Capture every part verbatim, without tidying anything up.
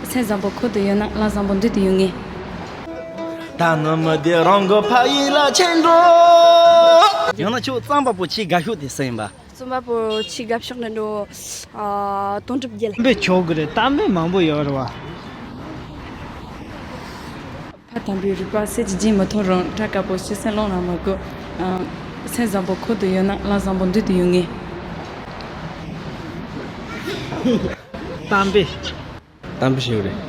མཚན་བཟང་པོ་ཁུར་དུ་ཡོད་ན། ལམ་བཟང་པོ་མདུན་དུ་ཡོང་ངེས། ད་ནི་མི་བདེ་རང་གི་ཕ་ཡུལ་ལ་ཕྱིན་འགྲོ། ཡང་ན་ཁྱོད་རྩམ་པ་པོ་ཆེས་དགའ་ཤོས་དེ་སུ་ཡིན་པ། རྩམ་པ་པོ་ཆེས་དགའ་ཤོས་ནི་འགྲོ། ཨ། དོན་གྲུབ་རྒྱལ། གཏམ་དཔེ་ཆོག་གི་རེད། གཏམ་དཔེ་མང་པོ་ཡོད་རེད་བ། ཕ་དམ་པའི་རུས་པ། གསེར་གྱི་རྒྱན་མི་མཐོང་རུང་། སྐྲ་དཀར་པོ་ཕྱི་སེམས་རླུང་ལ་མ་གོ། ཨ། མཚན་བཟང་པོ་ཁུར་དུ་ཡོད་ན། ལམ་བཟང་པོ་མདུན་དུ་ཡོང་ངེས། གཏམ་དཔེ། གཏམ་དཔེ་ཞིག་རེད།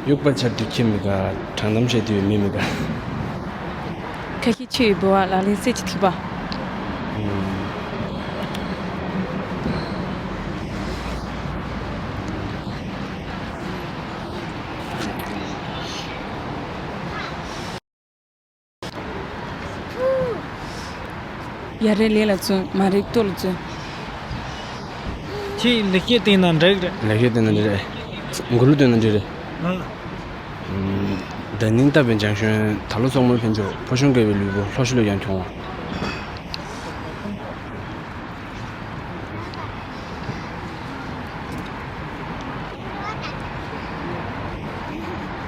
གཡུག་པ་འཆར་དུས་ཁྱི་མི་དགའ། དྲང་གཏམ་བཤད་དུས་མི་མི་དགའ། ཁ་ཤས་ཆུ་ཡི་ལྦུ་བ། ལག་ལེན་གསེར་གྱི་ཐིགས་པ། ཡ་རེད་ལས་ལ་བརྩོན། མ་རེད་ལྟོ་ལ་བརྩོན། ཁྱེད་ལེགས་སྐྱེས་བསྟན་ན་འགྲིག་རེད། ལེགས་སྐྱེས་བསྟན་ན་འགྲིག་རེད། མགུར་གླུ་བཏོན་ན་འགྲིག་རེད། ཨ། ཨམ། ད་ནིང་བཏབ་པའི་ལྗང་གཞོན། ད་ལོ་སོག་མོ་འཕེན་ཕྱོགས། ཕོ་གཞོན་དགའ་བའི་ལུས་པོ། ལྷོ་ཕྱོགས་ལ་ཡང་གྱོང་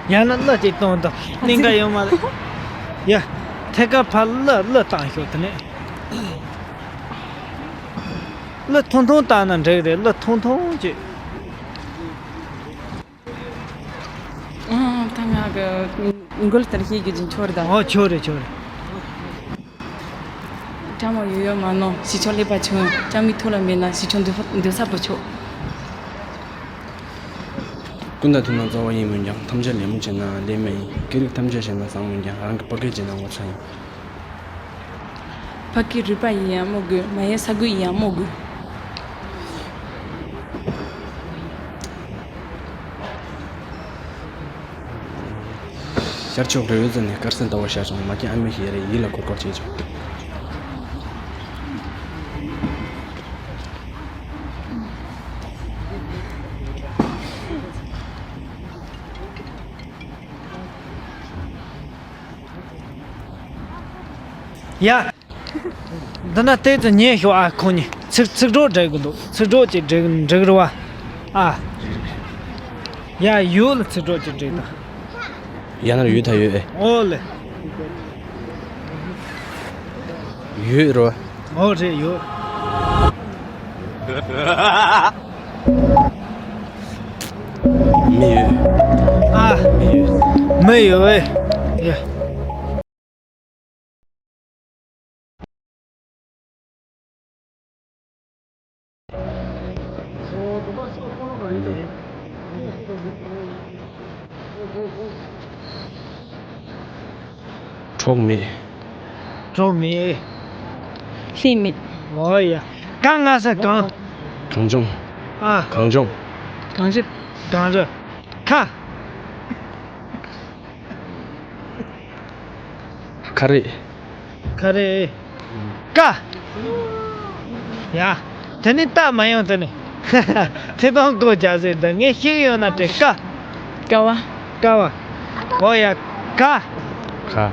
བ། ཡང་ན་གླུ་ཅིག་གཏོང་དང་། གླུ་འགའ་ཡོད་མ་རེད། ཡ། ཐད་ཀར་ཕར་གླུ་གླུ་བཏང་ཤོག་དེ་ནས་གླུ་ཐུང་ཐུང་བཏང་ན་འགྲིག་རེད། གླུ་ཐུང་ཐུང་ཅིག་ཨང་། ད་ང་གི་མགུར་ལྟར་ཤེས་རྒྱུ་ཅིག་ཆོར་ད། ཨོ། ཆོར་རེད། ཆོར་རེད། སྤྲང་མོ་ཡོད་ཡོད་མ་ནོར། གཞིས་ཆགས་ཀླད་པ་ཆུང་། སྤྲང་མོའི་ཐུགས་ལ་མེད་ན། གཞིས་ཆགས་འདུག་འདུག་ས་བུ་ཆུང་། ཀུན་དང་མཐུན་ན་རྩ་བ་ཡིན་མོད་ཀྱང་། ཐམས་ཅད་ལད་མོ་བྱས་ན་ལས་མ་ཡིན། སྐད་རིགས་ཐམས་ཅད་ཤེས་ན་བཟང་མོད་ཀྱང་། རང་གི་ཕ་སྐད་བརྗེད་ན་ངོ་ཚ་ཡིན། ཕ་སྐད་རུས་པ་ཡིན་ཡང་སྨོ་དགོས། མ་ཡིན་ས་རྒོད་ཡིན་ཡང་སྨོ་དགོས། ཤར་ཕྱོགས་རི་བོའི་རྩེ་ནས། དཀར་སེར་ཟླ་བ་ཤར་བྱུང་། མ་སྐྱེས་ཨ་མའི་ཞལ་རས། ཡིད་ལ་འཁོར་འཁོར་བྱེད་བྱུང་། ཡ། འདི་ན་ལྟོས་ཙི་ཉན་ཤོག་ཨ། ཁོང་གཉིས་ཚིག་ཚིག་གྲོགས་སྒྲིག་གི་འདུག་ཚིག་གྲོགས་ཅིག་སྒྲིག་འགྲིག་རེད་བ། ཨ། ཡ། ཡོད་ལ་ཚིག་གྲོགས་ཅིག་སྒྲིག་དང་། ཡ། ན་ར་ཡོད་ད་ཡོད་ཨེ། ཨོ་ལེ། ཡོད་རེད་བ། ཨོ་རེད་ཡོད། མི་ཡོད། ཨ། མི་ཡོད། མི་ཡོད་ཨེ། ཡ། གྲོགས་མེད། གྲོགས་མེད། ལྷད་མེད། ཨོ་ཡ། ག་ང་ས་གང་། གངས་ལྗོངས། ཨ། གངས་ལྗོངས། གངས་རི། གངས་རི། ཁ། ཁ་རེད། ཁ་རེད། ཀ། ཡ། དེ་ནི་ལྟ་མ་ཡོང་དེ་ནི། ཐེ་གཏོང་སྒོ་རྒྱག་ཟེར་འདི་ངས་ཤེས་ཡོད་ན་དྲན། ཀ། ཀ་བ། ཀ་བ། ཨོ་ཡ། ཀ། ཁ།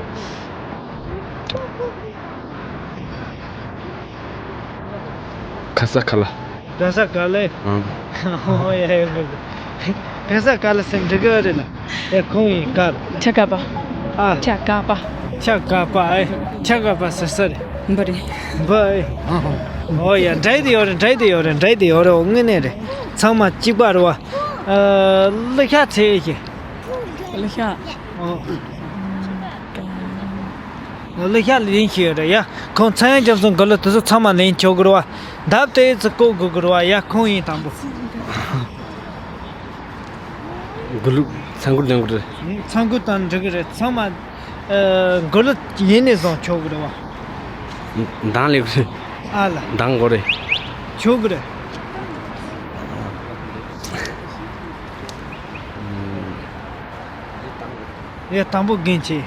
ཁ་ས་ཁ་ལ། ག་ས་ག་ལེ། ཨང་། ཨོ་ཡ་ཡ་ག་ས། ག་ས་ག་ལེ་ཟེར་འགྲིག་གི་རེད་ན། ཨེ་ཁོང་ཡིན་ག་རེད། ཆ་ག་པ། ཨ། ཆ་ག་པ། ཆ་ག་པ་ཨེ། ཆ་ག་པ་ཟེར་ས་རེད། འབུ་རེད། འབུ་ཨེ། ཨོ་ཡ། འགྲིག་དེ་ཡོད་རེད། འགྲིག་དེ་ཡོད་རེད། འགྲིག་དེ་ཡོད་རེད། འོ་དངོས་གནས་རེད། ཚང་མ་གཅིག་པ་རེད་བ། ཨ། གླུ་ཤགས་ཚེ་ཡི་ཤེས། གླུ་ཤགས། ཨོ། གླུ་ཤགས་ལེན་ཤེས་ཡོད་རེད་ཡ། ཁོང་ཚངས་དབྱངས་རྒྱ་མཚོ་མགུར་གླུ་དེ་ཚོ་ཚང་མ་ལེན་ཆོག་གི་རེད་བ། ལྡབ་དེ་ཚོ་བཀོད་དགོས་གི་རེད་བ་ཡ། ཁོང་ཡིན་དང་པོ། མགུར་གླུ་ཚང་མགུར་འདོན་གི་རེད། ཚང་མགུར་དང་འགྲིག་གི་རེད། ཚང་མ་ཨ། མགུར་གླུ་ཡིན་ནས་བཟུང་ཆོག་གི་རེད་བ། གདངས་ལེགས་རེད། ཨ་ལ། གདངས་དགོས་རེད། ཆོག་གི་རེད། ཡ། དང་པོ་རྒན་ཆེ།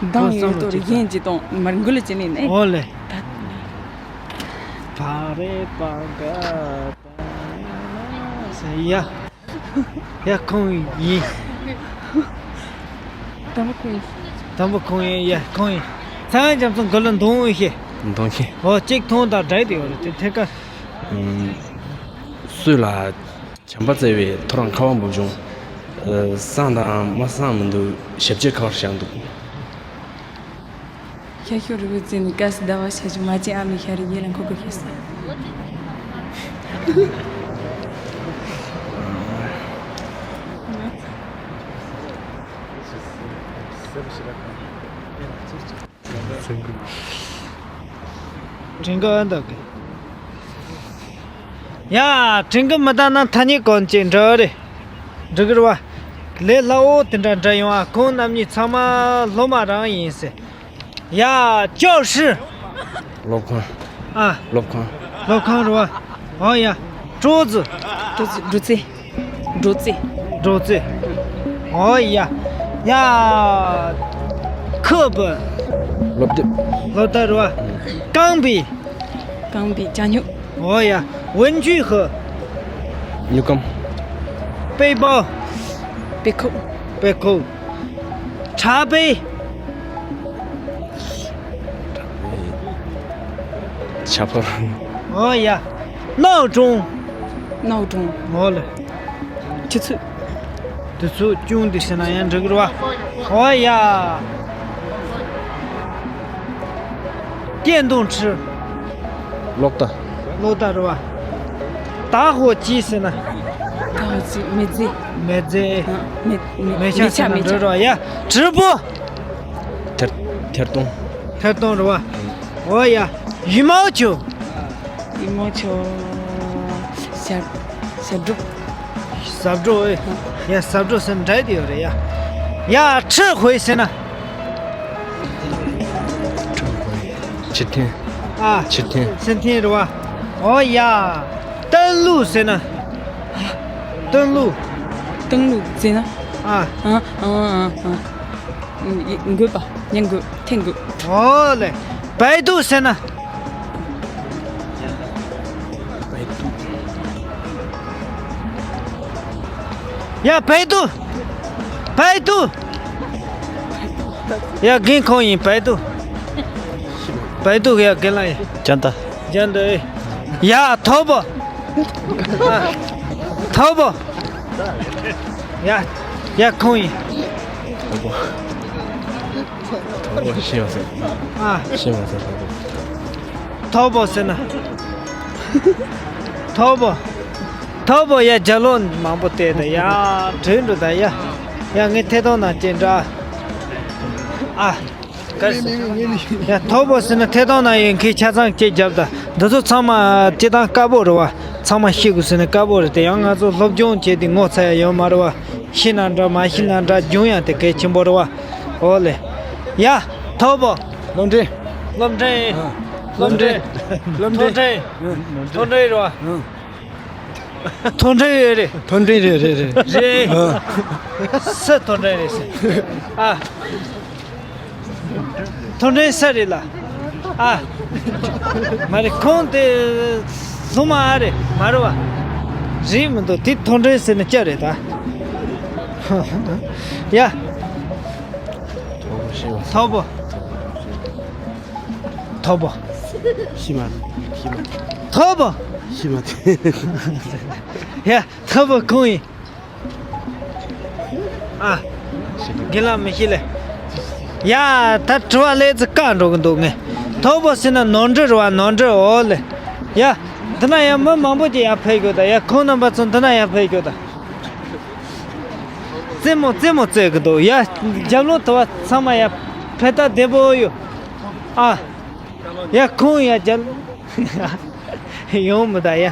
གདངས་ཡོད་དོ་རེད། རྒན་གྱི་གདངས་མར་འགུལ་ལ་བྱས་ནས་ནས། ཨོ་ལེ། ད། བ་རེ་པ་ག་པ་ཡ། ཡ་ཁོང་ཡིན། དང་པོ་ཁོང་ཡིན། དང་པོ་ཁོང་ཡིན་ཡ། ཁོང་ཡིན། ཚངས་དབྱངས་རྒྱ་མཚོ་མགུར་གླུ་འདོན་ཤེས། མཐོང་མཁན། འོ་གཅིག་མཐོང་དང་འདྲ་དེ་ཡོད་རེད་དེ་ཐད་ཀར། ཨུམ། སུས་ལ་བྱམས་པ་བརྩེ་བའི་ཐོ་རངས་ཁ་བ་འབབ་བྱུང་། ཨ། བསམ་དང་མ་བསམ་མི་འདུག་ཞབས་རྗེས་ཁ་བར་བཞག་འདུག་ཤར་ཕྱོགས་རི་བོའི་རྩེ་ནས་དགའ་སའི་ཟླ་བ་ཤར་བྱུང་། མ་བྱན་ཨ་མའི་ཤ་རུས་ཡིད་ལ་འཁོར་གི་ཤི་སོང་། དྲན་གི་ཨ་འདུག་གི། ཡ། དྲན་གི་མི་འདུག་ན་ཐ་སྙད་གོན་ཅིག་འགྲོ་རེད། འགྲིག་གི་རེད་བ། ལས་སླ་བོ་དེ་འདྲ་འདྲ་ཡོང་ཨ། ཁོང་རྣམ་གཉིས་ཚང་མ་སློབ་མ་རང་ཡིན་ཟེར། ཡ། 教室། སློབ་ཁང་། ཨ། སློབ་ཁང་། སློབ་ཁང་རེད་བ། འོ་ཡ། 桌子། 桌子། སྒྲོག་ཙེ། སྒྲོག་ཙེ། སྒྲོག་ཙེ། འོ་ཡ། ཡ། 课本། སློབ་དེབ། སློབ་དེབ་རེད་བ། 钢笔། 钢笔། ལྕགས་སྨྱུག་འོ་ཡ། 文具盒། སྨྱུག་སྒམ། 背包། དཔེ་ཁོག་དཔེ་ཁོག茶杯། ཇ་ཕོར། འོ་ཡ། 闹钟། 闹钟། འོ་ལེ། ཆུ་ཚོད། དུས་ཚོད། ཅུང་འདི་ཟེར་ན་ཡང་འགྲིག་གི་རེད་བ། འོ་ཡ། 电动车། གློག་བརྡ། གློག་བརྡ་རེད་བ། 打火机ཟེར་ན། 打火机། མེ་རྫས། མེ་རྫས། ཨ། མེ་མེ་མེ་ཤ་ཤ་ཟེར་ན་མེ་ཤ་འགྲིག་རེད་བ་ཡ། 直播། ཐེར་ཐེར་གཏོང་། ཐེར་གཏོང་རེད་བ། འོ་ཡ། 羽毛球། 羽毛球། ཞབས་ཞབས་བྲོ། ཞབས་བྲོ་ཨེ། ཡ་ཞབས་བྲོ་ཟེར་ན་འདྲ་དེ་ཡོད་རེད་ཡ། ཡ་吃回ཟེར་ན། ཕྱིར་འཐེན། ཨ། ཕྱིར་འཐེན། ཕྱིར་འཐེན་རེད་བ། འོ་ཡ། 登录ཟེར་ན། 登录། 登录ཟེར་ན། ཨ། ཨ་ཨ་ཨ་ཨ། འགོད་པ། ཉན་དགོས། འཐེན་དགོས། འོ་ལེ། 百度ཟེར་ན། ཡ། 百度། 百度། ཡ། རྒན་ཁོང་ཡིན། 百度། 百度ཡ། རྒན་ལགས་ཡིན། ཅན་ཏ། ཅན་ཏ་ཨེ། ཡ། 淘宝། 淘宝། ཡ། ཡ། ཁོང་ཡིན། 淘宝། 淘宝ཤེས་མ་སོང་། ཨ། ཤེས་མ་སོང་། 淘宝། 淘宝ཟེར་ན། 淘宝། 淘宝ཡ། རྒྱབ་ལོགས་མང་པོ་བལྟས་ད་ཡ། བྲོས་འགྲོ་ད་ཡ། ཡ། ངའི་ཐད་གཏོང་ནང་སྐྱེལ་འདྲ། ཨ། ག་རེ་ཟེར། ཡ། 淘宝ཟེར་ན་ཐད་གཏོང་ནང་ཡོད་མཁན་ཆ་ཚང་སྐད་རྒྱབ་ད། འདི་ཚོ་ཚང་མ་སྤྱིར་བཏང་དཀའ་པོ་རེད་བ། ཚང་མ་ཤེས་དགོས་ཟེར་ན་དཀའ་པོ་རེད་དེ། ཡང་ང་ཚོ་སློབ་སྦྱོང་བྱས་ཏེ་ངོ་ཚ་ཡ་ཡོད་མ་རེད་བ། ཤེས་ན་འདྲ་མ་ཤེས་ན་འདྲ། སྦྱོང་ཡ་དེ་གལ་ཆེན་པོ་རེད་བ། འོ་ལེ། ཡ། 淘宝། སློབ་འབྲིང་། སློབ་འབྲིང་། ཨ། སློབ་འབྲིང་། མཐོ་འབྲིང་། མཐོ་འབྲིང་རེད་བ། ཨ། མཐོ་འབྲིང་ཡོད་རེད། མཐོ་འབྲིང་རེད། རེད་རེད། རེད། ཨ། སུ་མཐོ་འབྲིང་རེད་ཟེར། ཨ། མཐོ་འབྲིང་སུ་རེད་ལ། ཨ། མ་རེད། ཁོང་དེ་སློབ་མ་ཨ་རེད་མ་རེད་བ། རེད་མི་འདུག་དེ་མཐོ་འབྲིང་ཟེར་ན་སྐྱ་རེད་ད། ཡ། 淘宝ཤེས་པ། 淘宝། 淘宝། ཤེས་མ། ཤེས་མ། 淘宝། ཤེས་མ། ཡ། 淘宝ཁོང་ཡིན། ཨ། རྒན་ལགས་མི་ཤེས་ལེ། ཡ། ད་དྲི་བ་ལས་ཙི་བཀག་འགྲོ་གི་འདུག་ངས། 淘宝ཟེར་ན་ནོར་འཁྲུལ་རེད་བ། ནོར་འཁྲུལ། འོ་ལེ། ཡ། འདི་ན་ཡང་མི་མང་པོ་ཅིག་ཡར་ཕེབས་ཡོད་ད། ཡ། ཁོང་རྣམ་པ་ཚོ་འདི་ན་ཡར་ཕེབས་ཡོད་ད། རྩེད་མོ་རྩེད་མོ་རྩེ་གི་འདུག་ཡ། རྒྱབ་ལོགས་དུ་བ་ཚང་མ་ཡ། ཕེབས་ད་བདེ་པོ་ཡོད། ཨ། ཡ། ཁོང་ཡ་རྒྱབ། ཡོང་མི་ད་ཡ།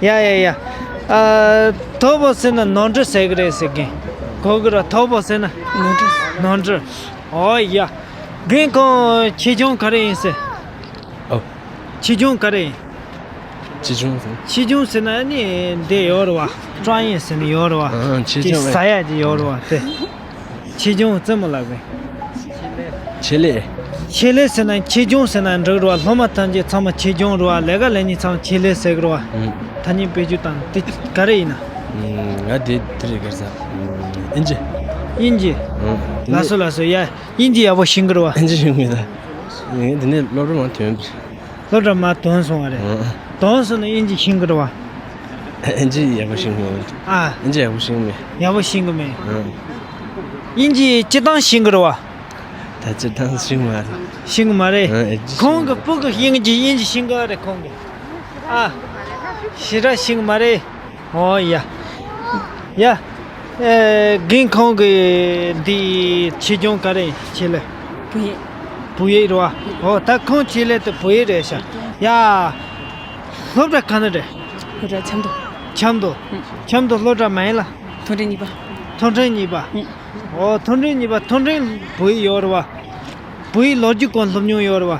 ཡ་ཡ་ཡ། ཨ། 淘宝ཟེར་ན་ནོར་འཁྲུལ་ཟེར་གི་རེད་ཟེར་གི། གོ་གི་ར། 淘宝ཟེར་ན། ནོར་འཁྲུལ། ནོར་འཁྲུལ། འོ་ཡ། རྒན་ཁོང་ཆེ་ཆུང་ག་རེ་ཡིན་ཟེར། ཨོ། ཆེ་ཆུང་ག་རེ་ཡིན། ཆེ་ཆུང་ཟེར། ཆེ་ཆུང་ཟེར་ན་ནི་འདི་ཡོད་རེད་བ། 专业ཟེར་ནི་ཡོད་རེད་བ། ཨ། ཆེ་ཆུང་ཟ་ཡ་ཅིག་ཡོད་རེད་བ་དེ། ཆེ་ཆུང་རྩེད་མོ་ལབ་གི། ཆེད་ལས། ཆེད་ལས་ཟེར་ན་ཆེ་ཆུང་ཟེར་ན་འགྲིག་རེད་བ། སློབ་མ་ཐམས་ཅད་ཚང་མ་ཆེ་ཆུང་རེད་བ། ལས་ཀ་ལས་མཁན་ཚང་མ་ཆེད་ལས་ཟེར་གི་རེད་བ། ཨང་། ཐ་སྙད་བེད་སྤྱོད་བཏང་དེ་ག་རེ་ཡིན་ན། ཨང་། ང་དེ་དེ་རེད་ག་རེ་ཟ། ཨིན་ཇི། ཨིན་ཇི། ཨང་། དེ་ནས། ལགས་སོ་ལགས་སོ་ཡ། ཨིན་ཇི་ཡག་པོ་ཤེས་གི་རེད་བ། ཨིན་ཇི་ཤེས་གི་ད། ངས་དེ་ནས་སློབ་གྲྭ་མ་ཐོན། སློབ་གྲྭ་མར་ཐོན་སོང་བ་རེད། ཨང་། ཐོན་སོང་ན་དབྱིན་ཇི་ཤེས་ཀྱི་རེད་བ། དབྱིན་ཇི་ཡག་པོ་ཤེས་མེད། ཨ། དབྱིན་ཇི་ཡག་པོ་ཤེས་མེད། ཡག་པོ་ཤེས་ཀྱི་མེད། ཨང་། དབྱིན་ཇི་སྤྱིར་བཏང་ཤེས་ཀྱི་རེད་བ། ད་སྤྱིར་བཏང་ཤེས་མ་རེད། ཤེས་ཀྱི་མ་རེད། ཨང་། དབྱིན་ཇི་ཤེས་ཁོང་གི་མ་རེད། སྤུ་གུ་དབྱིན་ཇི་དབྱིན་ཇི་ཤེས་ཀྱི་རེད་ཁོང་གི། ཨ། ཞེ་དྲག་ཤེས་ཀྱི་མ་རེད། ཨོ་ཡ། ཡ། ཨེ། རྒན་ཁོང་གི་འདི་ཆེད་སྦྱོང་ག་རེ་ཆེད་ལས། བོད་ཡིག་བོད་ཡིག་རེད་བ། ཨོ་ད་ཁོང་ཆེད་ལས་དེ་བོད་ཡིག་རེད་ཤག་ཡ། སློབ་གྲྭ་ག་ནས་རེད། སློབ་གྲྭ་ཆབ་མདོ། ཆབ་མདོ། ཨུ། ཆབ་མདོ་སློབ་གྲྭ་མ་ཡིན་ལ། མཐོ་འབྲིང་གཉིས་པ། མཐོ་འབྲིང་གཉིས་པ། ཨུ། ཨོ་མཐོ་འབྲིང་གཉིས་པ་མཐོ་འབྲིང་བོད་ཡིག་ཡོད་རེད་བ། བོད་ཡིག་ལོ་རྒྱུས་སྐོར་སློབ་མྱོང་ཡོད་རེད་བ། ལོ་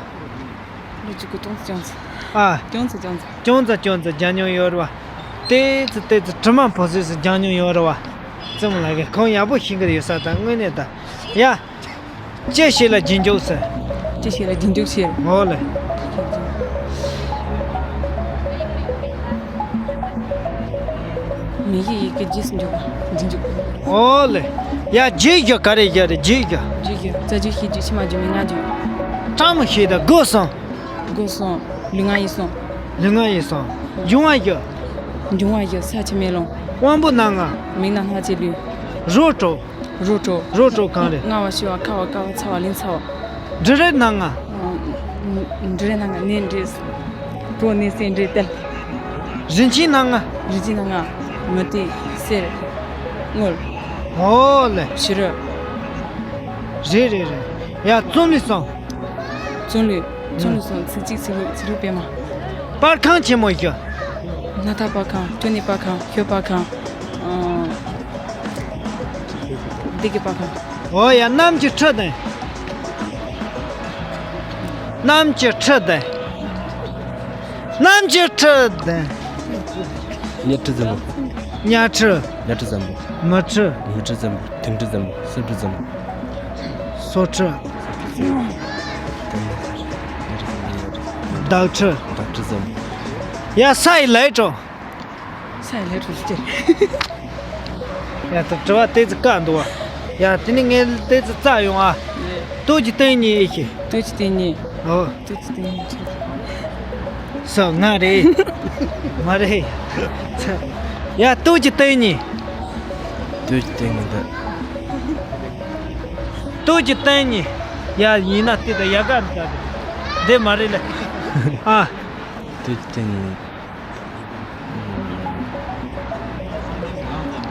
རྒྱུས་སྐོར་ཅུང་ཙམ་ཅུང་ཙམ། ཨ། ཅུང་ཙམ་ཅུང་ཙམ། ཅུང་ཙམ་ཅུང་ཙམ་སྦྱང་མྱོང་ཡོད་རེད་བ། ཏོག་ཙམ་ཏོག་ཙམ་དྲི་མ་ཕོ་སོས་སུ་སྦྱང་མྱོང་ཡོད་རེད་བ། ཙམ་ལ་གི་ཁོང་ཡག་པོ་ཤེས་ཀྱི་ཡོད་ས་དང་དངོས་གནས་ད། ཡ། ཅི་ཞིག་ལ་རྗེས་འཇུག་ཟེར། ཅི་ཞིག་ལ་རྗེས་འཇུག་ཟེར། འོ་ལེ། མི་ཡི་ཡི་གེ་རྗེས་སུ་འཇུག་པ་རྗེས་འཇུག་འོ་ལེ། ཡ་རྗེས་འཇུག་ག་རེ་རྒྱག་རེད་རྗེས་འཇུག་རྗེས་འཇུག་རྩ་རྒྱུད་ཤེས་རྒྱུད་ཕྱི་མ་རྒྱུད་མི་ལྔ་རྒྱུད། ཕྲ་མོ་ཞིག་དང་སྒོ་གསུམ། སྒོ་གསུམ། ལུས་ངག་ཡིད་གསུམ། ལུས་ངག་ཡིད་གསུམ། འབྱུང་བ་རྒྱུད། འབྱུང་བ་རྒྱུད་ས་ཆུ་མེ་རླུང་། དབང་པོ་སྣ་ལྔ། མིག་རྣ་སྣ་ལྕེ་ལུས། རོ་དྲུག་རོ་དྲུག་རོ་དྲུག་གང་རེད། རྔ་བ་ཤི་བ་ཁ་བ་ཀ་བ་ཚ་བ་ལིང་ཚ་བ། འབྲུ་རིགས་སྣ་ལྔ། འབྲུ་རིགས་སྣ་ལྔ་ནས་འབྲས། བོ་ནས་སེ་འབྲས་ཏེལ། རིན་ཆེན་སྣ་ལྔ། རིན་ཆེན་སྣ་ལྔ། མུ་ཏིག་གསེར། དངུལ། འོ་ལེ། བྱུ་རུ། རེད་རེད་རེད། ཡ་རྩོམ་ལུས་སོང་། རྩོམ་ལུས། རྩོམ་ལུས་སོང་ཚིག་གཅིག་ཚིག་ལུས་ཚིག་ལུས་པད་མ། པར་ཁང་ཆེན་མོ་ཞིག་སྣ་ཐག་པར་ཁང་ཅོ་ནེ་པར་ཁང་ཞོ་པར་ཁང་། ཨང་། སྡེ་དགེ་པར་ཁང་། འོ་ཡ་གནམ་གྱི་ཁྲི་དང་། གནམ་གྱི་ཁྲི་དང་། གནམ་གྱི་ཁྲི་དང་། གཉའ་ཁྲི་འཛམ་བུ། གཉའ་ཁྲི། གཉའ་ཁྲི་འཛམ་བུ། མུ་ཁྲི། མུ་ཁྲི་འཛམ་བུ། དིང་ཁྲི་འཛམ་བུ། སེར་ཁྲི་འཛམ་བུ། སོ་ཁྲི། སོ་ཁྲི། དག་ཁྲི། དག་ཁྲི་འཛམ་བུ། ཡ་ས་ཡི་ལས་གྲོང་། ས་ཡི་ལས་གྲོང་ཟེར། ཡ་ད་དྲི་བ་ཏོག་ཙམ་བཀག་འདུག་བ། ཡ་དེ་ནི་ངས་ཏོག་ཙམ་བཙལ་ཡོང་ཨ། ལྟོས་ཀྱི་སྟེང་ཉིད་ཨེ་ཤེས། ལྟོས་ཀྱི་སྟེང་ཉིད། ཨོ། ལྟོས་ཀྱི་སྟེང་ཉིད་ཆེ། སོ་ང་རེད། མ་རེད། ཡ་ལྟོས་ཀྱི་སྟེང་ཉིད། ལྟོས་ཀྱི་སྟེང་ཉིད་འདི། ལྟོས་ཀྱི་སྟེང་ཉིད། ཡ་ཡིན་ན་ལྟོས་དང་ཡ་ག་རེ་བྱ་དེ། འདི་མ་རེད་ལེ། ཨ། ལྟོས་ཀྱི་སྟེང་ཉིད།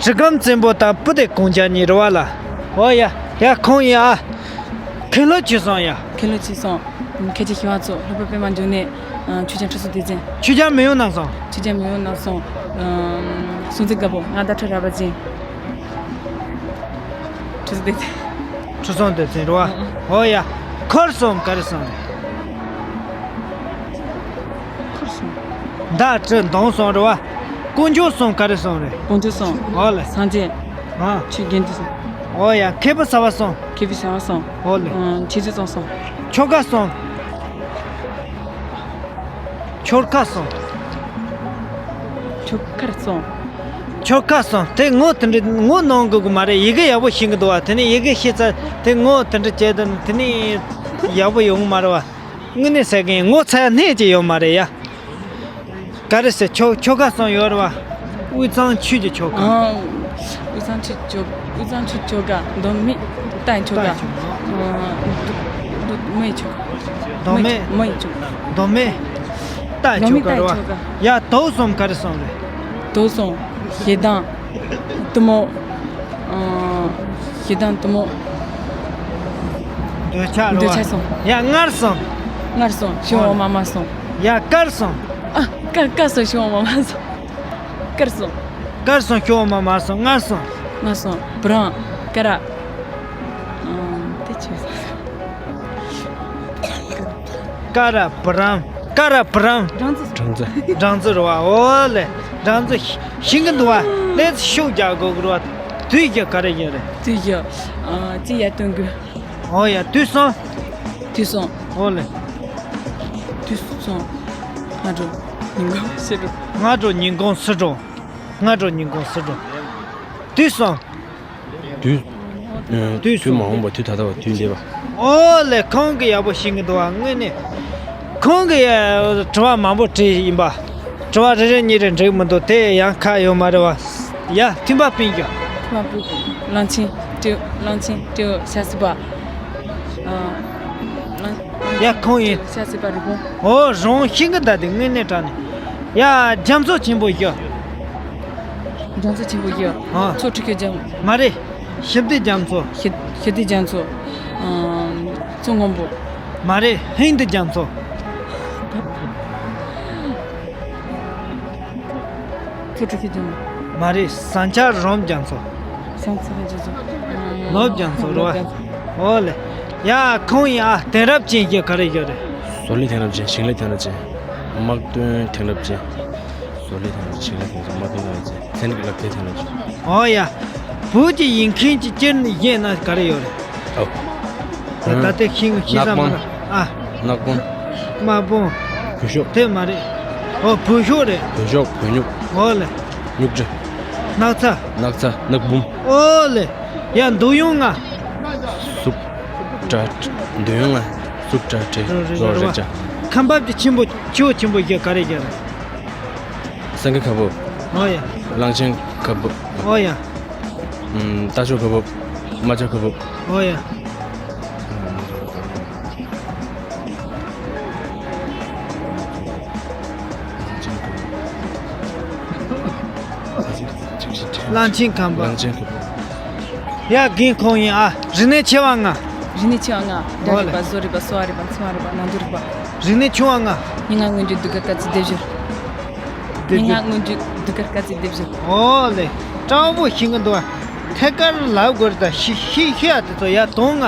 གྲི་གུམ་བཙན་པོ་དང་བུ་དེ་གོང་ཆ་གཉིས་རེད་བ་ལ། ཨོ་ཡ། ཡ་ཁོང་ཡ། མཁན་སློབ་ཆོས་གསུམ་ཡ། མཁན་སློབ་ཆོས་གསུམ། མཁན་ཆེན་ཞི་བ་འཚོ་སློབ་དཔོན་པད་མ་འབྱུང་གནས། ཆོས་རྒྱལ་ཁྲི་སྲོང་ལྡེ་བཙན། ཆོས་རྒྱལ་མེས་དབོན་རྣམ་གསུམ། ཆོས་རྒྱལ་མེས་དབོན་རྣམ་གསུམ། སྲོང་བཙན་སྒམ་པོ་མངའ་བདག་ཁྲི་རལ་པ་ཅན། ཁྲི་སྲོང་ལྡེ་བཙན། ཁྲི་སྲོང་ལྡེ་བཙན་རེད་བ། ཨོ་ཡ། འཁོར་གསུམ་ག་རེ་གསུམ་རེད། འཁོར་གསུམ། མདའ་གྲི་མདུང་གསུམ་རེད་བ། དཀོན་མཆོག་གསུམ་ག་རེ་གསུམ་རེད། དཀོན་མཆོག་གསུམ། ཨོ་ལེ། སངས་རྒྱས། ཨ། ཆོས་དགེ་འདུན་གསུམ། ཨོ་ཡ། མཁས་པ་བྱ་བ་གསུམ། མཁས་པ་བྱ་བ་གསུམ། ཨོ་ལེ། ཆོས་རྗེ་ཙོང་གསུམ། ཆོ་ག་གསུམ། ཆོ་ག་གསུམ། ཆོ་ག་གསུམ། ཆོ་ག་གསུམ། དེ་ངོ་དེ་འདྲ་ངོ་གནང་དགོས་ཀྱི་མ་རེད། ཡི་གེ་ཡག་པོ་ཤེས་ཀྱི་འདུག་བ། དེ་ནས་ཡི་གེ་ཤེས་ཚར་དེ་ངོ་དེ་འདྲ་བྱས་དུས་དེ་ནས་ཡག་པོ་ཡོང་གི་མ་རེད་བ། དངོས་གནས་ཟེར་མཁན་ངོ་ཚ་ཡ་སྣེ་གཅིག་ཡོད་མ་རེད་ཡ། ག་རེ་ཟེར། ཆོ་ཆོ་ག་གསུམ་ཡོད་རེད་བ། དབུས་གཙང་ཆོས་ཀྱི་ཆོ་ག། ཨང་། དབུས་གཙང་ཆོས་ཆོ་དབུས་གཙང་ཆོས་ཆོ་ག། མདོ་སྨད་རྟ་ཆོ་ག། རྟ་ཆོ་ག། ཨང་། མདོ་མདོ་སྨད་ཆོ་ག། མདོ་སྨད། མི་ཡི་ཆོ་ག། མདོ་སྨད་རྟ་ཆོ་ག་རེད་བ། མདོ་སྨད་རྟ་ཆོ་ག། ཡ་དོགས་གསུམ་ག་རེ་གསུམ་རེད། དོགས་གསུམ། ཞེ་སྡང་། གཏི་མུག། ཨང་། ཞེ་སྡང་གཏི་མུག། འདོད་ཆགས་རེད་བ། འདོད་ཆགས་གསུམ། ཡ་མངར་གསུམ། མངར་གསུམ། ཤིང་འོག་མ་དམར་གསུམ། ཡ་དཀར་གསུམ། ཨ། དཀར་དཀར་གསུམ། ཤིང་འོག་མ་དམར་གསུམ། དཀར་གསུམ། དཀར་གསུམ། ཤིང་འོག་མ་དམར་གསུམ། མངར་གསུམ། མངར་གསུམ། བུ་རམ། ཀ་ར། ཨང་། དེ་ཆོས། ཀ་ར་བུ་རམ། ཀ་ར་བུ་རམ། སྦྲང་རྩི། སྦྲང་རྩི། སྦྲང་རྩི་རེད་བ། ཨོ་ལེ། སྦྲང་རྩི་ཤེས་ཀྱི་འདུག་བ། ལས་ཤུགས་རྒྱག་དགོས་ཀྱི་རེད་བ། དུས་ཀྱི་ག་རེ་ཡིན་རེད། དུས་ཀྱི། ཨ། ཅི་ཡ་སྟོན་དགོས། ཨོ་ཡ། དུས་གསུམ། དུས་གསུམ། ཨོ་ལེ། དུས་གསུམ། སྔ་དྲོ། ཉིན་གུང་། ཕྱི་དྲོ། སྔ་དྲོ། ཉིན་གུང་། ཕྱི་དྲོ། སྔ་དྲོ། ཉིན་གུང་། ཕྱི་དྲོ། དུས་གསུམ། དུས། ཨ། དུས་གསུམ། དུས་མ་འོངས་པ། དུས་ད་ལྟ་བ། དུས་འདས་པ། ཨོ་ལེ། ཁོང་གིས་ཡག་པོ་ཤེས་ཀྱི་འདུག་བ། དངོས་གནས། ཁོང་གིས་དྲི་བ་མང་པོ་དྲིས་ཡིན་པ། དྲི་བ་རེ་རེ་གཉིས་རེ་འགྲིག་མི་འདུག་དེ་ཡང་ཁག་ཡོད་མ་རེད་བ། ཡ་མཐུན་པ་སྤུན་གྱི། མཐུན་པ་སྤུན་གྱི། གླང་ཆེན་སྤྲེའུ། གླང་ཆེན་སྤྲེའུ་ཤ་ཟི་པ། ཨ། གླང་། ཡ་ཁོང་ཡིན། ཤ་ཟི་པ་རི་བོང་། ཨོ་རང་ཤིང་གི་ད་དེ་དངོས་གནས་དྲང་ནས། ཡ་རྒྱ་མཚོ་ཆེན་པོ་ཞིག་རྒྱ་མཚོ་ཆེན་པོ་ཞིག་ཨ། མཚོ་ཁྲི་ཁའི་རྒྱ། མ་རེད། ཞི་བདེ་རྒྱ་མཚོ། ཞི། ཞི་བདེ་རྒྱ་མཚོ། ཨ། མཚོ་སྔོན་པོ། མ་རེད། ཧིན་དི་རྒྱ་མཚོ། མཚོ་ཁྲི་ཁའི་རྒྱ་མཚོ། མ་རེད། ཟངས་ལྕགས་རོམ་རྒྱ་མཚོ། ཟངས་ལྕགས་རོམ་རྒྱ་མཚོ། ལོ་རྒྱ་མཚོ་རེད་བ། ལོ་རྒྱ་མཚོ། ཨོ་ལེ། ཡ་ཁོང་ཡིན་ཨ། དེང་རབས་ཅན་གྱི་ག་རེ་ཡོད་རེད། བཟོ་ལས་དེང་རབས་ཅན། ཞིང་ལས་དེང་རབས་ཅན། དམག་དོན་དེང་རབས་ཅན། བཟོ་ལས་དང་ཆེད་ལས་དེ་ཚོ་མ་བཏོན་ན་ཚེ་ཚན་རིག་ལ་དེ་ཐོན་ལ་ཆུ། ཨོ་ཡ། བོད་ཀྱི་ཡིག་མཁན་གྱི་སྤྱིར་ནི་བཤད་ན་ག་རེ་ཡོད་རེད། ཨོ། ད་ལྟ་ཤིང་ཤིང་ས་མ་ན་ཨ། ནག་པང་། དམར་པོང་། བོད་ཤོག་དེ་མ་རེད། ཨོ་བོད་ཤོག་རེད། བོད་ཤོག་བོད་སྨྱུག་ཨོ་ལེ། སྨྱུག་སྒྲ། སྣག་ཚ། སྣག་ཚ་སྣག་འབུམ། ཨོ་ལེ། ཡ་འདོད་ཡོན་ལྔ། གཟུགས། སྒྲ། འདོད་ཡོན་ལྔ། གཟུགས་སྒྲ་དྲི་རོ་རེག་བྱ། ཁམས་པ་གི་ཆེན་པོ་ཆེ་བོ་ཆེན་པོ་ཞིག་ག་རེ་ཞིག་རེད། སེང་གེ་ཁ་བུབ། ཨོ་ཡ། གླང་ཆེན་ཁ་བུབ། ཨོ་ཡ། ཨམ། རྟ་མཆོག་ཁ་བུབ། རྨ་བྱ་ཁ་བུབ། ཨོ་ཡ། གླང་ཆེན་ཁམས་པ། གླང་ཆེན་ཁ་བུབ། ཡ་རྒན་ཁོང་ཡིན་ཨ། རིག་གནས་ཆེ་བ་ལྔ། རིག་གནས་ཆེ་བ་ལྔ། སྒྲ་ཨོ་རིག་པ། ལེ། བཟོ་རིག་པ། གསོ་བ་རིག་པ། འཚེམ་བ་རིག་པ། ནང་དུ་རིག་པ། རིག་གནས་ཆུང་བ་ལྔ། སྙན་ངག་མངོན་བརྗོད། ཟློས་གར། སྐར་རྩིས། སྡེབ་སྦྱོར། སྡེབ་སྦྱོར། སྙན་ངག་མངོན་བརྗོད། ཟློས་གར། སྐར་རྩིས། སྡེབ་སྦྱོར། ཨོ་ལེ། སྤྲང་པོ་ཤེས་ཀྱི་འདུག་ཨ། ཐད་ཀར་ལབ་དགོས་རེད་ད། ཤེས་ཤེས་ཤེས་ཨ་དེ་ཚོ་ཡ་དོན་ལྔ།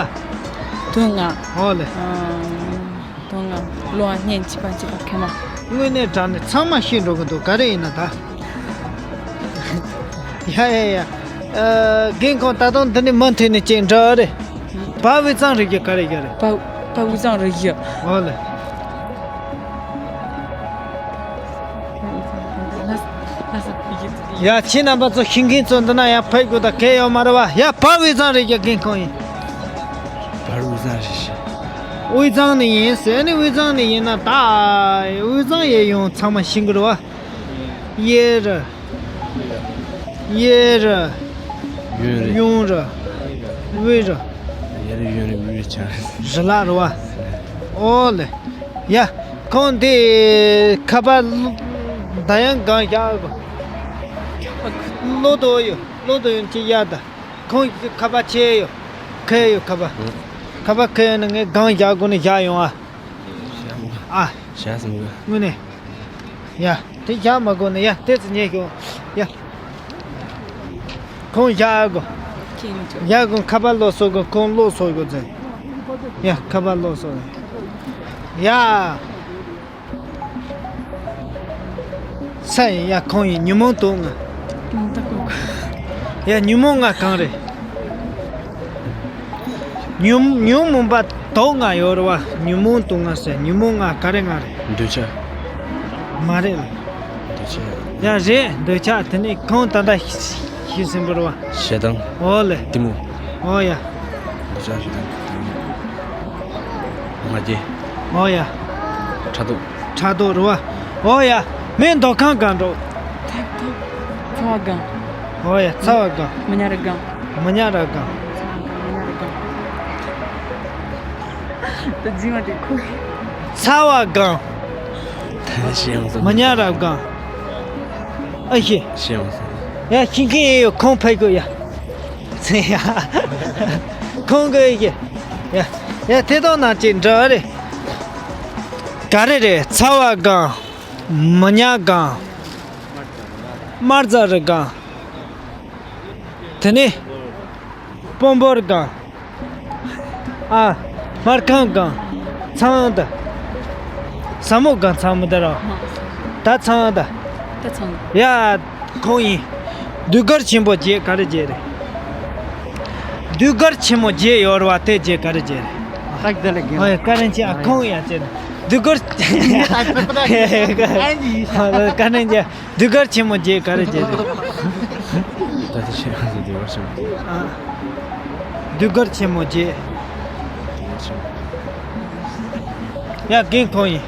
དོན་ལྔ། ཨོ་ལེ། ཨ། དོན་ལྔ། གློ་བ། སྙན། མཆེད་པ། མཆེད་པ། མཁལ་མ། དངོས་གནས་དྲང་ནས་ཚང་མ་ཤེས་འགྲོ་གི་འདུག་ག་རེ་ཡིན་ན་ད། ཡ་ཡ་ཡ། ཨ། རྒན་ཁོང་ད་དུང་འདི་ནས་མུ་མཐུད་ནས་ཅིག་འདྲི་རེད། བ་དབུས་གཙང་རི་རྒྱུད་ག་རེ་ཡོད་རེད། བ། བ་དབུས་གཙང་རི་རྒྱུད། ཨོ་ལེ། ཡ་ཁྱེད་རྣམ་པ་ཚོ་ཤེས་མཁན་ཚོ་འདི་ན་ཡང་ཕེབས་དགོས་ད་གལ་ཡོད་མ་རེད་བ། ཡ་བ་དབུས་གཙང་རི་རྒྱུད་རྒན་ཁོང་ཡིན། བ་དབུས་གཙང་རི་རྒྱུད། དབུས་གཙང་ནས་ཡིན་ཟེར་ནས། དབུས་གཙང་ནས་ཡིན་ན་ད་དབུས་གཙང་ཡས་ཡོང་ཚང་མ་ཤེས་གི་རེད་བ། གཡས་རུ། གཡས་རུ། གཡོན་རུ། གཡོན་རུ། དབུས་རུ། གཡས་རུ་གཡོན་རུ་དབུས་རུ་བྱང་རུ། རི་ལ་རུ་བ། ཨོ་ལེ། ཡ། ཁོང་འདི་ཁ་པར་ད་ཡང་སྒང་བཞག་གོ། ལོ་དོ་ཡོ། ལོ་དོ་ཡོ་ཅི་ཡ་ད། ཁོང་ཁ་པར་ཆེ་ཡོ། ཁེ་ཡོ་ཁ་པར། ཁ་པར་ཁེ་ཡོ་ན་ངས་སྒང་བཞག་གོ་ནས་བཞག་ཡོང་ཨ། ཨ། བཞག་སོང་གི། དངོས་གནས། ཡ། དེ་བཞག་མ་དགོས་ན་ཡ། དེ་ཚོ་ཉེ་ཤོག་ཡ། ཁོང་བཞག་གོ། ཁྱེད་ཀྱིས་བཞག་གོ། ཁ་པར་ལོག་སོ་གོ། ཁོང་ལོག་སོ་གོ་ཚེ། ཡ། ཁ་པར་ལོག་སོ། ཡ། ས་ཡིན་ཡ། ཁོང་ཡིན། ཉོན་མོངས་དུག་ལྔ། ཉོན་མོངས་དུག་ལྔ། ཡ། ཉོན་མོངས་ལྔ་གང་རེད། ཉོན། ཉོན་མོངས་པ་དུག་ལྔ་ཡོད་རེད་བ། ཉོན་མོངས་དུག་ལྔ་ཟེར། ཉོན་མོངས་ལྔ་ག་རེ་ལྔ་རེད། འདོད་ཆགས། མ་རེད་ལ། འདོད་ཆགས། ཡ་རེད། འདོད་ཆགས། དེ་ནས་ཁོང་ད་ལྟ་ཤི་ཟིན་པ་རེད་བ། ཞེ་སྡང་། ཨོ་ལེ། གཏི་མུག་ཨོ་ཡ། འདོད་ཆགས། ཞེ་སྡང་། གཏི་མུག་ང་རྒྱལ། ཨོ་ཡ། ཕྲག་དོག་ཕྲག་དོག་རེད་བ། ཨོ་ཡ། མི་འདོད་ཁམས་སྒང་འགྲོ། ཕྲག་དོག་ཚ་བ་སྒང་། ཨོ་ཡ། ཚ་བ་སྒང་། མི་ཉག་ར་སྒང་། མི་ཉག་ར་སྒང་། ཚ་བ་སྒང་། མི་ཉག་ར་སྒང་། ད་རྫུན་མ་དེ་ཁུ། ཚ་བ་སྒང་། ད་ཤེས་ཡོང་སོང་། མི་ཉག་ར་སྒང་། ཨ་ཤེས། ཤེས་ཡོང་སོང་། ཡ་ཤེས་མཁན་ཡོད། ཁོང་ཕེབས་དགོས་ཡ། ཚེ་ཡ། ཁོང་གི་ཡ། ཡ། ཡ་དེ་དོན་ན་ཅིག་འདྲ་རེད། ག་རེ་རེད། ཚ་བ་སྒང་། མི་ཉག་སྒང་། དམར་རྫ་རི་སྒང་། དེ་ནས་སྤོ་འབོར་སྒང་། ཨ། སྨར་ཁམས་སྒང་། ཚང་ད། ས་མོ་སྒང་ཚང་མི་ད་ར། ད་ཚང་ད། ད་ཚང་། ཡ། ཁོང་ཡིན། ཟློས་གར་ཆེན་པོ་བརྒྱད་ག་རེ་བརྒྱད་རེད། ཟློས་གར་ཆེན་མོ་བརྒྱད་ཡོད་རེད་བ། དེ་བརྒྱད་ག་རེ་བརྒྱད་རེད། ཨོ་ཡ། བཀའ་དྲིན་ཆེ་ཨ། ཁོང་ཡ་བྱས་ན། ཟློས་གར། བཀའ་དྲིན་ཆེ། ཟློས་གར་ཆེན་མོ་བརྒྱད་ག་རེ་བརྒྱད་རེད། ད་ལྟ་ཆེན་མོ་ཟློས་གར་ཆེན་མོ་བརྒྱད། ཨ། ཟློས་གར་ཆེན་མོ་བརྒྱད། ཡ་རྒན་ཁོང་ཡིན།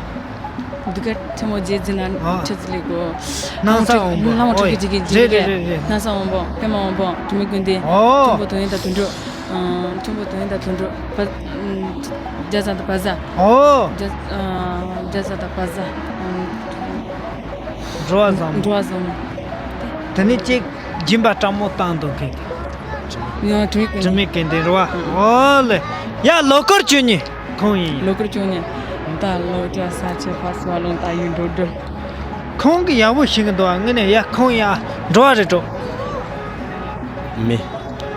འདི་ག་ཐལ་མོ་སྒྱེད་འཛིན་ན། ཨ། ཆུ་ཚིལ་ལེགས་གོ། སྣང་ས་དབང་པོ། སྣང་བ་འཁྲུལ་གྱི་འཇིག་གི་འཇིག་གི་རེད། རེད་རེད་རེད། སྣང་ས་དབང་པོ། པད་མ་དབང་པོ། དྲི་མེད་ཀུན་ལྡན། ཨོ། མཐོན་པོ་དོན་ཡོད་དང་དོན་གྲུབ། ཨ། མཐོན་པོ་དོན་ཡོད་དང་དོན་གྲུབ། བ། ཨ། རྒྱ་བཟའ་དང་བ་བཟའ། ཨོ། རྒྱ། ཨ། རྒྱ་བཟའ་དང་བ་བཟའ། ཨ། འགྲོ་བ་བཟང་པོ། འགྲོ་བ་བཟང་པོ། དེ་ནས་གཅིག་སྦྱིན་པ་སྤྲང་མོ་བཏང་འདུག་མཁན། ཡང་དྲི་མེད་ཀུན། དྲི་མེད་ཀུན་ལྡན་རེད་བ། ཨོ་ལེ། ཡ། ལོ་འཁོར་བཅུ་གཉིས་ཁོང་ཡིན། ལོ་འཁོར་བཅུ་གཉིས། ད་ལོ་བརྒྱ་ས་ཆ་ཕ་སུ་བ་ལོང་ད་ཡུན་འགྲོ་འགྲོ། ཁོང་གི་ཡག་པོ་ཤེས་གི་འདུག་ཨ། ངས་ནས་ཡ་ཁོང་ཡ་འགྲོ་བ་རེད་འགྲོ། མི།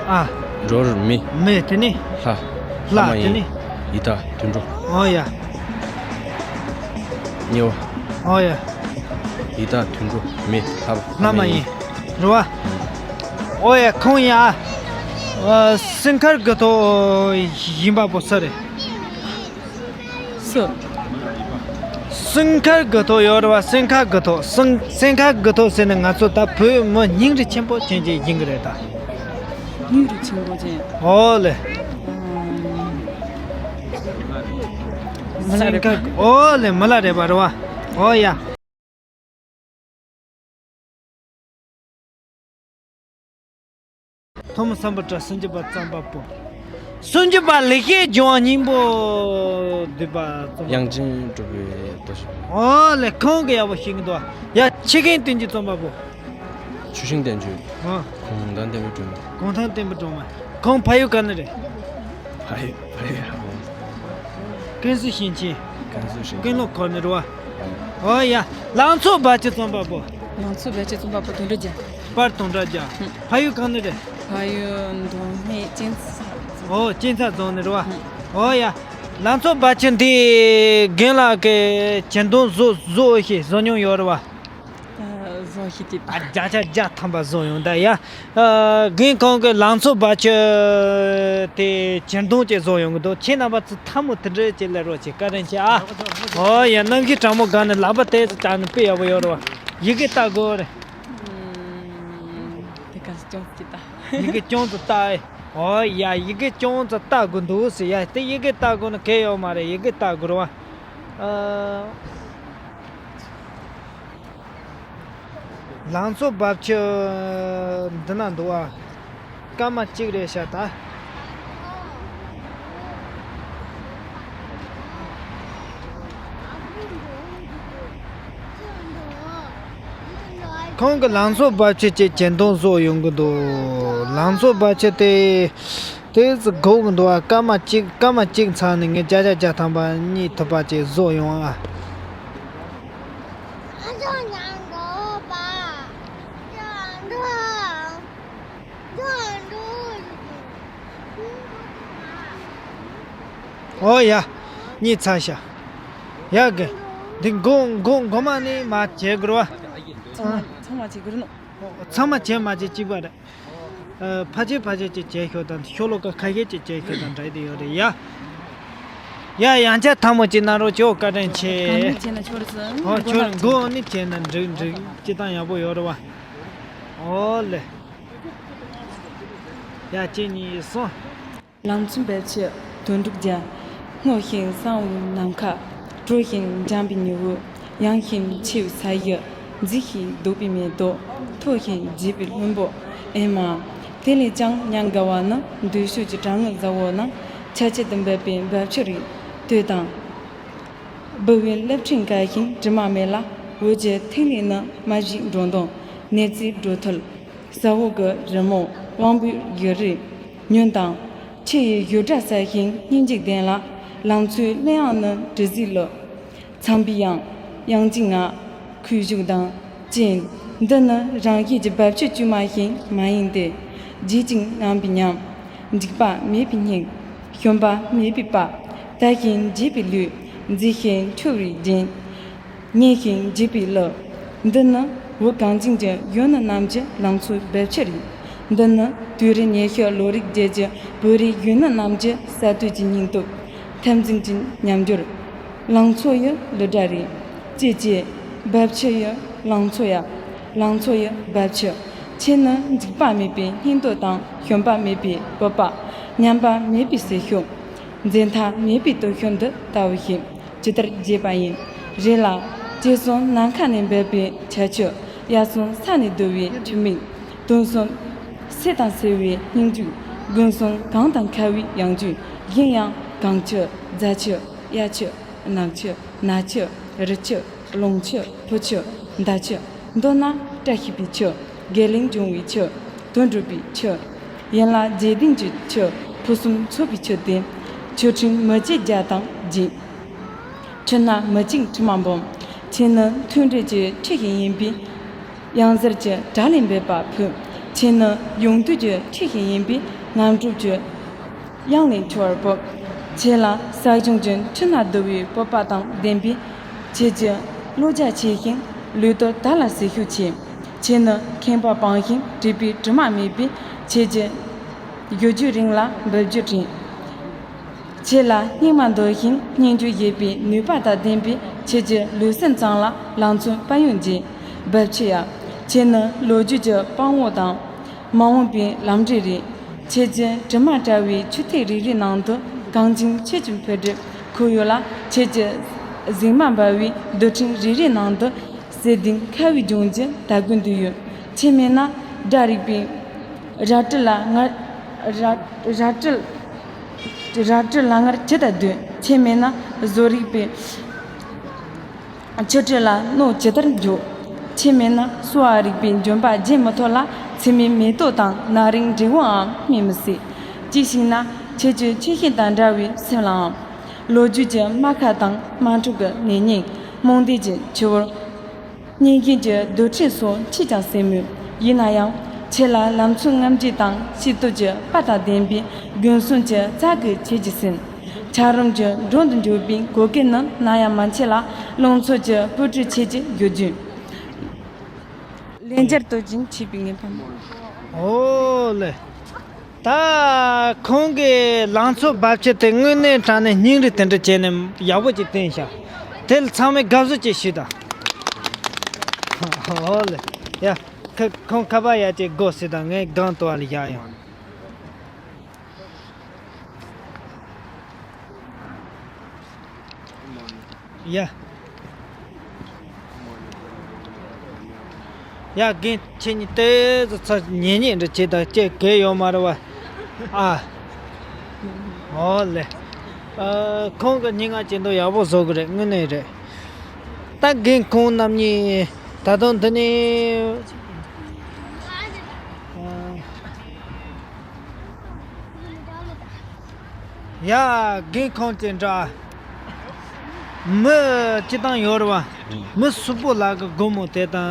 ཨ། འགྲོ་རུ་མི། མི་དེ་ནི། ལྷ། ལྷ་ལྷ་མ་དེ་ཡིན། ནི། ཡི་དྭགས་དུད་འགྲོ། ཨོ་ཡ། ཉེ་བ། ཨོ་ཡ། ཡི་དྭགས་དུད་འགྲོ་མི་ལྷ། ལྷ་མ་ཡིན། རེད་བ། ཨོ་ཡ། ཁོང་ཡ། ཨ། སེང་མཁར་དགུ་ཐོག་ཡིན་པ་པོ་སུ་རེད། སུ། སེང་མཁར་དགུ་ཐོག་ཡོད་རེད་བ། སེང་མཁར་དགུ་ཐོག་སེང་། སེང་མཁར་དགུ་ཐོག་ཟེར་ན་ང་ཚོ་ད་བོད་མི་སྙིང་རུས་ཆེན་པོ་ཅན་ཅིག་ཡིན་གི་རེད་ད། སྙིང་རུས་ཆེན་པོ་ཅན། ཨོ་ལེ། ཨམ། མི་ལ་རས་པ། སེང་མཁར། ཨོ་ལེ། མི་ལ་རས་པ་རེད་བ། ཨོ་ཡ། ཐོག་མར་སམ་བྷོ་ཊ་སུམ་ཅུ་པ་རྩོམ་པ་པོ། སུམ་ཅུ་པ་ལེགས་བཤད་ལྗོན་དབང་སྙིང་པོ་བསྡུས་པ་རྩོམ་པ། དབྱངས་ཅན་གྲུབ་པའི་རྡོ་ཞིང་། ཨོ་ལེ། ཁོང་གི་ཡག་པོ་ཤེས་གི་འདུག་ཡ། ཆོས་ཁེངས་བསྟན་འཛིན་རྩོམ་པ་པོ། ཆུ་ཤིང་བསྟན་བཅོས། ཨ། གུང་ཐང་བསྟན་པའི་སྒྲོན་མེ། གུང་ཐང་བསྟན་པའི་སྒྲོན་མེ། ཁོང་ཕ་ཡུལ་ག་ནས་རེད། ཕ་ཡུལ། ཕ་ཡུལ། ཀན་སུའུ་ཞིང་ཆེན། ཀན་སུའུ་ཞིང་ཆེན། ཀན་ལྷོ་ཁུལ་ནས་རེད་བ། ཨོ་ཡ། ལང་ཚོ་རྦབ་ཆུ་རྩོམ་པ་པོ། ལང་ཚོ་རྦབ་ཆུ་རྩོམ་པ་པོ་དོན་གྲུབ་རྒྱལ། པར་དོན་གྲུབ་རྒྱལ། ཧུམ། ཕ་ཡུལ་གང་ནས་རེད། ཕ་ཡུལ་མདོ་སྨད་གཅན་ཚ། ཨོ། གཅན་ཚ་རྫོང་ནས་རེད་བ། ཧུམ། ཨོ་ཡ། ལང་ཚོ་རྦབ་ཆུ་འདི་རྒན་ལགས་ཀྱིས་གྱེར་འདོན་བཟོ་བཟོ་ཞེས་བཟོ་མྱོང་ཡོད་རེད་བ། ཨ། བཟོ་ཤེས་ཀྱི། ཨ། བརྒྱ་ཆ་བརྒྱ་ཐམ་པ་བཟོ་ཡོང་ད་ཡ། ཨ། རྒན་ཁོང་གིས་ལང་ཚོ་རྦབ་ཆུ་དེ་གྱེར་འདོན་ཅིག་བཟོ་ཡོང་གི་འདུག་ཁྱེད་རྣམ་པ་ཚོ་ཐལ་མོ་དེ་འདྲ་ཅིག་སླེབས་རོགས་བྱེད། བཀའ་དྲིན་ཆེ་ཨ། ཨོ་ཡ། གནམ་གཤིས་གྲང་མོ་སྒང་ནས་ལག་པ་དེ་ཚོ་བཅག་ནས་དཔེ་ཡག་པོ་ཡོད་རེད་བ། ཡི་གེ་ལྟ་དགོས་རེད། ཨམ། དེ་ག་ཅུང་ཙམ་ལྟ། ཡི་གེ་ཅུང་ཙམ་ལྟ་ཨེ། ཨོ་ཡ། ཡི་གེ་ཅུང་ཙམ་ལྟ་དགོས་འདུག་ཟེར་ཡ། དེ་ཡི་གེ་ལྟ་དགོས་ན་གལ་ཡོད་མ་རེད། ཡི་གེ་ལྟ་དགོས་རེད་བ། ཨ། ལང་ཚོ་རྦབ་ཆུ་འདི་ན་འདུག་ཨ། སྐར་མ་གཅིག་རེད་ཤག་ད། ཁོང་གིས་ལང་ཚོ་རྦབ་ཆུ་ཅིག་གྱེར་འདོན་བཟོ་ཡོང་གི་འདུག་ལང་ཚོ་རྦབ་ཆུ་དེ། དེ་ཚོ་དགོས་ཀྱི་འདུག་ཨ། སྐར་མ་གཅིག་སྐར་མ་གཅིག་ཚར་ནས་ངས་བརྒྱ་ཆ་བརྒྱ་ཐམ་པ་རྙེད་ཐུབ་པ་ཅིག་བཟོ་ཡོང་ཨ། ཨོ་ཡ། རྙེད་ཚར་ཤག་ཡ་གི། འདི་མགོ་མགོ་མགོ་མ་ནས་མར་བྱེད་དགོས་རེད་བ། ཚང་མ་ཚང་མ་བྱེད་དགོས་རེད་ནོ། ཚང་མ་བྱེད་མ་བྱེད་གཅིག་པ་རེད། ཨ། ཕལ་ཆེར་ཕལ་ཆེར་ཅིག་བྱས་ཤོག་དང་ཤོ་ལོ་ཀ་ཁ་ཤས་ཅིག་བྱས་ཤོག་དང་འདྲ་དེ་ཡོད་རེད་ཡ། ཡ། ཡང་བསྐྱར་ཐལ་མོ་ཅིག་གནང་རོགས་ཅོ། བཀའ་དྲིན་ཆེ། གང་མི་བྱས་ན་ཆོག་རེད་ཟེར། ཨོ། ཆོག་རེད། མགོ་ནས་བྱས་ན་འགྲིག་འགྲིག་སྤྱིར་བཏང་ཡག་པོ་ཡོད་རེད་བ། ཨོ་ལེ། ཡ། གཅིག་གཉིས་གསུམ། ལང་ཚོའི་རྦབ་ཆུ་དོན་གྲུབ་རྒྱལ། སྔོ་ཞིང་གསང་བའི་ནམ་མཁའ། དྲོ་ཞིང་འཇམ་པའི་ཉི་འོད། ཡངས་ཤིང་ཆེ་བའི་ས་གཞི། མཛེས་ཤིང་རྡོ་པའི་མེ་ཏོག །མཐོ་ཞིང་རྒྱས་པའི་ལྷུན་པོ། ཨེ་མ། དེ་ལས་ཀྱང་ཉམས་དགའ་བ་ནི་འདོད་ཆགས་ཀྱི་གྲང་ངར་ཟ་འོག་ན་ཆ་བྱད་དུ་འབབ་པའི་རྦབ་ཆུ་རེད། ལྟོས་དང་། ལྦུ་བའི་རླབས་ཕྲེང་འགའ་ཞིག་དྲི་མ་མེད་ལ། འོད་ཀྱི་ཐིག་ལེ་ནི་མ་བཞུས་འགྲོ་འདུག །གནས་རྩིའི་འགྲོ་ཐུལ། ས་འོག་གི་རི་མོ་དབང་པོའི་ཡུལ་རེད། ཉོན་དང་། ཆུ་ཡི་བཞུར་སྒྲ་གསལ་ཞིང་སྙན་འཇེབས་ལྡན་ལ། ལང་ཚོའི་གླུ་དབྱངས་ནི་དྲི་ཟའི་གླུ། ཚངས་པའི་དབྱངས། དབྱངས་ཅན་ངག །ཁོར་ཡུག་དང་། ཅན། འདི་ནི་རང་བཞིན་གྱི་རྦབ་ཆུ་དཀྱུས་མ་ཞིག་མ་ཡིན་ཏེ། བརྗིད་ཅིང་ངང་པའི་ཉམས། འཇིགས་པ་མེད་པའི་སྙིང་། ཞུམ་པ་མེད་པའི་དཔའ། དལ་ཞིང་བརྗིད་པའི་ལུས། མཛེས་ཤིང་འཕྱོ་བའི་རྒྱན། སྙན་ཞིང་འཇེབས་པའི་གླུ། འདི་ནི་བོད་གངས་ཅན་གྱི་ཡུལ་ནི་རྣམས་ཀྱི་ལང་ཚོའི་རྦབ་ཆུ་རེད། འདི་ནི་དུས་རབས་ཉི་ཤུ་ལོ་རིམ་བརྒྱད་ཀྱི་བོད་རིགས་ཡུལ་ནི་རྣམས་ཀྱི་གསར་གཏོད་ཀྱི་སྙིང་སྟོབས། འཐབ་འཛིང་གི་ཉམས་འགྱུར། ལང་ཚོ་ཡི་གླུ་སྒྲ་རེད། ཅེས་བཅས། རྦབ་ཆུ་ཡི་ལང་ཚོ་ཡ། ལང་ཚོ་ཡི་རྦབ་ཆུ། ཁྱེད་ནི་འཇིགས་པ་མེད་པའི་སྙིང་སྟོབས་དང་ཞུམ་པ་མེད་པའི་སྤོབས་པ། ཉམས་པ་མེད་པའི་ཟིལ་ཤུགས། འཛད་མཐའ་མེད་པའི་སྟོབས་ཤུགས་འདི་ལྟ་བུ་ཞིག་ཇི་ལྟར་རྒྱས་པ་ཡིན། རེད་ལ། ཞེས་གསུངས། ནམ་མཁའ་ནས་འབབ་པའི་བྱ་ཁྱུ། ཡར་སོང་ས་ནས་བརྡོལ་བའི་ཆུ་མིག། དོན་གསུམ་སེར་དང་སེར་བའི་སྙིང་རྒྱུད། དགུན་གསུམ་གངས་དང་ཁ་བའི་ཡང་རྒྱུད། གཞན་ཡང་གངས་ཁྱུ། རྫ་ཁྱུ། གཡའ་ཁྱུ། ནགས་ཁྱུ། ནགས་ཁྱུ། རི་ཁྱུ། ཀླུང་ཁྱུ། ཕུ་ཁྱུ། མདའ་ཁྱུ། མདོར་ན་བཀྲ་ཤིས་པའི་ཁྱུ། དགེ་ལེགས་འབྱུང་བའི་ཁྱུ། དོན་འགྲུབ་པའི་ཁྱུ། ཡན་ལག་བརྒྱད་ལྡན་གྱི་ཁྱུ། ཕུན་སུམ་ཚོགས་པའི་ཁྱུ་སྟེ། ཁྱུ་ཕྲེང་མི་བརྒྱད་བརྒྱ་དང་བརྒྱད། ཁྱུ་སྣ་མི་གཅིག་དྲི་མ་སྦོམ། ཁྱེད་ནི་མཐུན་སྒྲིལ་གྱི་ཁྱུ་ཞིག་ཡིན་པས། གཡང་གཟར་གྱི་བྲག་ལས་འབབ་པ་ཕུལ། ཁྱེད་ནི་ཡོངས་འདུས་ཀྱི་ཁྱུ་ཞིག་ཡིན་པས། ངན་གྲུབ་ཀྱི་གཡང་ལས་འཆི་བར་སྤོབས། ཁྱེད་ལ་ས་གཞུང་གི་ཁྱུ་སྣ་བརྡོལ་བའི་སྤོབས་པ་དང་ལྡན་པས། ཁྱེད་ཀྱི་བློ་རྒྱ་ཆེ་ཞིང་ལུས་སྟོབས་དར་ལ་ཟིལ་ཤུགས་ཆེ། ཁྱེད་ནི་ཁེངས་པ་སྤངས་ཤིང་སྒྲིབ་པའི་དྲི་མ་མེད་པས། ཁྱེད་ཀྱི་བཞུར་རྒྱུན་རིང་ལ་འབབ་རྒྱུན་རིང་། ཁྱེད་ལ་སྙིགས་མ་འདོར་ཞིང་སྙིང་རྗེ་བཞེས་པའི་ནུས་པ་དང་ལྡན་པས། ཁྱེད་ཀྱི་ལུས་སེམས་གཙང་ལ་ལང་ཚོའི་དཔལ་ཡོན་རྒྱས། འབབ་ཆུ་ཡ། ཁྱེད་ནི་ལོ་རྒྱུས་ཀྱི་དཔང་པོ་དང་། མ་འོངས་པའི་ལམ་འབྲས་རེད། ཁྱེད་ཀྱི་དྲི་མ་བྲལ་བའི་ཆུ་ཐིགས་རེ་རེའི་ནང་དུ་གངས་ཅན་ཆོས་ཀྱི་འཕེལ་འགྲིབ་ཁུག་ཡོད་ལ། ཁྱེད་ཀྱི་གཟིགས་མ་འབར་བའི་རྡུལ་ཕྲན་རེ་རེའི་ནང་དུ་གསེར་ལྡན་ཁ་བའི་ལྗོངས་ཀྱི་དར་རྒུད་འདུས་ཡོད། ཁྱེད་མེད་ན་སྒྲ་རིག་པའི་རལ་གྲི་ལ་ངར། རལ་རལ་གྲི། རལ་གྲི་ལ་ངར་ཇི་ལྟར་ལྡོད། ཁྱེད་མེད་ན་བཟོ་རིག་པའི་ཆུ་ཁྲོད་ལ་རྣོ་ཇི་ལྟར་འཇོག། ཁྱེད་མེད་ན་གསོ་བ་རིག་པའི་ལྗོན་པ་རྒྱས་མི་ཐུབ་ལ། ཚེར་མའི་མེ་ཏོག་དང་ན་རིང་འབྲས་བུའང་སྨིན་མི་སྲིད། གཅིག་བྱས་ན་ཁྱེད་ཀྱི་ཆུ་ཤེལ་དང་འདྲ་བའི་སེམས་ལའང་། ལོ་རྒྱུས་ཀྱི་རྨ་ཁ་དང་དམག་འཁྲུག་གི་ནད་རྙིང་། རྨོངས་དད་ཀྱི་ཆུ་བུར། གཉིས་འགྱུར་གྱི་རྡུལ་ཕྲན་སོགས་མཆིས་ཀྱང་སྲིད་མོད། ཡིན་ན་ཡང་ཁྱེད་ལ་ལམ་ཚུལ་རྔམ་བརྗིད་དང་ཤེས་རྟོགས་ཀྱི་དཔལ་དང་ལྡན་པའི་དགུན་གསུམ་གྱི་རྩྭ་གི་ཁྱེད་ཀྱི་སེམས། འཁྱགས་རོམ་གྱི་འགྲོ་འདི་འཇུག་པའི་གོ་སྐལ་ནི་ནམ་ཡང་མ་མཆིས་ལ། རླུང་འཚུབ་ཀྱི་སྤོས་དྲི་ཁྱེད་ཀྱི་རྒྱུ་རྒྱུན། ལན་བརྒྱར་དུ་སྦྱིན་བྱས་པའི་ངེས་པ་མེད། ཨོ་ལེ། ད་ཁོང་གི་ལང་ཚོ་འབབ་ཆུ་དེ་དངོས་གནས་དྲང་གནས་སྙིང་རུས་དེ་འདྲ་བྱས་ནས་ཡག་པོ་ཅིག་བསྟན་ཤག་དེ་ལ་ཚང་མས་དགའ་བསུ་ཅིག་ཞུས་དང་། ཨོ་ལེ། ཡ། ཁ་ཁོང་ཁ་པར་ཡ་ཅིག་དགོས་ཟེར་དང་། ངས་སྒང་དུ་བ་ལ་བཞག་ཡོང་། ཡ། ཡ། རྒན་ཁྱེད་གཉིས་དེ་ཚོ་ཚ་ཉེ་ཉེ་འདྲ་བྱེད་དང་ཅེས་གལ་ཡོད་མ་རེད་བ། ཨ། ཨོ་ལེ། ཨ། ཁོང་གི་སྙན་ངག་ཅིག་འདུག་ཡག་པོ་བཟོ་གི་རེད། དངོས་གནས་རེད། ད་རྒན་ཁོང་རྣམ་གཉིས་ད་དུང་འདི་ནས། ཡ། རྒན་ཁོང་དེ་འདྲ། མི་སྤྱི་བཏང་ཡོད་རེད་བ། མི་སུག་པོ་ལག་གི་སྒོར་མོ་དེ་དང་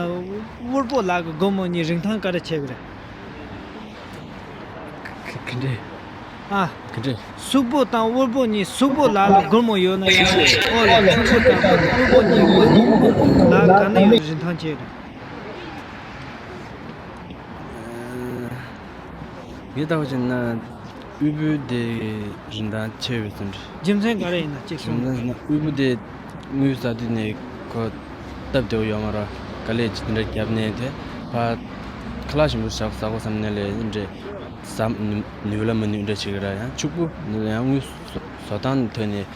དབུལ་པོ་ལག་གི་སྒོར་མོ་གཉིས་རིན་ཐང་ག་རེ་ཆེ་གི་རེད། ག་ག་འདྲས། ཨ། ག་འདྲས། སུག་པོ་དང་དབུལ་པོ་གཉིས། སུག་པོ་ལག་ལ་སྒོར་མོ་ཡོད་ན་ཡང་། ཨོ་ལ། སུག་པོ་དང་དབུལ་པོ་གཉིས་ལག་ག་ནས་ཡོད་རིན་ཐང་ཆེ་རེད། ངས་ལྟ་བ་བྱས་ན་དབུལ་པོ་དེ་རིན་ཐང་ཆེ་བའི་ཚུལ་འདྲ། རྒྱུ་མཚན་ག་རེ་ཡིན་ན་ཅིག་གསུངས། རྒྱུ་མཚན་ཟེར་ན་དབུལ་པོ་དེ་དངུལ་ཟ་དུས་ནས་ཁོ་སྟབས་བདེ་བོ་ཡོད་མ་རེད། དཀའ་ལས་ཅིག་དེ་འདྲ་བརྒྱབ་ནས་དེ་ཕར་ཁ་ལག་ཞིམ་པོ་ཞིག་ཟ་དགོས་བསམ་ནས་ལས་དེ་འདྲ་ཟ་ནུས་ལ་མི་ནུས་འདྲ་བྱེད་ཀྱི་རེད། ཡང་ཕྱུག་པོ་ཡང་དངུལ་བཟོ་སྟངས་ཐོག་ནས་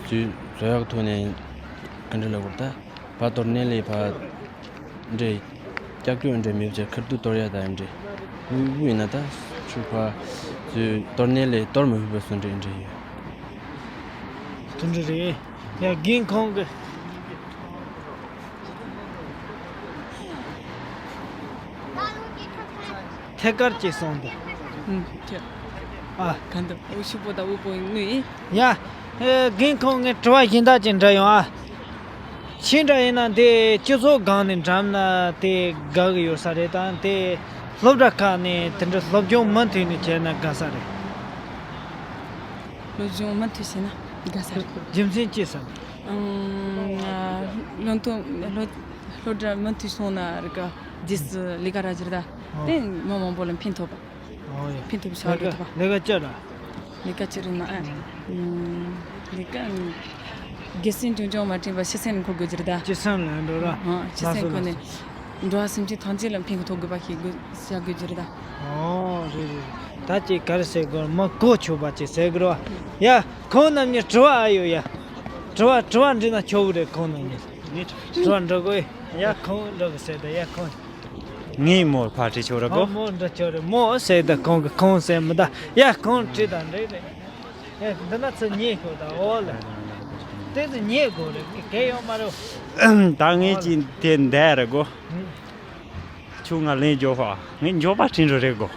ཚུར་བཟོ་ཡག་ཐོག་ནས་ག་འདྲ་ལབ་དགོས་རེད། ད་ཕར་གཏོར་ནས་ལས་ཕར། འདྲེ། ཀྱག་ཀྱོག་འདྲེ་མེད་ཅེ་ཁར་དུ་གཏོར་ཡ་ད་ཡིན་འདྲེ། དབུལ་པོ་ཡིན་ན་ད་ཕྱུག་པ་ཚོས་གཏོར་ནས་ལས་གཏོར་མི་ཕོད་པ་སུ་འདྲེ་འདྲེ་ཡོད། དུ་འདྲེ་རེད། ཡ་རྒན་ཁོང་གི། ཐད་ཀར་ཅིག་སོང་འདུག་ཨུམ། ཁྱོད། ཨ། ག་འདུག་དབུལ་ཕྱུག་པོ་དང་དབུལ་པོ་དངོས་ཡིན། ཡ། ཨེ། རྒན་ཁོང་ངས་དྲི་བ་གཞན་དག་ཅིག་འདྲི་ཡོང་ཨ། ཁྱེད་འདྲ་ཡིན་ན་དེ་སྤྱི་ཚོགས་སྒང་ནས་འགྲམ་ན་དེ་དགའ་གི་ཡོད་ས་རེད་དང་། དེ་སློབ་གྲྭ་ཁག་ནས་དེ་འདྲ་སློབ་སྦྱོང་མུ་མཐུད་ནས་བྱས་ན་དགའ་ས་རེད། སློབ་སྦྱོང་མུ་མཐུད་བྱས་ན་དགའ་ས་རེད། རྒྱུ་མཚན་ཅི་ཟེར་ན། ཨང་། སློབ་ཐོན་སློབ་སློབ་གྲྭ་མུ་མཐུད་སོང་ན་རིག་ག་རྗེས་སུ་ལས་ཀ་རག་རྒྱུ་རེད་ད། ཨོ། དེ་མི་མང་པོ་ལ་ཕན་ཐོགས་པ། ཨོ་ཡ། ཕན་ཐོགས་པའི་བྱ་བ་ལས་ཀ་སྒྲུབ་ཐུབ་པ། ལས་ཀ་ཅི་ར། ལས་ཀ་ཅི་རེད་ན་ཨ། ལས་ཀ། སྒེར་སེམས་ཆུང་ཆུང་མ་དྲན་པར་སྤྱི་སེམས་འཁོར་དགོས་རྒྱུ་རེད་ད། སྤྱི་སེམས་ལ་འགྲོ་ར། ཨ། སྤྱི་སེམས་ཁོ་ནས། འགྲོ་བ་སེམས་ཅན་ཐམས་ཅད་ལ་ཕན་ཐོགས་དགོས་པ་ཞིག་དགོས་བྱ་དགོས་རྒྱུ་རེད་ད། ཨོ་རེད་རེད། ད་ཅིག་ག་རེ་ཟེར་དགོས། མི་གོ་ཆོད་པ་ཅིག་ཟེར་དགོས་ར། ཡ། ཁོང་རྣམ་གཉིས་དྲི་བ་ཨ་ཡོད་ཡ། དྲི་བ་དྲི་བ་འདྲི་ན་ཆོག་གི་རེད་ཁོང་རྣམ་གཉིས། ངས་འགྲོ་འགྲོ་གོ། ཡ་ཁོང་འགྲོ་གི་ཟེར་ད་ཡ་ཁོང་། ངས་མོར་ཕར་ཁྲིད་ཆོག་ར་གོ། ཁོང་མོ་འགྲོ་ཆོག་རེད་མོ་ཟེར་ད་ཁོང་གི་ཁོང་ཟེར་མི་ད་ཡ་ཁོང་ཁྲིད་ད་འགྲིག་རེད། ཡ་འདི་ན་ཚུར་ཉེ་གོ་ད་འོ་ལ། དེ་ཚོ་ཉེ་གོ་རེད་གལ་ཡོད་མ་རེད། ད་ངས་ཅི་དེ་འདས་ར་གོ། ཁྱོད་ང་ལན་འཇོག་ཧ། ངས་འཇོག་པ་དྲིན་རུ་རེད་གོ།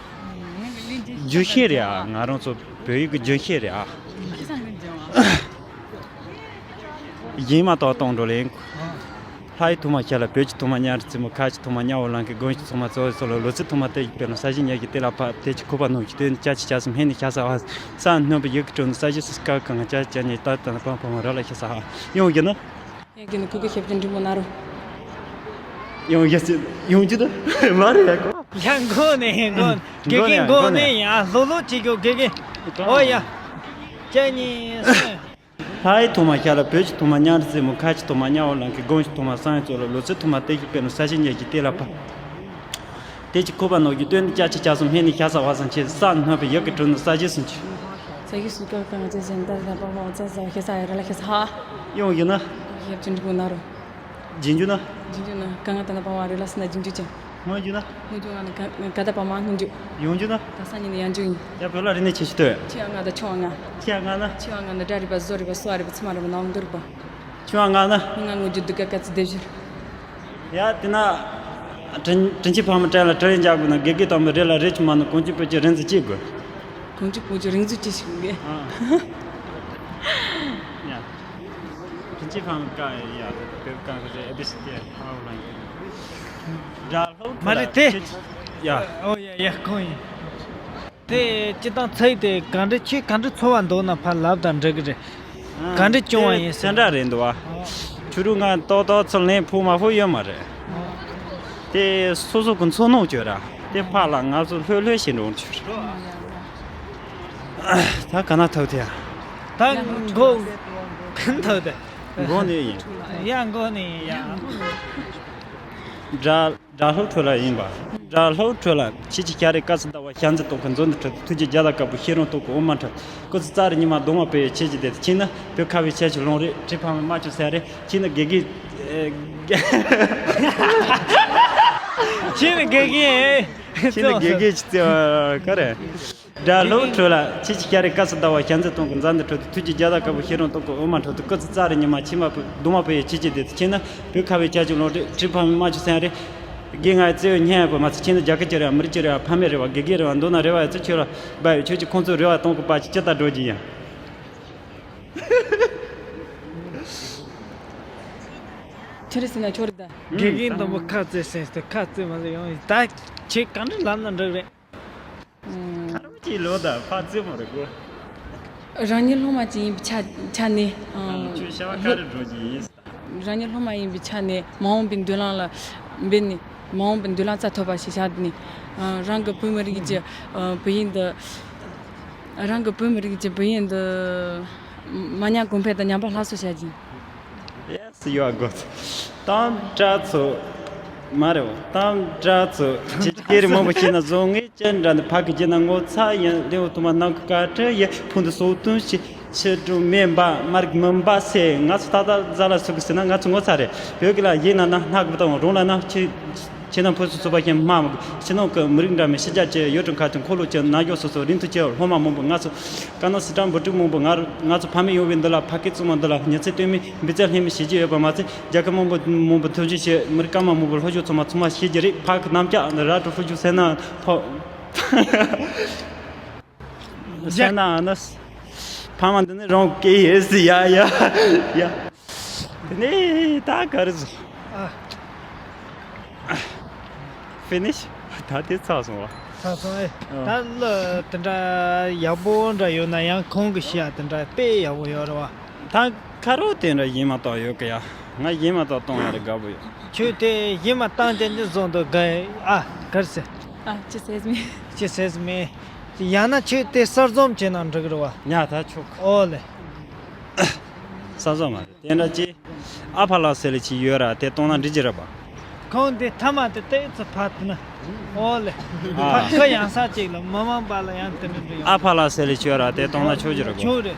རྒྱུན་ཤེས་རེད་ཨ། ང་རང་ཚོ་བོད་ཡིག་གི་རྒྱུན་ཤེས་རེད་ཨ། ཡིན་མ་གཏོགས་གཏོང་འགྲོ་ལེན། ལྷ་ཡི་ཐུགས་མ་ཁྱེར་ལ་བོད་ཀྱི་ཐུགས་མ་གཉའ་རི་རྩེ་མོ། ཁ་ཆེ་ཐུགས་མ་གཉའ་བོ་ལང་ཀའི་དགོན་གྱི་ཐུགས་མ་གཙོ་བོའི་སོ་ལོ། ལོ་ཚིགས་ཐུགས་མ་གཏེར་གྱི་དཔེ་ལ་ས་གཞི་ཉག་གི་གཏེར་ལ་ཕབ། གཏེར་གྱི་ཁུག་པ་ནང་གི་སྟོན་ནི་ལྕགས་ཀྱི་ལྕགས་སུ་སྨན་ནི་ཤ་ཟ་བ། ས་སྣོན་པ་ཡུག་གི་དྲོད་ནི་ས་གཞི་སུ་སྐར་གང་ལྕགས་ཀྱི་ལྕགས་ཉེ་ལྟ་ལྟ་ན་པང་པང་ར་ལ་ཤ་ཟ་བ། ཡོང་གི་ན། ཡང་གི་ནི་ཁུ་ཁུ་ཞབས་ཀྱི་འབྲི་མོ་ན་རུ། ཡང་ཡ་ཅི་ཡང་ཅི་ད་མ་རེད་ཡ་གོ། ཡ་མགོ་ནས་མགོ་ནས་དགེ་རྒན་མགོ་ནས་ཡ་ལྷོ་ལྷོ་བྱེད་རྒྱུ་དགེ་རྒན། ཨོ་ཡ། ཅི་ནི་སོང་། ལྷ་ཡི་ཐུགས་མ་ཤ་ལ་བོད་ཀྱི་ཐུགས་མ་གཉའ་རི་རྩེ་མོ། ཁ་ཆེ་ཐུགས་མ་གཉའ་བོ་ལང་ཀའི་དགོན་གྱི་ཐུགས་མ་གསང་བའི་གཙུག་ལག། ལོ་ཚིགས་ཐུགས་མ་གཏེར་གྱི་དཔེ་ནི་ས་གཞི་ཉག་གི་གཏེར་ལ་ཕབ། གཏེར་གྱི་ཁུག་པ་ནང་གི་སྟོན་ནི་ལྕགས་ཀྱི་ལྕགས་སུ་སྨན་ནི་ཤ་ཟ་བ་ཟང་ཆེ། ས་སྣོན་པ་ཡུག་གི་དྲོད་ནི་ས་གཞི་སུ་མཆི། ས་གཞི་སུ་སྐར་གང་ང་ཚེ་ཟན་ཏར་ད་པ་མ་ཙ་ཟ་ཤ་ཟ་ཡ་ར་ལ་ཤ་ཟ། ཡོང་གི་ན། ཡབ་ཅིན་གོ་ན་རོ། རྗེས་འཇུག་ན། རྗེས་འཇུག་ན་གང་ང་ད་ན་པ་མ་རེ་ལ་སི་ན་རྗེས་འཇུག་ཅན། སྔོན་འཇུག་ན། སྔོན་འཇུག་ང་ན་ག་ད་པ་མ་སྔོན་འཇུག་ཡོང་འཇུག་ན། ད་ས་ཉིན་ནི་ཡང་འཇུག་ཡིན། ཡ་བོད་ལ་རིག་གནས་ཆེ་ཤོས་ལྟོས། ཆེ་ཡ་ང་ད་ཆུང་བ་ང་། ཆེ་ཡ་ང་ན། ཆེ་བ་ང་ན་སྒྲ་རིག་པ་བཟོ་རིག་པ་གསོ་བ་རིག་པ་ཚི་མ་རིག་པ་ནང་འདུར་པ། ཆུང་བ་ང་ན། ང་སྔོན་འཇུག་འདུག་ག་ཀ་ཚི་སྡེབ་བཞིར། ཡ་དེ་ན། དྲིན་དྲིན་ཆེན་ཕ་མ་བྲན་ལ་དྲིན་ལན་འཇལ་དགོས་ན། དགེ་རྒན་དམ་པའི་རེ་ལ་རེ་ཆུ་མ་ནུ། གོང་ཆུ་བོད་ཀྱི་རིག་འཛུགས་ཅི་ཞིག་དགོས། གོང་ཆུ་བོད་ཀྱི་རིག་འཛུགས་ཅི་ཞིག་དགོས། ཨ། ཡ། དྲིན་ཆེན་ཕ་མ་ཀ་ཡ་བོད་ཀ་གི་རེ་ཨེ་བི་སི་ཏི་ཨ་བོ་ལ་ཡིན། དགྲ་ལྷོ་མ་རེད་དེ། ཡ། ཨོ་ཡ་ཡ་ཁོང་ཡིན། དེ་སྤྱི་བཏང་ཚིག་དེ་ག་འདྲ་ཁྱོད་ག་འདྲ་ཚོར་བ་འདུག་ན་ཕར་ལབ་དང་འགྲིག་གི་རེད། ག་འདྲ་བྱུང་བ་ཡིན་དེ་ཟེར། དེ་འདྲ་རེད་འདུག་བ། ཁྱོད་རང་ང་ཏོག་ཏོག་ཚུར་ལན་ཕུག་མ་ཕུག་ཡོད་མ་རེད། དེ་སོ་སོ་གི་འཚོ་སྣང་བྱོས་ར། དེ་ཕར་ལ་ང་ཚོ་ལྷོད་ལྷོད་བྱེད་འགྲོ་བྱོས་ར། ད་ག་ན་ཐུག་དེ་ཡ། ད་མགོ་ག་ན་ཐུག་དེ། མགོ་ནས་ཡིན། ཡ་མགོ་ནས་ཡིན་ཡ། དགྲ། དགྲ་ལྷོ་ཁྲོད་ལ་ཡིན་པ། དགྲ་ལྷོ་ཁྲོད་ལ། ཁྱེད་ཀྱི་ཤ་རེ་དཀར་སི་ཟླ་བ་ཤ་འཛི་སྟོང་གི་མཛོ་འདི་ཁྲོད་དུ། ཐུགས་རྗེ་རྒྱ་ལ་དཀར་པོ་ཤེས་རུང་སྟོང་གི་འོ་མ་ཁྲོད། སྐུ་ཚེ་ཙ་རི་ཉི་མ་གདོང་བ་པོའི་ཁྱེད་ཀྱི་དེ་ཁྱེད་ནི་བོད་ཁ་བའི་ཁྱེད་ཀྱི་ལོང་རེད། ཁྲི་ཕ་མའི་མ་ཆུ་ཟེར་རེད། ཁྱེད་ནི་དགེ་རྒན། ཁྱེད་ནི་དགེ་རྒན། ཁྱེད་ནི་དགེ་རྒན་ཆི་ཙེ་བ་ག་རེ། དགྲ་ལྷོ་ཁྲོད་ལ། ཁྱེད་ཀྱི་ཤ་རེ་དཀར་སི་ཟླ་བ་ཤ་འཛི་སྟོང་གི་མཛོ་འདི་ཁྲོད་དུ། ཐུགས་རྗེ་རྒྱ་ལ་དཀར་པོ་ཤེས་རུང་སྟོང་གི་འོ་མ་ཁྲོད་དུ། སྐུ་ཚེ་ཙ་རི་ཉི་མ་ཆེ་མ་བུ་གདོང་མ་བུ་ཡི་ཁྱེད་ཀྱི་དེ་ཁྱེད་ནི་བོད་ཁ་བའི་ཁྱེད་ཀྱི་ལོང་རེད། ཁྲི་ཕ་མའི་མ་ཆུ་ཟེར་རེད། དགེ་ང་ཡི་བརྩེ་བའི་སྙན་པོ་མ་ཚེ་ཁྱེད་ནི་རྒྱ་གར་གྱི་རེད་བ། མི་རིགས་ཀྱི་རེད་བ། ཕ་མའི་རེད་བ། དགེ་རྒན་རེད་བ། མདོར་ན་རེ་བ་ཡི་ཚུལ་ཁྱོད་ལ་སྦ་ཡོད། ཁྱོད་ཀྱི་ཁོང་ཚོའི་རེ་བ་སྟོང་གི་པ་ཅི་ཅི་ལྟར་འགྲོ་གི་ཡིན། ཁྱེད་རེད་ཟེར་ན་ཁྱོད་རེད་ད། དགེ་རྒན་དང་པོ་ཁ་རྩེ་སེམས་ཏེ་ཁ་རྩེ་མ་རེད་ཡོང་ཡིན། ད་ཁྱེད་ག་འདྲ་ལབ་ན་འགྲིག་རེད། ཁ་རོག་གི་ལོ་ད་ཕ་རྩེ་མོ་རེད་གོ། རང་ཉིད་སློབ་མ་ཅིག་ཡིན་པའི་ཆ་ཆ་ནས། ཨ། ཁྱོད་བྱ་བ་ག་རེ་འགྲོ་གི་ཡིན། རང་ཉིད་སློབ་མ་ཡིན་པའི་ཆ་ནས་མ་འོངས་པའི་མདུན་ལམ་ལ་འབད་ནས། མ་འོངས་པའི་མདུན་ལམ་རྩ་ཐོབ་པ་ཞིག་བྱ་ནས། ཨ། རང་གི་བོད་མི་རིགས་ཀྱི། ཨ། བོད་ཡིག་འདི། རང་གི་བོད་མི་རིགས་ཀྱི་བོད་ཡིག་འདི་མ་ཉམས་གོང་འཕེལ་དང་ཉམས་པ་སླར་གསོ་བྱ་རྒྱུ། Yes, you are good. དམ་དྲག་ཚོ། མ་རེད་བ། དམ་དྲག་ཚོ། ཁྱེད་ཀྱི་སྐད་རིགས་མང་པོ་ཤེས་ན་བཟང་ངེས་ཅན་འདྲ་འདི་ཕ་གི་རྒྱུད་ན་ངོ་ཚ་ཡིན། ལེའུ་དུ་མ་ནང་གི་བཀའ་ཁྲིད་ཡིན། ཕུང་དུ་སོ་བདུན་ཞིག་ཕྱི་དྲོ་མེ་འབར་མ་རིག་མུན་པ་སེལ། ང་ཚོ་ད་ལྟ་ཟ་ལ་སུ་གི་ཟེར་ན་ང་ཚོ་ངོ་ཚ་རེད། བོད་གི་ལ་ཡིན་ན་ན་སྣ་གི་བཏང་རོང་ལ་ན་ཁྱི་ཁྱི་ནང་ཕུ་སུ་སུ་པ་ཁྱེད་མ་མ་གི་ཕྱི་ནང་གི་མི་རིགས་འདྲ་མིན་ཕྱི་རྒྱལ་གྱི་ཡུལ་གྲུ་ཁག་གི་འཁོར་ལོ་གྱི་ན་གཞོན་སོ་སོ་རིང་དུ་གྱི་སློབ་མ་མང་པོ་ང་ཚོ་ཀ་ན་སི་ཀྲང་འབུ་ཕྲུག་མང་པོ་ང་ང་ཚོ་ཕ་མེས་ཡོང་བའི་འདི་ལ་ཕ་སྐད་གཙང་མ་འདི་ལ་ཉི་ཚེ་སྟོན་མི་འབུ་རྩལ་ལྷད་མི་ཞེ་གི་ཡོད་པ་མ་ཚད་རྒྱལ་ཁབ་མང་པོ་མང་པོ་ཐུགས་རྗེ་ཆེ། མི་རིགས་སྐར་མ་མང་པོ་སློབ་སྦྱོང་ཚང་མ་ཚང་མ་ཤེས་ཀྱི་རེད། ཕ་གི་རྣམ་ཅག་འདི་ར་ཀྲོ་སློབ་སྦྱོང་སེ་ན་ཕོ་སེ་ན་ཨ་ནི་ཕ་མ་འདི་ནི་རང་སྐད་ཡེ་སི་ཡ་ཡ་ཡ། དེ་ནས་ད་ག་རེ་བཟོ། ཨ། ཕི་ནིཤ། ད་དེ་ཚར་སོང་བ། ཚར་སོང་ཨེ། ཨ། ད་ལ་དེ་འདྲ་ཡག་པོ་འདྲ་ཡོད་ན་ཡང་ཁོང་གི་ཤེས་ཡ་དེ་འདྲ་དཔེ་ཡག་པོ་ཡོད་རེད་བ། ད་ཁ་རོག་དེ་འདྲ་ཡིན་མ་གཏོགས་ཡོད་གི་ཡ། ང་ཡིན་མ་གཏོགས་གཏོང་ཡ་རེ་དགའ་པོ་ཡོད། ཁྱོད་དེ་ཡིན་མ་བཏང་དེ་འདི་བཟོ་འདུག་ག་ཨ་གར་སེ། ཨ་ཅི་ཟེར་མེད། ཅི་ཟེར་མེད། ཡང་ན་ཁྱོད་དེ་གསར་རྩོམ་བྱས་ན་འགྲིག་གི་རེད་བ། ཉ་ད་ཆོག་ཨོ་ལེ། གསར་རྩོམ་མ་རེད། དེ་འདྲ་ཅི། ཨ་ཕ་ལགས་ཟེར་ལེ་ཅི་ཡོད་ར་དེ་གཏོང་ན་འགྲིག་གི་རེད་པ། ཁོང་དེ་ཐ་མ་དེ་ཏོག་ཙམ་ཕར་དེ་ན། ཨོ་ལེ། ཨ། ཕར་ཁ་ཡང་ས་ཅིག་ལ་མ་མང་པ་ལ་ཡང་དེ་འདྲ་འདྲ་ཡོད། ཨ་ཕ་ལགས་ཟེར་ལེ་ཅི་ཡོད་ར་དེ་གཏོང་ན་ཆོག་གི་རེད་གོ། ཆོག་རེད།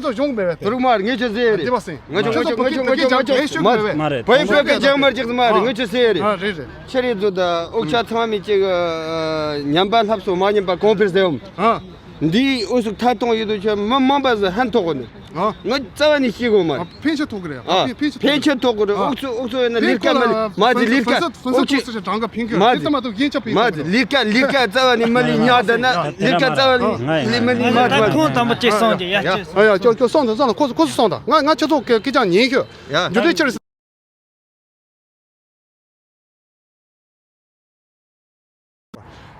ཁྱེད་ཚོ་གཞུང་མེད་པས་དེ། དུ་རུག་མ་རེད། ངས་ཁྱོད་ཟེར་རེད། དེ་བ་སེང་། ང་ཁྱོད་ང་ཁྱོད་ང་ཁྱོད་ང་ཁྱོད་ང་ཁྱོད་ང་ཁྱོད་མ་རེད། མ་རེད། བོད་བོད་སྐད་ཅང་མ་རེད་ཅིག་མ་རེད། ཨ། ང་ཁྱོད་ཟེར་རེད། ཨ། རེད་རེད། ཁྱེད་རེད་ཚོ་ད་འུ་ཅག་ཚང་མས་ཅིག་ཉམས་པ་ལྷབ་སོང་མ་ཉམས་པ་གོང་འཕེལ་ཟེར་འོང་། ཨ། འདིའི་དབུ་སུག་ཐད་གཏོང་ཡོད་དུ་ཆོད་མི་མང་པ་ཟིག་ཧན་ཐོག་གོ་ནི། ཨ། ང་རྩ་བ་ནས་ཤེས་གོ་མ་རེད། ཕན་ཆད་ཐོག་གི་རེད། ཨ། ཕན་ཆད་ཐོག་གི་རེད། ཨ། འུ་ཚོ་འུ་ཚོ་ཡོད་ན་ལས་ཀ་མ་ལས་མ་ཟིག་ལས་ཀ་འུ་ཅི་མ་ཟིག་ལས་ཀ་ལས་ཀ་རྩ་བ་ནས་མ་ལས་ཉག་ད་ན་ལས་ཀ་རྩ་བ་ནས་ལས་མ་ལས་མ་ཐུང་དང་པོ་ཅེས་སོང་ཀྱི་ཡ། ཨ་ཡ་ཅོ་ཅོ་སོང་དང་སོང་དང་ཁོ་ཁོ་སོང་དང་ང་ང་ཁྱེད་ཚོ་སྐད་ཆ་ཉན་ཤོད། འཇུ་དེ་ཕྱིར།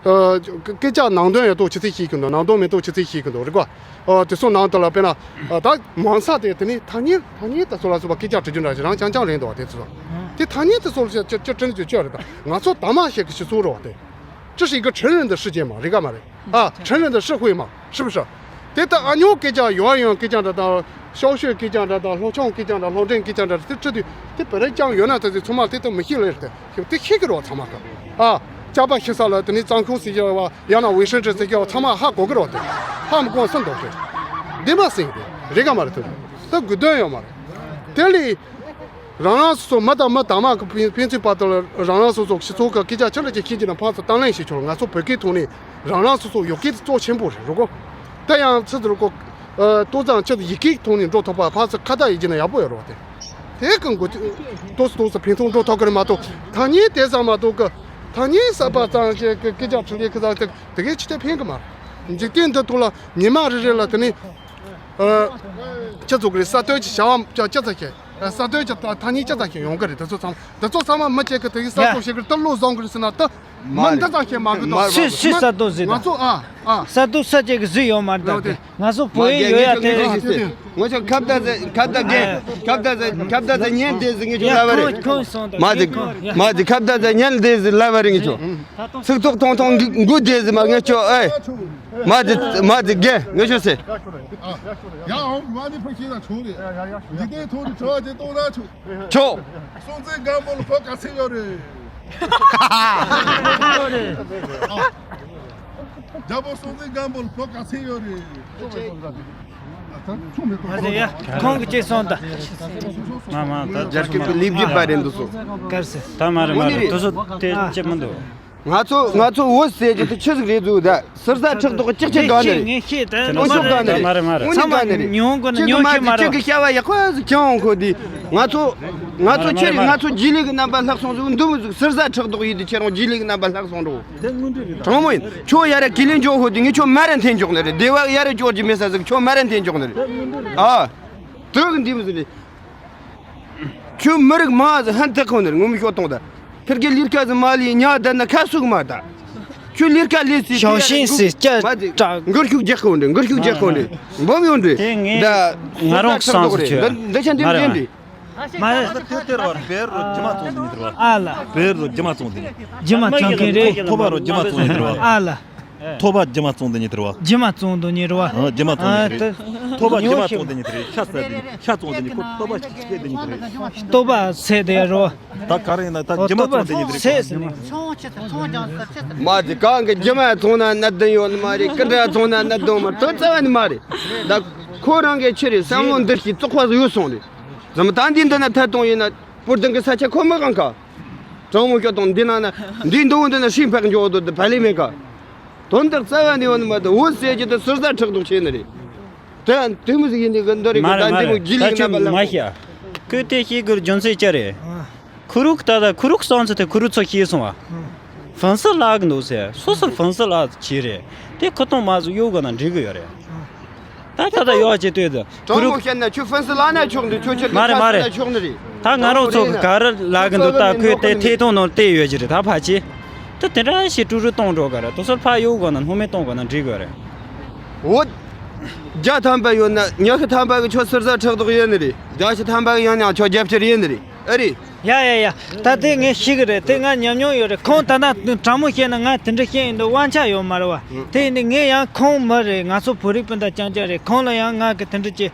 སྐད་ཆ་ནང་དོན་ཡོད་དོ་ཆི་ཚེ་ཤེས་ཀྱི་འདུག་ནང་དོན་མེད་དོ་ཆི་ཚེ་ཤེས་ཀྱི་འདུག་རིག་པ། དེ་ཚོ་ནང་དུ་ལ་དཔེར་ན་ད་མང་ས་དེ་དེ་ནི་ཐ་སྙད་ཐ་སྙད་དུ་སོ་ལ་སོ་པ་སྐད་ཆ་དྲི་རྒྱུ་འདྲ་ཞིག་རང་རྐྱང་རྐྱང་རེད་འདུག་བ་དེ་ཚོ། དེ་ཐ་སྙད་དེ་ཚོ་ལ་ཅི་ཅི་ཅི་དྲན་གྱི་ཅི་རེད་ད། ང་ཚོ་དར་དམར་ཞིག་གི་སྤྱི་ཚོགས་རེད་བ་དེ། 这是一个成人的世界嘛，རེད་ག་མ་རེད།啊，成人的社会嘛，是不是？དེ་ལྟ་ཨ་ཉོ་སྐད་ཆ་ཡོད་ཡོད་སྐད་ཆ་འདྲ་དང་ཤོག་ཤོད་སྐད་ཆ་འདྲ་དང་སློབ་སྦྱོང་སྐད་ཆ་འདྲ་སློབ་འབྲིང་སྐད་ཆ་འདྲ་དེ་ཁྲིད་དུས་དེ་བེ་རེ་ཅང་ཡོད་ན་དེ་ཚོ་ཚང་མ་དེ་ལྟ་མི་ཤེས་ལེ་རེད་དེ་དེ་ཤེས་ཀྱི་རེད་བ་ཚང་མ་ག་ཨ། ཅག་པ་ཤི་ས་ལ་དེ་ནི་གཙང་ཁུག་ཟེར་གྱི་བ་ཡང་ན་ཝེ་ཧྲན་ཀྲི་ཟེར་གྱི་བ་ཚང་མ་ཧ་གོ་གི་རེད་བ་དེ་ཧ་མི་གོ་ས་འདུག་དེ་འདི་མ་ཟིན་དེ་རེད་ག་མ་རེད་དེ་ད་དགོས་དོན་ཡོད་མ་རེད། དེ་ལས། རང་རང་སོ་སོ་མི་དང་མི་དང་མ་གི་ཕན་ཕན་ཚུན་བར་དུ་ལ་རང་རང་སོ་སོ་སྤྱི་ཚོགས་ཀྱི་སྐད་ཆ་ཆ་ལ་ཅིག་ཤེས་ཀྱི་ན་ཕར་ཚུར་གཏམ་གླེང་བྱེད་ཆོག་ང་ཚོ་བོད་སྐད་ཐོག་ནས་རང་རང་སོ་སོ་ཡོད་སྐད་དེ་གཙོ་ཆེན་པོ་རེད་རུ་གོ་ད་ཡང་ཚིག་དེ་རུ་གོ་ཏོག་ཙམ་ཆེད་དུ་ཡི་གེ་ཐོག་ནས་འགྲོ་ཐུབ་པ་ཕར་ཚུར་ཁ་བརྡ་ཡེད་ཀྱི་ན་ཡག་པོ་ཡོད་རེད་བ་དེ་དེ་གི་འགོ་ཏོག་ཙམ་ཏོག་ཙམ་ཕན་ཐོགས་འགྲོ་ཐུབ་ཀྱི་རེད་མ་གཏོགས་ཐ་སྙད་དེ་ཙམ་མ་གཏོགས་ཀི་ཐ་སྙད་གསར་པ་ཙམ་ཞིག་གི་སྐད་ཆ་འཕྲིན་ལས་ཁི་ཙག་དེ་དེ་གའི་ཅི་ཐད་ཕན་གི་མ་རེད། འཇིག་རྟེན་འདི་ཐོག་ལ་ཉི་མ་རེ་རེ་ལ་དེ་ནི། ཨ། ཁྱེད་ཚོ་གི་གསར་གཏོད་ཀྱི་བྱ་བ་ཅག་ཅག་ཙག་ཁྱེད། གསར་གཏོད་ཀྱི་ཐ་སྙད་ཅག་ཙག་ཁྱེད་ཡོང་གི་རེད་དེ་ཚོ་ཚང་མ་དེ་ཚོ་ཚང་མ་མི་གཅིག་གི་དེ་གི་གསར་གཏོད་བྱེད་གི་རེད་ད་བློ་བཟང་གི་རེད་ཟེར་ན་ད། མི་འདི་ཙག་ཁྱེད་མ་གི་ད། སུས་སུས་གསར་གཏོད་ཟིག་ང་ཚོ་ཨ་ཨ། གསར་གཏོད་ས་ཅིག་གི་ཟིག་ཡོད་མ་རེད་ད་དེ་ང་ཚོ་བོད་ཡིག་ཡོད་ཡ་དེ། ངོ་ཆོ་ཁ་བརྡ་ཟེར་ཁ་བརྡ་རྒན་ཁ་བརྡ་ཟེར་ཁ་བརྡ་ཟེར་ཉན་དེ་ཟིག་ངེད་ཚོ་ལབ་པ་རེད། ཁོང་སོང་ད་མ་དེ་ཁོང་ཡ་མ་དེ་ཁ་བརྡ་ཟེར་ཉན་དེ་ཟིག་ལབ་པ་རེད་ངེད་ཚོ། ཚིག་ཐོག་ཐོང་ཐོང་འགུ་འགུ་དེ་ཟིག་མ་ངེད་ཚོ་ཨེ། མ་དེ་མ་དེ་རྒན་ངེད་ཚོ་ཟེར། ཡ་ཨོ་མ་ནི་ཕ་ཤི་ན་ཆོག་རེད། འཇིག་རྟེན་ཐོག་ནས་དྲི་བ་དེ་གཏོང་ན་ཆོག་ཆོག་སྲོང་བཙན་སྒམ་པོ་ལ་བུ་ག་ཚད་ཡོད་རེད། རྒྱལ་པོ་སྲོང་བཙན་སྒམ་པོ་ལ་བུ་ག་ཚད་ཡོད་རེད། ཁོང་གི་ཅེས་སོང་ད། མ་མ་ད་རྒྱ་སྐད་པའི་ལེབ་རྒྱུ་པ་རེད་འདུག་སོ། གར་སེ། ད་མ་རེད་མ་རེད་དུ་སོ་དེ་ཅེས་མི་འདུག་ང་ཚོ་ང་ཚོ་བོད་ཟེར་རྒྱུ་དེ་ཆི་ཟིག་རེད་འདུག་ད། ཟུར་ཟ་ཁྲག་དོག་གཅིག་ཆེ་དགའ་ནི་རེད། ངས་ཤེས་ད་དངོས་ཤུགས་དགའ་ནི་རེད། མ་རེད་མ་རེད། དངོས་གནས་དགའ་ནི་རེད། ཉོང་གོ་ན་ཉོང་ཤེས་མ་རེད། གཅིག་གི་བྱ་བ་ཡག་པོ་ཟིག་ཀྱང་འོང་ཁོ་དེ། ང་ཚོ་ང་ཚོ་ཁྱེད་རང་ང་ཚོ་རྗེས་ལུས་ཀྱི་རྣམ་པ་ལྷག་སོང་ཟིག་འདུག་མི་ཟིག་ཟུར་ཟ་ཁྲག་དོག་ཡིན་དུས་ཁྱེད་རང་རྗེས་ལུས་ཀྱི་རྣམ་པ་ལྷག་སོང་འགྲོ། དྲང་མོ་ཡིན་ཁྱོད་ཡ་ར་གི་ལིན་འཇོག་ཧོ་དེ་ངས་ཁྱོད་མ་ར་འཐེན་འཇོག་ནི་རེད། སྡེ་བ་ཡ་ར་འཇོག་རྒྱུ་མེད་ས་ཟིག་ཁྱོད་མ་ར་འཐེན་འཇོག་ནི་རེད། ཨ། དུག་འདི་མི་ཟིག་རེད། ཁྱོད་མི་རིགས་མང་ཟིག་ཧན་ཐག་ཁོ་ནི་རེད། ངོ་མི་ཤོག་གཏོང་ད། ཁིར་གི་ལིར་ཀ་ཟིག་མ་ལི་ཉ་ད་ན་ཁ་སུག་མ་ད། ཁྱོད་ལིར་ཀ་ལི་སི་ཞའོ་ཤིན་སི་སྐྱ་མ་དེ་དྲག་འགུལ་ཤུགས་རྒྱག་གོ་འདྲི་འགུལ་ཤུགས་རྒྱག་གོ་འདྲི་འབུམ་ཡོང་འདྲི། དེ་ངས་ད་ང་རང་གི་སང་སུ་ཆོས་འདི་འདི་ཆ་འདི་མ་རེད་འདྲི། མ་རེད། དེ་དེ་རོ་བེར་རོ་རྒྱུ་མ་ཙོང་འདི་ནི་དེ་རོ། ཨ་ལ། བེར་རོ་རྒྱུ་མ་ཙོང་འདི་ནི། རྒྱུ་མ་ཙོང་མཁན་རེད། ཐོ་བ་རོ་རྒྱུ་མ་ཙོང་འདི་ནི་དེ་རོ། ཨ་ལ། ཐོ་བ་རྒྱུ་མ་ཙོང་འདི་ནི་དེ་རོ། རྒྱུ་མ་ཙོང་འདི་ནི་རོ། ཨ་རྒྱུ་མ་ཙོང་འདི་ནི་རེད། ཐོ་བ་རྒྱུ་མ་ཙོང་འདི་ནི་དེ་རེད། ཤ་ཟ་འདི་ནི་ཤ་ཙོང་འདི་ནི་ཁོ་ལྟོ་བ་ཤ་འདི་ནི་དེ་རེད། ལྟོ་བ་ཟེར་དེ་རོ། ད་ག་རེ་ཡིན་ན་ད་རྒྱུ་མ་ཙོང་འདི་ནི་དེ་རེད། ཟེར་ཟེར་ནས། མ་དེ་གང་གི་རྒྱུ་མ་ཙོང་ན་གནད་དོན་ཡོད་ནི་མ་རེད། ཀི་འདྲ་ཙོང་ན་གནད་དོན་མ་རེད། དོན་རྩ་བ་ནི་མ་རེད། ད་ཁོ་རང་གི་ཆི་རེད། བསམ་བློ་འདི་ཞིག་བཙོག་པ་ཡོད་སོང་རེད། ཙམ་ད་འདི་འདི་ན་ཐད་གཏོང་ཡིན་ན་པུར་དང་གི་ས་ཆ་ཁོ་མི་གང་ག་དྲང་མོ་སྐྱོ་དང་འདི་ནང་ན་འདི་འདུག་འདི་ན་ཤིང་ཕེག་འཇོག་འདུག་འདི་བ་ལི་མེད་ག་དོན་དག་རྩ་བ་ནས་ཡོང་ནི་མ་གཏོགས་འོད་ཟེར་གྱི་དེ་ཟུར་ཟ་ཁྲག་དོག་བྱས་ནི་རེད། དེ་དེ་མོ་ཟིག་ཡིན་ནི་གི་འདི་རེད་གི། ད་འདི་མོ་རྒྱུ་ལིག་རྣམ་པ་ལ་ཁུ་དེ་ཤེས་དགོས་རྒྱུ་མཚན་ཅི་རེད། ཁུ་རུག་ད་ད་ཁུ་རུག་སོང་ཚེ་དེ་ཁུ་རུག་ཚོ་ཤེས་སོང་བ། ཧྥན་སི་ལག་འདུག་ཟེར་སོ་སོ་ཧྥན་སི་ལག་ཅི་རེད། དེ་ཁུ་ཐོང་མ་ཟུག་གཡོག་ག་ན་འགྲིག་གི་ཡོད་རེད། ད་ད་ད་ཡོད་ཅེས་ལྟོས་ད། ཁུ་དྲང་མོ་རུག་བཤད་ན་ཁྱོད་ཧྥན་སི་ལག་ན་ཆོག་འདི་ཁྱོད་ཁྱོད་མ་རེད་མ་རེད། ཆོག་ནི་རེད། ད་ང་རང་ཚོ་གི་ག་རེ་ལག་གི་འདུག་ད་ཁོས་དེ་ཐེ་ཐོང་ནང་བལྟས་ཡོད་ཀྱི་རེད། ད་ཕ་ཆེ། ད་དེ་འདྲ་ཞིག་ཀྲུ་རུ་གཏོང་འགྲོ་ག་རེད། དེ་ཚོར་ཕ་གཡོག་ག་ན་སྣུམ་མེ་གཏོང་ག་ན་འགྲིག་གི་རེད། འོ། བརྒྱ་ཐམ་པ་ཡོད་ན་ཉི་ཤུ་ཐམ་པ་གི་ཁྱོད་ཟུར་ཟ་ཁྲག་དོག་ཡོད་ནི་རེད། བརྒྱ་ཞིག་ཐམ་པ་གི་ཡོད་ནའང་ཁྱོད་རྒྱབ་སྐྱོར་ཡོད་ནི་རེད། ཨེ་རེད། ཡ་ཡ་ཡ། ད་དེ་ངས་ཤེས་གི་རེད། དེ་ང་ཉམས་མྱོང་ཡོད་རེད། ཁོང་ད་ལྟ་དྲང་མོ་བཤད་ན་ང་དེ་འདྲ་བཤད་ཡིན་འདུག་དབང་ཆ་ཡོད་མ་རེད་བ། དེ་ཡིན་དུས་ངས་ཡང་ཁོང་མི་རེད། ང་ཚོ་བོད་རིགས་སྤུན་ཟླ་རྐྱང་རྐྱང་རེད། ཁོང་ལ་ཡང་ང་གི་དེ་འདྲ་ཅིག་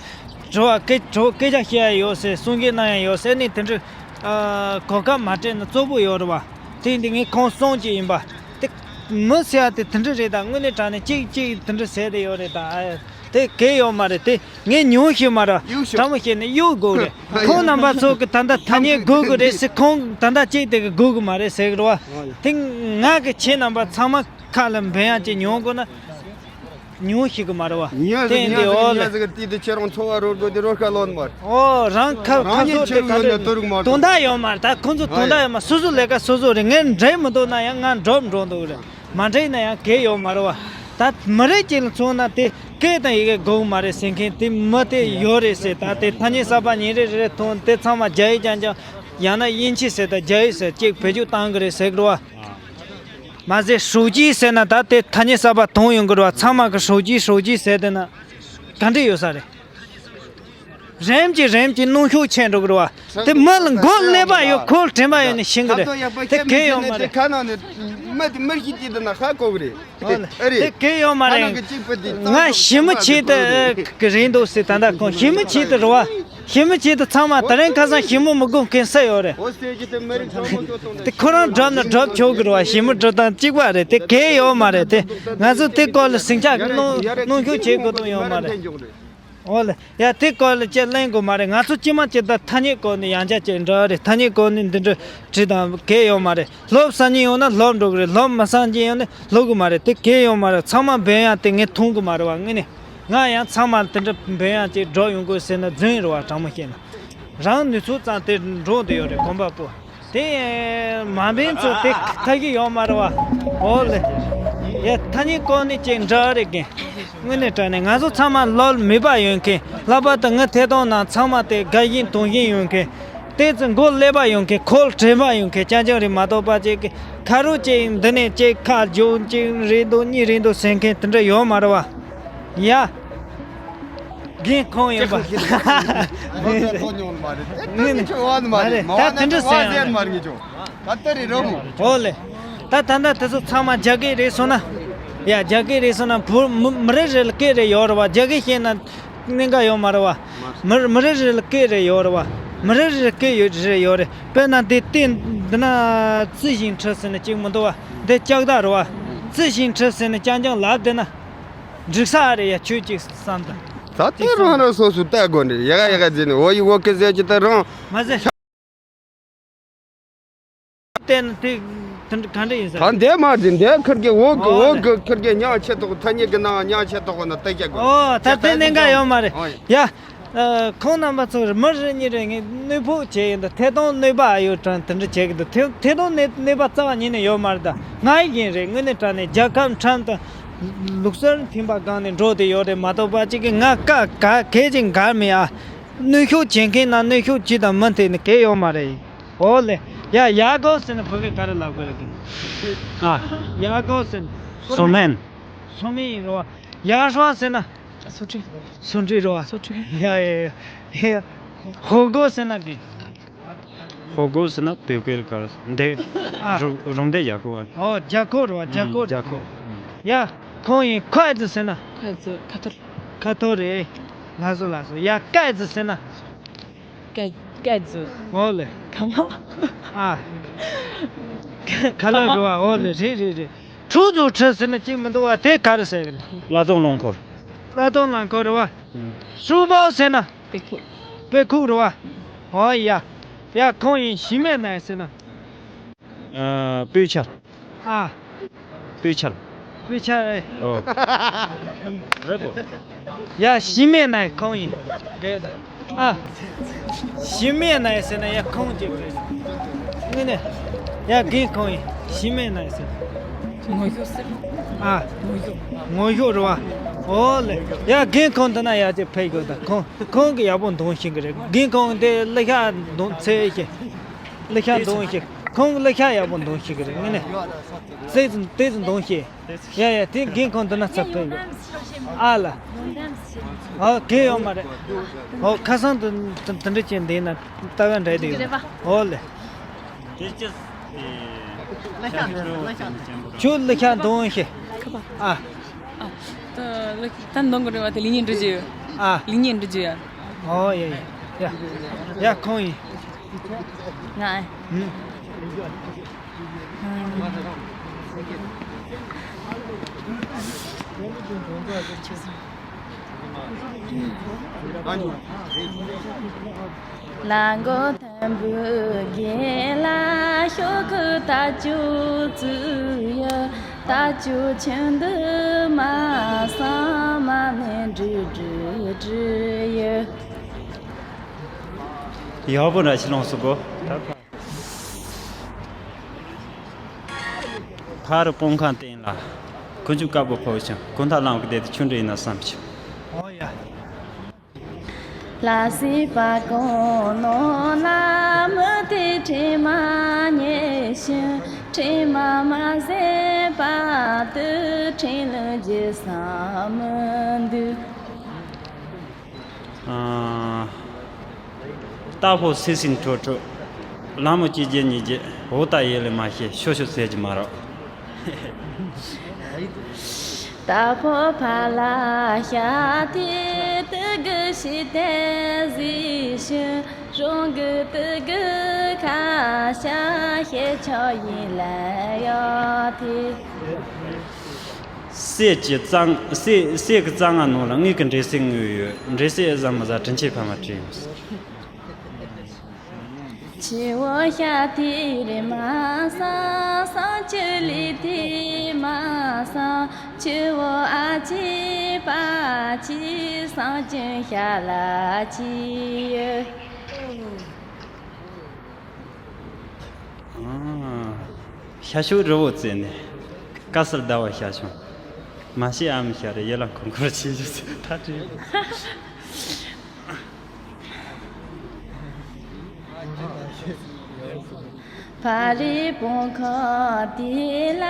དྲི་བ་སྐད་དྲི་བ་སྐད་ཆ་བཤད་ཡ་ཡོད་ཟེར། གསུང་སྐད་གནང་ཡ་ཡོད་ཟེར་ནས་དེ་འདྲ་ཨ་གོ་སྐབས་མ་སྤྲད་ན་གཙོ་བོ་ཡོད་རེད་བ། དེ་ཡིན་དུས་ངས་ཁོང་གསུང་གི་ཡིན་པ། དེ་མི་ཟེར་ཡ་དེ་དེ་འདྲ་རེད། ད་དངོས་གནས་དྲང་གནས་གཅིག་གཅིག་དེ་འདྲ་ཟེར་དེ་ཡོད་རེད། ད་ཨ་དེ་གལ་ཡོད་མ་རེད། དེ་ངས་ཉུང་ཤོས་མ་རེད། གཡུག་ཤོག་དྲང་མོ་བཤད་ན་གཡུག་དགོས་རེད། ཁོང་རྣམ་པ་ཚོ་གི་ད་ལྟ་ཐ་སྙད་དགོས་གི་རེད་ཟེར། ཁོང་ད་ལྟ་གཅིག་དེ་གི་དགོས་གི་མ་རེད་ཟེར་གི་རེད་བ། དེ་ང་གི་ཁྱེད་རྣམ་པ་ཚང་མ་ཁ་ལ་འབེན་ཡ་ཅིག་ཉོ་དགོས་ན་ཉུང་ཤོས་གི་མ་རེད་བ། ཉ་ཟིག་དེ་ཉ་འདི་ཟིག་འོ་ཉ་ལེ། ཟིག་དེ་དེ་ཁྱེད་རང་འཚོ་བ་རོལ་དགོས་དེ་རོལ་ཁ་ལོན་མ་རེད། ཨོ་རང་ཁ་རང་ཁ་ཉིད་ཚོ་ཁྱེད་དེ་ག་ཡོད་ན་འདྲ་དོ་རུག་མ་དོན་རེད། དག་ཡོད་མ་རེད། ད་ཁོང་ཚོ་དོན་དག་ཡོད་མ། སོ་སོ་ལས་ཀ་སོ་སོ་རེད། ངས་འགྲིག་མི་འདུག་ན་ཡང་ང་འགྲོ་འགྲོ་འདུག་རེད། མ་འགྲིག་ན་ཡང་གལ་ཡོད་མ་རེད་བ། ད་མི་རིགས་གཅིག་ལ་མཚོན་ན་དེ་སྐད་དང་ཡི་གེ་དགོས་མ་རེད་ཟེར་མཁན་དེ་མི་དེ་ཡོད་རེད་ཟེར། ད་དེ་ཐ་སྙད་གསར་པ་ཉིན་རེ་རེ་རེ་ཐོན་དེ་ཚང་མ་རྒྱ་ཡིག་རྐྱང་རྐྱང་ཡང་ན་དབྱིན་ཇི་ཟེར། ད་རྒྱ་ཡིག་ཟེར་གཅིག་བེད་སྤྱོད་བཏང་གི་རེད་ཟེར་གི་རེད་བ། མ་ཟད་手机ཟེར་ན་ད་དེ་ཐ་སྙད་གསར་པ་ཐོན་ཡོང་གི་རེད་བ། ཚང་མ་གི་手机手机ཟེར་དེ་ན་ག་འདྲ་ཡོད་ས་རེད། རིམ་གྱིས་རིམ་གྱིས་གནོན་ཤུགས་ཆེ་འགྲོ་གི་རེད་བ། དེ་མི་ལ་མགོ་ཀླད་པ་ཡོད། ཁོ་དྲན་པ་ཡོད་ནི་ཤེས་གི་རེད། དེ་གལ་ཡོད་མ་རེད། ཁ་ནང་ནས་མི་དེ་མི་ཞིག་དེ་ན་ཧ་གོ་གི་རེད། ཨོ་ལེ། ཨེ་རེད། དེ་གལ་ཡོད་མ་རེད། ང་ཞི་མི་ཆེད་དུ་གི་རེད་འདུག་ཟེར། ད་ལྟ་ཁོང་ཞི་མི་ཆེད་དུ་རེད་བ། ཞི་མི་ཆེད་དུ་ཚང་མ་དེ་རིང་ཁ་སང་ཞི་མི་མི་དགོས་མཁན་སུ་ཡོད་རེད། དེ་ཁོ་རང་སྒྲུབ་ན་སྒྲུབ་ཆོག་གི་རེད་བ། ཞི་མི་སྒྲུབ་སྟངས་གཅིག་པ་རེད། དེ་གལ་ཡོད་མ་རེད། དེ་ང་ཚོ་དེ་སྐོར་ལ་ཟིང་ཆ་གནོན་གནོན་ཤུགས་བྱེད་དགོས་དོན་ཡོད་མ་རེད། ཨོ་ལེ། ཡ་དེ་སྐོར་ལ་ཅི་གླེང་དགོས་མ་རེད། ང་ཚོ་སྤྱི་དམངས་ཀྱི་ད་ཐ་སྙད་སྐོར་ནས་ཡང་བསྐྱར་ཅིག་འདྲི་རེད། ཐ་སྙད་སྐོར་ནས་འདི་འདྲ་བྲིས་དང་གལ་ཡོད་མ་རེད། སློབ་ས་ཉིན་ཡོང་ན་སློབ་འགྲོ་གི་རེད། སློབ་མ་ས་ཉིན་ཡོང་ན་སློབ་གི་མ་རེད། དེ་གལ་ཡོད་མ་རེད། ཚང་མ་འབོད་ཡག་དེ་ངས་མཐོང་གི་མ་རེད་བ། དངོས་གནས་ང་ཡང་ཚང་མ་དེ་འདྲ་འབོད་ཡག་ཅིག་སྒྲོག་ཡོང་དགོས་ཟེར་ན་རྫུན་རེད་བ། དྲང་མོ་བཤད་ན་རང་ནུས་ཚོད་ཙམ་དེ་འགྲོ་འདོད་ཡོད་རེད། གོམ་པ་སྤོ། དེ་མ་འབེན་ཚོ་དེ་ཐ་གི་ཡོད་མ་རེད་བ། ཨོ་ལེ། ཡ་ཐ་སྙད་སྐོར་ནས་ཅིག་འདྲི་རེད་གི། དངོས་གནས་དྲང་གནས་ང་ཚོ་ཚང་མ་སློབ་མེད་པ་ཡོད་མཁན། ལྷག་པར་དུ་ངའི་ཐད་གཏོང་ནང་ཚང་མ་དེ་དགའ་བཞིན་དུང་བཞིན་ཡོད་མཁན། དེ་ཚོ་མགོ་ཀླད་པ་ཡོད་མཁན། ཁོ་དྲན་པ་ཡོད་མཁན་རྐྱང་རྐྱང་རེད་མ་གཏོགས་པ། ཅིག་གི་ཁ་རོག་ཅིག་འདི་ནས་ཅིག་ཁ་རྒྱུག་ཅིག་རེད་འདུག་གཉིས་རེད་འདུག་ཟེར་མཁན་དེ་འདྲ་ཡོད་མ་རེད་བ། ཡ། རྒན་ཁོང་ཡིན་པ། ཁོ་ཁོ་ཉོ་མ་རེད། ཨེ་ད་ནི་ཁྱོད་བ་ནི་མ་རེད། མ་བ་ན་ཁྱོད་བ་ཟེར་མ་རེད་ངས་ཁྱོད། ད་ལྟ་རེད་རོ་མོ། ཨོ་ལེ། ད་ད་ལྟ་དེ་ཚོ་ཚང་མ་རྒྱ་སྐད་རེད་སོང་ན། ཡ་རྒྱ་སྐད་རེད་སོང་ན་བུ་མི་མི་རེ་རེ་ལ་སྐད་རེ་ཡོད་རེད་བ། རྒྱ་སྐད་ཤེས་ན་གནད་འགག་ཡོད་མ་རེད་བ། མི་མི་རེ་རེ་ལ་སྐད་རེ་ཡོད་རེད་བ། མི་རེ་རེ་ལ་སྐད་ཡོད་རེ་ཡོད་རེད། དཔེར་ན་འདི་སྟེང་འདི་ན་ཙི་ཞིང་ཁྲི་ཟེར་ན་གཅིག་མི་འདུག་བ། འདི་ལྕགས་ཐག་རེད་བ། ཙི་ཞིང་ཁྲི་ཟེར་ན་རྐྱང་རྐྱང་ལབ་བསྡད་ན། འགྲིག་ས་རེད་ཡ། ཁྱོད་ཅིག་བསམ་དང་། ད་དེ་རང་རང་སོ་སོ་ལྟ་དགོས་ནི་ཡ་ག་ཡ་ག་ཟེར་ནི་འོ་ཡི་འོ་ཀི་ཟེར་གྱི་ད་རང་། མ་ཟེར། བལྟས་ན་དེ་དེ་ག་འདྲ་ཡིན་ས་ད་རེད། འདས་མ་ཟེར་འདས་ཁིར་གི་འོ་གི་ཨོ་འོ་ལེ། གི་ཁིར་གི་ཉག་ཆེ་ཐོག་ཐ་སྙད་གི་ནང་ཉག་ཆེ་ཐོག་ན་ལྟ་རྒྱ་དགོས། ཨོ་ད་དེ་གནད་འགག་ཡོད་མ་རེད་ཨོ་ཡ། ཡ། ཨ། ཁོང་རྣམ་པ་ཚོ་མི་རེ་གཉིས་རེ་ངས་གནོད་ཕོག་བྱས་ཡིན་ད། ཐད་གཏོང་གནོད་པ་ཨ་ཡོད་དྲན་དེ་འདྲ་བྱེད་ཀྱི་འདུག་ཐད་ཐད་གཏོང་གནོད་གནོད་པ་རྩ་བ་ཉིད་ནས་ཡོད་མ་རེད་ད། ང་ཡིན་རེད། དངོས་གནས་དྲང་གནས་རྒྱལ་ཁབ་ཁྲིམས་དང་ལུགས་སྲོལ་མཐུན་པ་སྒང་ནས་འགྲོ་བསྡད་ཡོད་རེད་མ་གཏོགས་པ། གཅིག་གིས་ང་བཀའ་ག་གལ་ཆེན་ག་མེད་ཨ། གནོན་ཤུགས་བྱེད་མཁན་ན་གནོན་ཤུགས་བྱེད་དང་མི་མཐུན་ནི་གལ་ཡོད་མ་རེད། ཨོ་ལེ། ཡ་ཡ་གོ་ཟེར་ན་བོད་སྐད་ག་རེ་ལབ་དགོས་རེད། ཨ། ཡ་གོ་ཟེར་ན། སོ་མེན། སོ་མེན་ཡིན་རོ། ཡ་ཧྲོ་ཟེར་ན། སོ་ཁྲི། སོ་ཁྲི་རོ། སོ་ཁྲི། ཡ་ཡ་ཡ། ཧོ་གོ་ཟེར་ན་གི། ཧོ་གོ་ཟེར་ན་བོད་སྐད་གར་འདི། ཨ། རུ་རུང་འདི་ཡ་གོ་བ། ཨོ་རྒྱ་གོ་རོ། རྒྱ་གོ། རྒྱ་གོ། ཡ། ཁོང་ཡིན་ཁོ་ཨེ་ཙི་ཟེར་ན། ཁོ་ཨེ་ཙི་ཁ་ཐོར། ཁ་ཐོར་རེད། ལགས་སོ་ལགས་སོ། ཡ་ཀ་ཨེ་ཙི་ཟེར་ན། ཀ་ཀ་ཙི། ཨོ་ལེ། ག་མ། ཨ། ཁ་ལག་རེད་བ། ཨོ་ལེ། རེད་རེད་རེད། ཁྲུ་ཚོ་ཁྲི་ཟེར་ན་གཅིག་མི་འདུག་བ། དེ་ག་རེ་ཟེར་གི་རེད། གླ་གཏོང་རླངས་འཁོར། གླ་གཏོང་རླངས་འཁོར་རེད་བ། ཧྲུ་བའོ་ཟེར་ན། དཔེ་ཁུག། དཔེ་ཁུག་རེད་བ། ཨོ་ཡ། ཡ་ཁོང་ཡིན་ཞི་མེད་ནའི་ཟེར་ན། ཨ། སྤོས་ཆར། ཨ། སྤོས་ཆར། སྤོས་ཆར་རེད། ཨོ། རེད་གོ། ཡ་ཞི་མེད་ནའི་ཁོང་ཡིན། རེད་ད། ཨ། ཞི་མེད་ནའི་ཟེར་ན་ཡ་ཁོང་ཅིག་རེད། དངོས་གནས། ཡ་རྒན་ཁོང་ཡིན། ཞི་མེད་ནའི་ཟེར། ངོ་ཤོག་ཟེར། ཨ། ངོ་ཤོག་ངོ་ཤོག་རེད་བ། ཨོ་ལེ། ཡ་རྒན་ཁོང་འདི་ན་ཡ་ཅིག་ཕེབས་དགོས་ད། ཁོང་ཁོང་གི་ཡག་པོ་འདོན་ཤེས་གི་རེད། རྒན་ཁོང་འདི་གླུ་ཤགས་འདོན་ཚད་ཤེས། གླུ་ཤགས་འདོན་ཤེས། ཁོང་གླུ་ཤགས་ཡག་པོ་འདོན་ཤེས་གི་རེད། དངོས་གནས། ཙེ་ཙི་ཙེ་ཙི་འདོན་ཤེས། ཡ་ཡ་དེ་རྒན་ཁོང་འདི་ན་ཚབ་ཕེབས་ཡོད། ཨ་ལ། ཨོ་གལ་ཡོད་མ་རེད། ཨོ་ཁ་སང་དུ་དུ་དུ་འདྲི་ཅན་འདི་ན་ལྟ་བ་འདྲ་དེ་ཡོད། ཨོ་ལེ། དེ་ཅི། ཁྱོད་གླུ་ཤགས་འདོན་ཤེས། ཨ། ད་ལ་ད་འདོན་གི་རེད་བ། དེ་ལི་ཉིན་འགྲོ་རྒྱུ་ཡོད། ཨ། ལི་ཉིན་འགྲོ་རྒྱུ་ཡ། ཨོ་ཡ་ཡ་ཡ། ཡ་ཁོང་ཡིན། ང་ཨེ། ཧུམ། ལ་མགོ་ཐང་བུ་རྒན་ལ་ཤོག་གུ་ད་ཅུ་ཙུ་ཡ། ད་ཅུ་ཆུ་འདི་མ་ས་མ་ནས་འབྲི་འབྲི་འབྲི་ཡ། ཡག་པོ་འདྲ་ཞིག་ལོངས་སུ་གོ། ཕ་རུ་སྤོང་ཁང་སྟེང་ལ། ཁུ་བྱུག་དཀར་པོ་ཕོག་ཅིང་། དགུང་ཐག་ལམ་གྱི་བདེ་དུ་ཆུ་འདྲ་ཡིན་ན་བསམ་བྱུང་། ཨོ་ཡ། ལ་སྲིད་པ་གང་ནོ་ན་མི་དེ་དྲན་མ་ཉེས་ཤིང་། དྲན་མ་མ་ཟད་པ་དུ་དྲན་ལུགས་ཀྱི་བསམ་མི་འདུག་ཨ། ལྷ་ཕོ་སི་སི་འཕྲོ་འཕྲོ། ལ་མོ་ཅི་རྒྱལ་ཉི་རྒྱལ་འོ་ད་ཡེ་ལེ་མ་ཤེས་ཤོ་ཤོ་ཟེར་གྱི་མ་རོགས། ད་ཕོ་ཕ་ལ་ཤ་ཐི་ཏི་གི་ཤི་ཏེ་ཟི་ཤི་རོང་གི་ཏི་གི་ཁ་ཤ་ཤེ་ཆོ་ཡི་ལ་ཡོ་ཐི། སྲས་ཀྱི་རྩ་སྲས་སྲས་ཀྱི་རྩ་ལྔ་ནང་ལ་དངུལ་གྱི་འདྲེ་སྲས་དངུལ་ཡོད། འདྲེ་སྲས་ཨེ་ཟ་མི་ཟ་དྲིན་ཆེ་ཕ་མ་དྲིན་ཡོད། ཆི་བོ་ཤ་ཐི་རི་མ་ས་སང་ཆུ་ལི་ཐི་མ་ས་ཆི་བོ་ཨ་ཆི་པ་ཆི་སང་ཆུ་ཤ་ལ་ཆི་ཡོད། ཤ་ཤུག་རི་བོ་རྩེ་ནས། དཀའ་སར་ཟླ་བ་ཤ་ཤུང་། མ་ཤེས་ཨ་མི་ཤ་རེ་ཡེ་ལ་ཁོང་ཁོར་ཆེ་ཞུ་ཚེ་ཐ་དྲི། ཕ་རི་བོང་ཁ་དེ་ལ་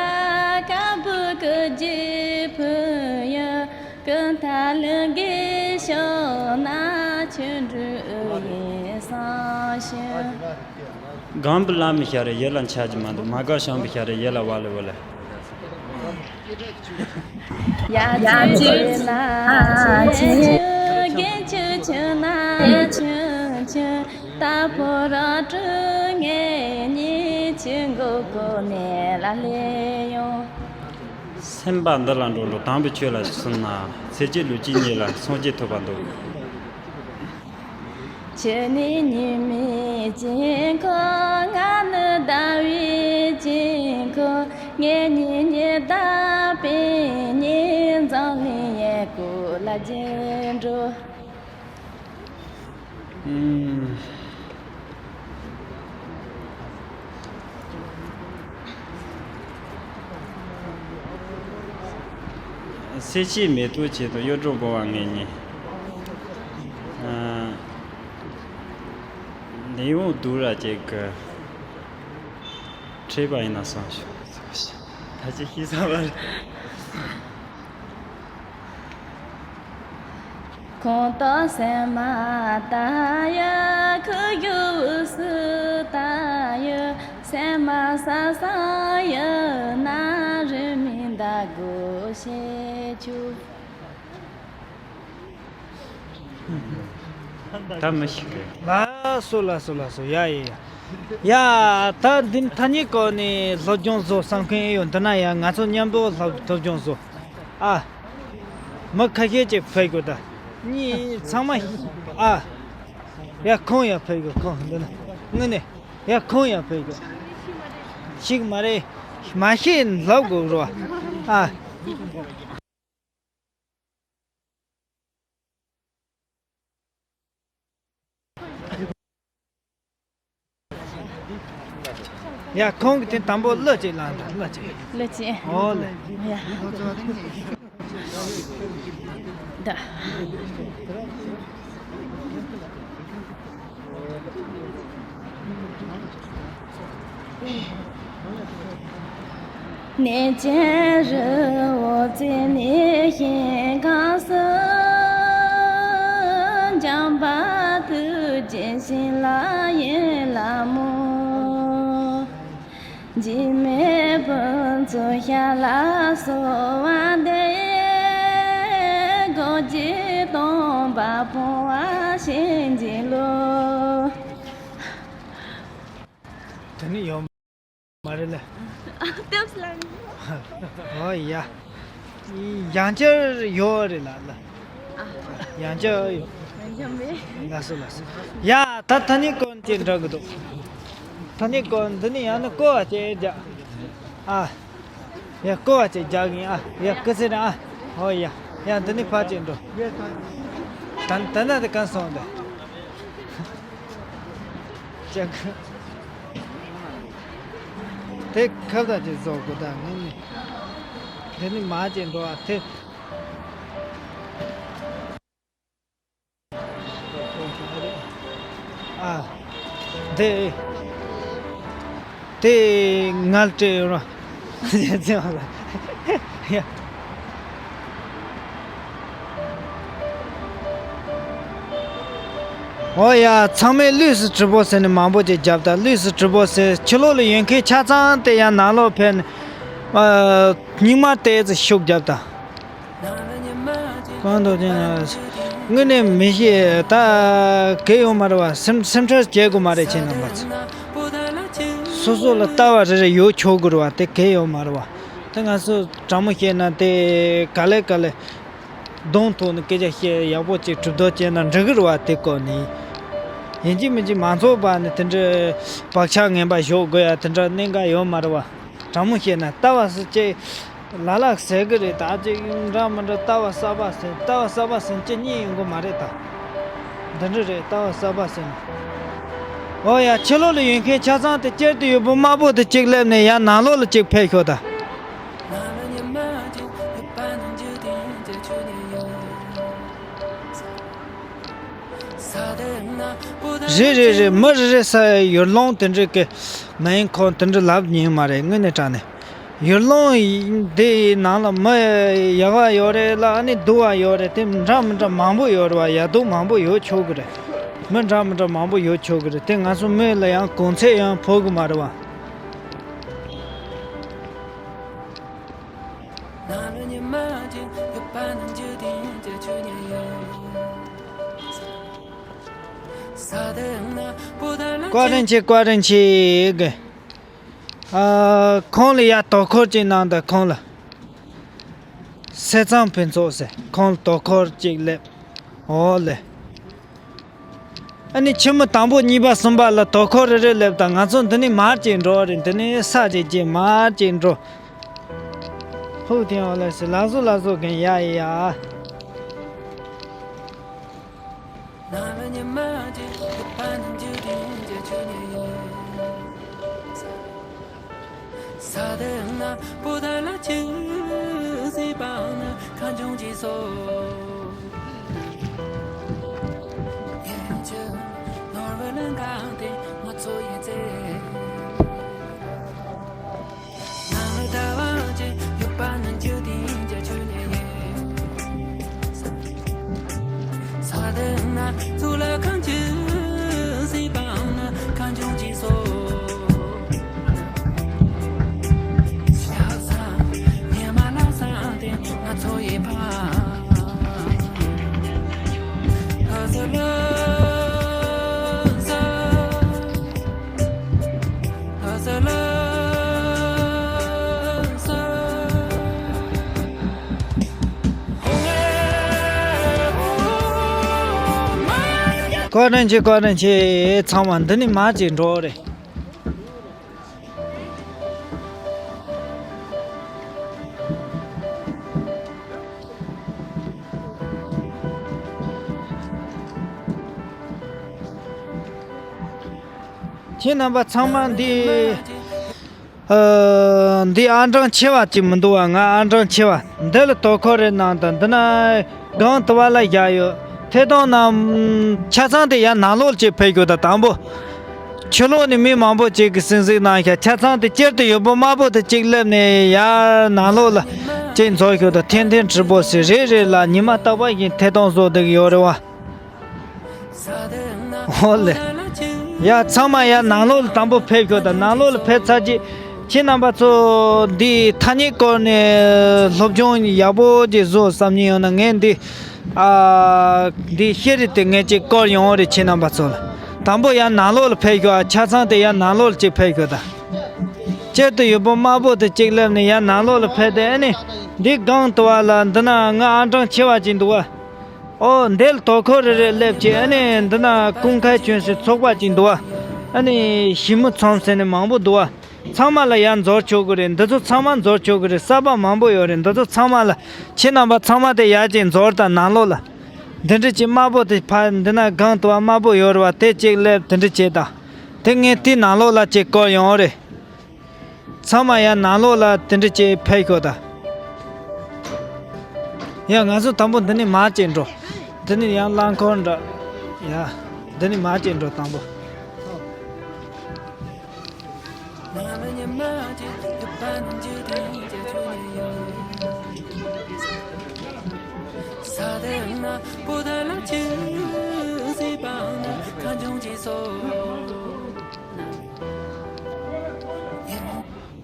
ཀ་བུ་ཀུ་ཇི་ཕུ་ཡ་ཀུན་ཐ་ལུང་གི་ཤོ་ན་ཆུ་འབྲུ་ཡིན་སང་ཤུ། སྒང་བུ་ལ་མི་ཤ་རེ་ཡེ་ལ་འཆར་གྱི་མ་འདུག་མ་དགའ་ཤང་བུ་ཤ་རེ་ཡེ་ལ་བ་ལེ་བ་ལེ། ཡ་ཅི་ཅི་ན་ཅི་ཅི་གན་ཅི་ཅི་ན་ཅི་ཅི་ད་ཕོ་ར་ཀྲུ་ངེ་ཉི་ཅི་མགོ་ཀོ་ནེ་ལ་ལེ་ཡོང་། སེམས་པ་འདི་ལ་འགྲོ་འགྲོ་དང་པོའི་ཆོས་ལ་སོན་ན་ཚེ་གཅིག་ལུས་གཅིག་གཉིས་ལ་སངས་རྒྱས་ཐོབ་པ་འདུག་ཁྱོད་ནི་ཉི་མའི་དཀྱིལ་འཁོར། ང་ནི་ཟླ་བའི་དཀྱིལ་འཁོར། ངེད་གཉིས་ཉི་ཟླ་པའི་ཉི་འཛམ་གླིང་ཡས་སྐོར་ལ་རྒྱུ་འགྲོ། སེ་ཆེ་མེ་ཏོག་ཆེད་དུ་གཡུ་སྒྲོན་འབུལ་བ་ངེད་གཉིས། ལས་འོང་སྡུག་ར་ཅིག་གི་ཁྲེས་པ་ཡིན་ན་བསམ་ཞུ། ད་ཅི་ཤེས་ས་བར། ཁོང་ཏོ་སེ་མ་ད་ཡ་ཁུ་ཡུ་སུ་ད་ཡ་སེ་མ་ས་ས་ཡ་ན་རི་མི་ད་གོ་ཤེ་ཆུ། ད་མི་ཤེས་གི། ལགས་སོ་ལགས་སོ་ལགས་སོ། ཡ་ཡ་ཡ། ཡ་ད་འདི་ཐ་སྙད་སྐོར་ནས་སློབ་སྦྱོང་བཟོ་བསམ་མཁན་ཡོད་འདི་ན་ཡ་ང་ཚོ་མཉམ་པོ་སློབ་སློབ་སྦྱོང་བཟོ། ཨ། མི་ཁ་ཤས་ཅིག་ཕེབས་དགོས་ད། གཉིས་ཚང་མ་ཨ། ཡ་ཁོང་ཡ་ཕེབས་དགོས་ཁོང་འདི་ན་དངོས་གནས་ཡ་ཁོང་ཡ་ཕེབས་དགོས། ཤིག་མ་རེད། མ་ཤེས་ལབ་དགོས་རོ། ཨ། ཡ་ཁོང་གི་དེ་དང་པོ་གླུ་ཅིག་བླངས་དང་གླུ་ཅིག་གླུ་ཅིག་ཨོ་ལེ། ཡ། ད། གནས་ཆེན་རི་བོ་རྩེ་ནས་ཞིང་ཁམས་སུ། འཇམ་དཔལ་ཐུགས་རྗེ་ཞིང་ལ་ཡེ་ལ་མོ། འཇིགས་མེད་ཕུན་ཚོགས་ཞབས་ལ་གསོལ་བ་འདེབས། རྒོད་རྒྱུད་སྟོང་པ་སྤོང་བ་བྱིན་གྱིས་རློབས། དེ་ནི་ཡོད་མ་རེད་ལ། ཨ་སྟབས་ལ། ཨོ་ཡ། ཡང་བསྐྱར་ཡོད་རེད་ལ་ལ། ཨ། ཡང་བསྐྱར་ཡོད། ཡང་བསྐྱར་མེད། ལགས་སོ་ལགས་སོ། ཡ་ད་ཐ་སྙད་སྐོར་ཅིག་འགྲོ་གི་འདུག་ཐ་སྙད་སྐོར་འདི་ནི་ཡང་ན་བསྐོར་བ་ཅིག་རྒྱག་ཨ། ཡ་བསྐོར་བ་ཅིག་རྒྱག་གིན་ཨ། ཡ་སྐུ་ཚེ་རིང་ཨ། ཨོ་ཡ། ཡ་འདི་ནི་ཕར་ཅིག་འགྲོ། ད་ད་ན་དེ་གང་སོང་དེ། ཅག་དེ་ཁབ་ད་ཅིག་བཟོ་དགོས་ད་ངས་ནི། དེ་ནི་མ་ཅིག་འགྲོ་བ་དེ། ཨ། དེ། དེ་ངལ་སྤྲད་ཡོད་ར། ཡ། ཨོ་ཡ། ཚང་མས་ལུས་སུ་གྲི་པོ་ཟེར་ནས་མང་པོ་ཅིག་བརྒྱབ་ད། ལུས་སུ་གྲི་པོ་ཟེར། ཕྱི་ལོགས་ལ་ཡོད་མཁན་ཆ་ཚང་དེ་ཡང་ནང་ལོགས་ཕེབས་ནས་ཨ་སྙིང་མ་ཏོག་ཙམ་ཤུགས་བརྒྱབ་ད། གང་དུ་དེ་ན་དངོས་གནས་མི་ཤེས་ད། གལ་ཡོད་མ་རེད་བ། སེམས་སེམས་ཁྲལ་བྱེད་དགོས་མ་རེད། ཁྱེད་རྣམ་པ་ཚོ། སོ་སོ་ལ་ལྟ་བ་རེ་རེ་ཡོད་ཆོག་གི་རེད་བ། དེ་གལ་ཡོད་མ་རེད་བ། དེ་ང་ཚོ་དྲང་མོ་བཤད་ན་དེ་ག་ལེ་ག་ལེ་གདོང་ཐོག་ནས་སྐད་ཆ་བཤད་ཡག་པོ་ཅིག་གྲུབ་རྡོ་བྱས་ན་འགྲིག་གི་རེད་བ། དེ་སྐོར་ནས་ཡིན་གཅིག་མིན་གཅིག་མང་ཚོགས་བར་ནས་དེ་འདྲའི་བག་ཆགས་ངན་པ་ཞོག་དགོས་ཡ་དེ་འདྲ་གནད་འགག་ཡོད་མ་རེད་བ། དྲང་མོ་བཤད་ན་ལྟ་བ་ཟེར་ཅིག་ལ་ལ་ཟེར་གི་རེད། ད་ཅིག་འདྲ་མི་འདྲ་ལྟ་བ་གསར་པ་ཟེར། ལྟ་བ་གསར་པ་ཟེར་ཅི་གཉིས་ཡོང་གི་མ་རེད་ད། འདི་འདྲ་རེད། ལྟ་བ་གསར་པ་ཟེར་ན། ཨོ་ཡ། ཕྱི་ལོགས་ལ་ཡོད་མཁན་ཆ་ཚང་དེ་གཅིག་ཏུ་ཡོད་པོ་དམར་པོ་དེ་གཅིག་སླེབས་ནས་ཡར་ནང་ལོགས་ལ་གཅིག་ཕེབས་ཤོག་ད། རེད་རེད་རེད། མི་རེ་རེ་ས་ཡུལ་ལུང་དེ་འདྲ་གི་མིང་ཁོང་དེ་འདྲ་ལབ་ཉན་མ་རེད། དངོས་གནས་དྲང་གནས། ཡུལ་ལུང་འདི་ཡི་ནང་ལ་མི་ཡག་པ་ཡོད་རེད་ལ། ཨ་ནི་སྡུག་པ་ཡོད་རེད། དེ་འདྲ་མི་འདྲ་མང་པོ་ཡོད་རེད་བ། ཡག་སྡུག་མང་པོ་ཡོད་ཆོག་གི་རེད། མི་འདྲ་མི་འདྲ་མང་པོ་ཡོད་ཆོག་གི་རེད། དེ་ང་ཚོ་མི་ལ་ཡང་གོ་ཚད་ཡང་ཕོག་གི་མ་རེད་བ། བཀའ་དྲིན་ཆེ། བཀའ་དྲིན་ཆེ་གི། ཨ། ཁོང་ལ་ཡ་དོ་ཁུར་ཅིག་གནང་དང་། ཁོང་ལ། སེ་ཚང་ཕུན་ཚོགས་ཟེར། ཁོང་ལ་དོ་ཁུར་ཅིག་སླེབས། འོ་ལེ། ཨ་ནི་ཁྱིམ་མི་དང་པོ་གཉིས་པ་གསུམ་པ་ལ་དོ་ཁུར་རེ་རེ་སླེབས་དང་། ང་ཚོ་འདི་ནས་མར་ཅིག་འགྲོ་རེད། འདི་ནས་ས་ཅིག་ཅིག་མར་ཅིག་འགྲོ། ཧུ་དེ་འོ་ལེ་ཟེར། ལགས་སོ་ལགས་སོ་རྒན། ཡ་ཡ་ཡ། བཀའ་དྲིན་ཆེ། བཀའ་དྲིན་ཆེ། ཚང་མ་འདི་ནས་མར་ཅིག་འགྲོ་རེད། ཁྱེད་རྣམ་པ་ཚང་མ་འདི། ཨ། འདི་ཨང་གྲངས་ཆེ་བ་ཅིག་མི་འདུག་བ། ང་ཨང་གྲངས་ཆེ་བ་འདི་ལ་དོ་ཁུར་རེ་གནང་དང་། འདི་ན་སྒང་དུ་བ་ལ་བཞག་ཡོད། ཐད་གཏོང་ནང་ཆ་ཚང་དེ་ཡར་ནང་ལོགས་ཅིག་ཕེབས་ཤོག་དང་། དང་པོ། ཕྱི་ལོགས་ནས་མི་མང་པོ་ཅིག་གིས་གཟིགས་གཟིགས་གནང་ཤག་ཆ་ཚང་དེ་སྤྱིར་དུ་ཡོད་པོ་དམར་པོ་དེ་གཅིག་སླེབས་ནས་ཡར་ནང་ལོགས་ལ་གཅིག་འཛུལ་ཤོག་དང་། ཐན་ཐན་ཁྲི་པོ་ཟེར། རེ་རེ་ལ་ཉི་མ་རྟག་པར་བཞིན་ཐད་གཏོང་བཟོ་བསྡད་ཀྱི་ཡོད་རེད་བ། འོ་ལེ། ཡ། ཚང་མ་ཡར་ནང་ལོགས་ལ་དང་པོ་ཕེབས་ཤོག་དང་། ནང་ལོགས་ལ་ཕེབས་ཚར་རྗེས་ཁྱེད་རྣམ་པ་ཚོ་འདི་ཐ་སྙད་སྐོར་ནས་སློབ་སྦྱོང་ཡག་པོ་ཅིག་བཟོ་བསམ་ཉེན་ཡོད་ན། ངས་འདི། ཨ། འདི་ཤེས་རིག་དེ་ངས་ཅིག་བསྐུར་ཡོང་རེད། ཁྱེད་རྣམ་པ་ཚོ་ལ། དང་པོ་ཡར་ནང་ལོགས་ལ་ཕེབས་ཤོག་ཨ། ཆ་ཚང་དེ་ཡར་ནང་ལོགས་ལ་ཅིག་ཕེབས་ཤོག་དང་། སྤྱིར་དུ་ཡོད་པོ་དམར་པོ་དེ་གཅིག་སླེབས་ནས་ཡར་ནང་ལོགས་ལ་ཕེབས་ཏེ། ཨ་ནི་འདི་སྒང་དུ་བ་ལ། འདི་ན་ང་ཨང་གྲངས་ཆེ་བ་ཅིག་འདུག་ཨ། ཨོ། འདི་ལ་དོ་ཁུར་རེ་རེ་སླེབས་ཅིག་ཨ་ནི་འདི་ན་ཀུན་མཁྱེན་ཆོས་སྲིད་ཚོགས་པ་ཅིག་འདུག་ཨ། ཨ་ནི་ཞི་མི་ཚོམ་ཟེར་ནས་མང་པོ་འདུག་ཨ། ཚང་མ་ལ་ཡར་འཛུལ་ཆོག་གི་རེད། འདི་ཚོ་ཚང་མ་འཛུལ་ཆོག་གི་རེད། གསར་པ་མང་པོ་ཡོད་རེད། འདི་ཚོ་ཚང་མ་ལ། ཁྱེད་རྣམ་པ་ཚང་མ་དེ་ཡར་ཅིག་འཛུལ་དང་། ནང་ལོགས་ལ། འདི་འདྲ་ཅིག་དམར་པོ་དེ་ཕར་འདི་ན་སྒང་དུ་བ་དམར་པོ་ཡོད་རེད་བ། དེ་ཅིག་སླེབས། དེ་འདྲ་བྱེད་དང་། དེ་ངས་དེ་ནང་ལོགས་ལ་ཅིག་བསྐུར་ཡོང་རེད། ཚང་མ་ཡར་ནང་ལོགས་ལ་དེ་འདྲ་ཅིག་ཕེབས་ཤོག་དང་། ཡ། ང་ཚོ་དང་པོ་འདི་ནས་མར་ཅིག་འགྲོ། འདི་ནས་ཡང་རླངས་འཁོར་འདྲ། ཡ། འདི་ནས་མར་ཅིག་འགྲོ་དང་པོ།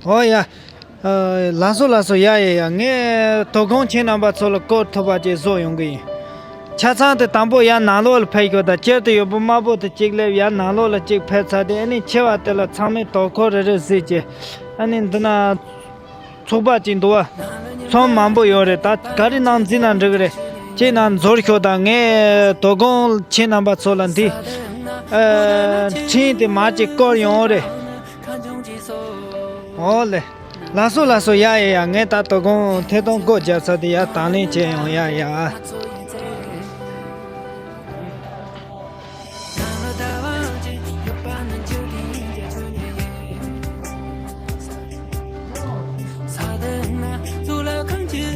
ཨོ་ཡ། ཨ། ལགས་སོ་ལགས་སོ། ཡ་ཡ་ཡ། ངས་དོ་དགོང་ཁྱེད་རྣམ་པ་ཚོ་ལ་སྐོར་ཐུབ་པ་ཅིག་བཟོ་ཡོང་གི་ཡིན། ཆ་ཚང་དེ་དང་པོ་ཡར་ནང་ལོགས་ལ་ཕེབས་ཤོག་དང་། སྤྱིར་དུ་ཡོད་པོ་དམར་པོ་དེ་གཅིག་སླེབས། ཡར་ནང་ལོགས་ལ་གཅིག་ཕེབས་ཚར་དེ། ཨ་ནི་ཆེ་བ་དེ་ལ་ཚང་མས་དོ་ཁུར་རེ་རེ་གཟིགས་བྱས། ཨ་ནི་འདི་ན་ཚོགས་པ་ཅིག་འདུག་བ། ཚོམ་མང་པོ་ཡོད་རེད། ད་ག་རེ་གནང་འཛིན་ན་འགྲིག་གི་རེད། ཁྱེད་རྣམས་འབྱོར་ཤོག་དང་། ངས་དོ་དགོང་ཁྱེད་རྣམ་པ་ཚོ་ལ་འདི་ཨ་འཕྲིན་དེ་མར་ཅིག་བསྐུར་ཡོང་རེད། ཨོ་ལེ། ལགས་སོ་ལགས་སོ། ཡ་ཡ་ཡ། ངས་ད་དོ་དགོང་ཐད་གཏོང་སྒོ་བརྒྱབ་ཚར་དེ། ཡ་དང་ལེན་བྱས་ཡོང་། ཡ་ཡ།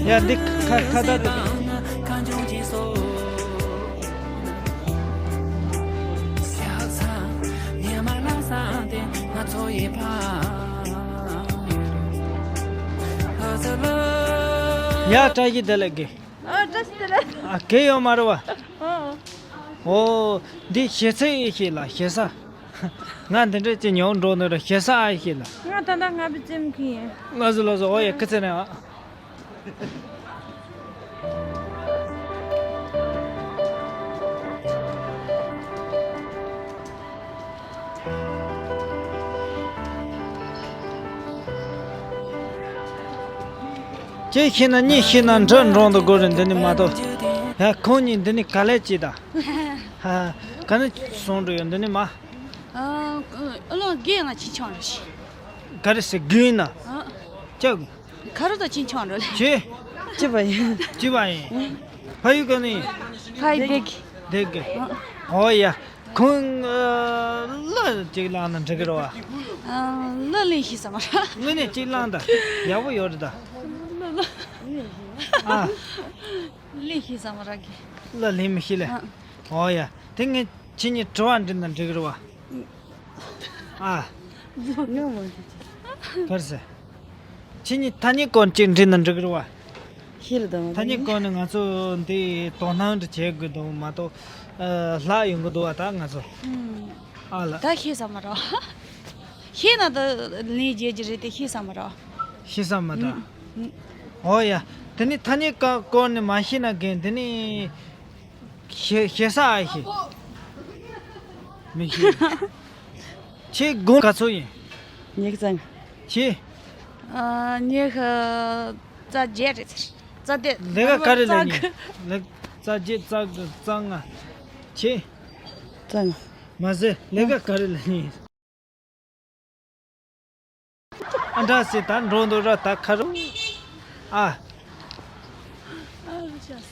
ཡ་འདི་ཁ་ཁ་བརྡ་དེ། ཡ་བཀྲ་ཤིས་བདེ་ལེགས་དགེ། ཨ། བཀྲ་ཤིས་བདེ་ལེགས། ཨ། གེ་ཡོད་མ་རེད་བ། ཨོ། ཨོ། འདི་ཞེ་ཚའི་ཨེ་ཤེས་ལ་ཞེ་ས། ང་འདི་འདྲ་ཅིག་ཉོ་འགྲོ་ནི་རེད། ཞེ་ས་ཨེ་ཤེས་ལ། ང་ད་ལྟ་ང་བི་ཙེམ་གི་ཡིན། ལགས་སོ་ལགས་སོ། ཨོ་ཡ། ཁི་ཚེ་ནས་ཨ། གཅིག་ཤེས་ན་གཉིས་ཤེས་ན་འདྲ་འགྲོ་འདུག་དགོས་རེད། འདི་ནི་མ་གཏོགས། ཡ་ཁོང་གཉིས་འདི་ནི་ག་ལེ་ཅི་ད། ཧ། ག་ནས་སོང་འགྲོ་ཡོད། འདི་ནི་མ། ཨ། ཨ་ལོ་རྒན་ང་ཅི་ཆང་རེ་ཞིག་ག་རེ་ཟེར་རྒན་ན། ཨ། ཅག་ཁ་རུ་ད་ཅི་ཆང་རེ་ལེ། ཅི། ཅི་བ་ཡིན། ཅི་བ་ཡིན། ཕ་ཡུལ་ག་ནས་ཡིན། ཕ་ཡུལ་བདེ་གི། བདེ་གི། ཨོ་ཡ། ཁོང་གླུ་གཅིག་བླངས་ན་འགྲིག་གི་རེད་བ། ཨ། གླུ་ལེན་ཤེས་ས་མ་རེད། དངོས་གནས་གཅིག་བླངས་དང་། ཡག་པོ་ཡོད་རེད་ད། གླུ་གླུ། ཨ། ལེན་ཤེས་ས་མ་རེད་གི། གླུ་ལེན་མི་ཤེས་ལེ། ཨ། ཨོ་ཡ། དེ་ངས་ཁྱེད་གཉིས་དྲི་བ་འདྲི་ན་འགྲིག་གི་རེད་བ། ཨ། ག་རེ་ཟེར། ཁྱེད་གཉིས་ཐ་སྙད་སྐོར་གཅིག་འདྲི་ན་འགྲིག་གི་རེད་བ། ཤེས་ལ་དང་། ཐ་སྙད་སྐོར་ནི་ང་ཚོ་འདི་དོ་སྣང་འདྲ་བྱེད་དགོས་འདུག་མ་གཏོགས། ཨ། ལྷག་ཡོང་གི་འདུག་བ་ད་ང་ཚོ། ཨ་ལ། ད་ཤེས་ས་མ་རེད། ཤེས་ན་ད་ལན་རྒྱག་རྒྱུ་རེད་དེ། ཤེས་ས་མ་རེད། ཤེས་ས་མ་རེད། ཨོ་ཡ། དེ་ནི་ཐ་སྙད་ཀ་སྐོར་ནི་མ་ཤེས་ན་རྒན། དེ་ནི་ཞེ་ཞེ་ས་ཨེ་ཤེས། མི་ཤེས། ཁྱེད་དགུང་ག་ཚོད་ཡིན། ཉི་ཤུ་རྩ་ལྔ། ཁྱེད། ཨ། ཉི་ཤུ་རྩ་བརྒྱད་རེད་ཟེར། རྩ་བརྒྱད། ལས་ཀ་ག་རེ་ལས་ཉན། ལས། རྩ་བརྒྱད་རྩ་དགུ་རྩ་ལྔ། ཁྱེད། རྩ་ལྔ། མ་ཟད་ལས་ཀ་ག་རེ་ལས་ཉན། ཨ། འདྲ་སེ་ད་འགྲོ་འདུག་ར་ད་ཁ་རུ། ཨ།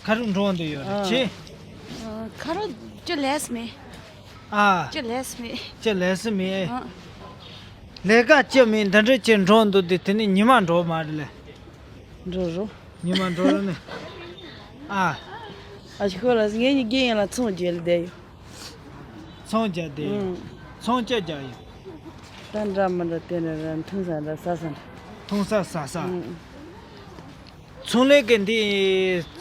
ཁ་རུ་འགྲོ་འདུག་ཡོད་རེད། ཨ། ཁྱེད། ཨ། ཁ་རུ་ཅི་ལས་མེད། ཨ། ཅི་ལས་མེད། ཅི་ལས་མེད། ཨ། ལས་ཀ་ཅི་མེད་འདི་འདྲ་ཅིག་འགྲོ་འདུག་དེ། དེ་ནི་ཉི་མ་འགྲོ་མ་རེད་ལེ། འགྲོ་རུ། ཉི་མ་འགྲོ་རུ་ནི། ཨ། ཨ་ཤི་ཁོ་ལ་ངེད་གཉིས་རྒན་ཡིན་ལ་ཚོང་རྒྱག་ལ་བསྡད་ཡོད། ཚོང་རྒྱག་བསྡད་ཡོད། ཨང་། ཚོང་ཅི་རྒྱག་ཡོད། ད་འདྲ་མི་འདྲ་དེ་འདྲ་འཐུང་ས་འདྲ་ཟ་ས་འདྲ། འཐུང་ས་ཟ་ས། ཨང་། ཚོང་ལས་ཀྱི་འདི་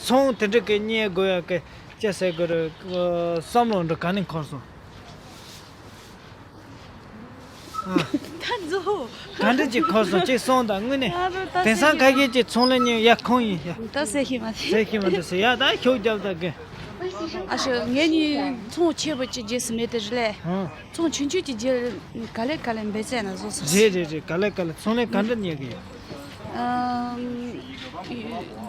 ཚོང་དེ་འདྲ་གི་གཉེར་དགོས་ཡག་གི་ཅི་ཟེར་དགོས་རེད། བསམ་བློ་འདྲ་ག་ནས་འཁོར་སོང་། ཨ། ད་ཚོ། ག་འདྲ་ཅིག་འཁོར་སོང་། ཅིག་སོང་དང་དངོས་གནས། ཡ་རོ་ད་དེང་སང་ཁ་ཤས་ཀྱི་ཚོང་ལས་གཉེར་ཡ་ཁོང་ཡིན་ཡ། ད་ཟེར་ཤེས་མ་ཟེར། ཟེར་ཤེས་མ་འདུག་ཟེར་ཡ། ད་ཤུགས་རྒྱབ་ད་གི། ཨ་ཤོ། ངེད་གཉིས་ཚོང་ཆེ་བོ་ཅིག་རྒྱག་ས་མེད་དེ་རེད་ལེ། ཧང་། ཚོང་ཆུང་ཆུང་ཅིག་རྒྱག་ག་ལེ་ག་ལེ་འབད་བྱས་ན་བཟོ་ས། རེད་རེད་རེད། ག་ལེ་ག་ལེ། ཚོང་ལས་ག་འདྲ་གཉེར་གི་ཡོད། ཨམ།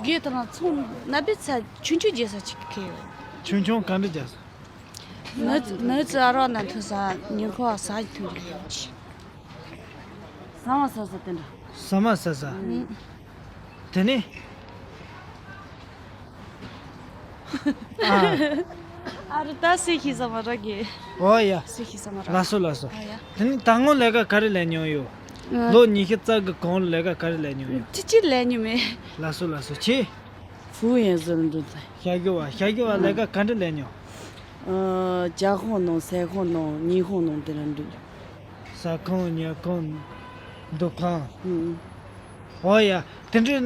རྒན་དང་ཚོང་ན་བི་ཚ་ཆུང་ཆུང་རྒྱག་ས་ཅིག་གི་ཡོད། ཆུང་ཆུང་ག་འདྲ་རྒྱག་ས། ནི་ནི་ཙི་ཨ་རོགས་ན་ཐུག་ས་ཉིན་ཁོ་ས་ཡི་ཐུག་རེད། ཟ་མ་ཟ་ས་དེ་འདྲ། ཟ་མ་ཟ་ས། ཨང་། དེ་ནི། ཨ། ཨ་རི་ད་སེ་ཤི་ཟ་མ་ར་གི། ཨོ་ཡ། སེ་ཤི་ཟ་མ་ར། ལགས་སོ་ལགས་སོ། ཨ་ཡ། དེ་ནི་ད་སྔོན་ལས་ཀ་ག་རེ་ལས་མྱོང་ཡོད། ཨ། ལོ་ཉི་ཤུ་རྩ་དགུ་གོང་ལས་ཀ་ག་རེ་ལས་མྱོང་ཡོད། ཅི་ཅི་ལས་མྱོང་མེད། ལགས་སོ་ལགས་སོ། ཁྱེད། 服务员 ཟེར་འགྲོ་ད། ཞྭ་གཡོག་པ། ཞྭ་གཡོག་པ་ལས་ཀ་ག་འདྲ་ལས་མྱོང་། ཨ། ཇ་ཁང་ནང་ཟས་ཁང་ནང་ཉལ་ཁང་ནང་དེ་ལ་འགྲོ། ཟ་ཁང་ཉལ་ཁང་། འདུག་ཁང་། ཨུ། ཨོ་ཡ། དེ་འདྲ་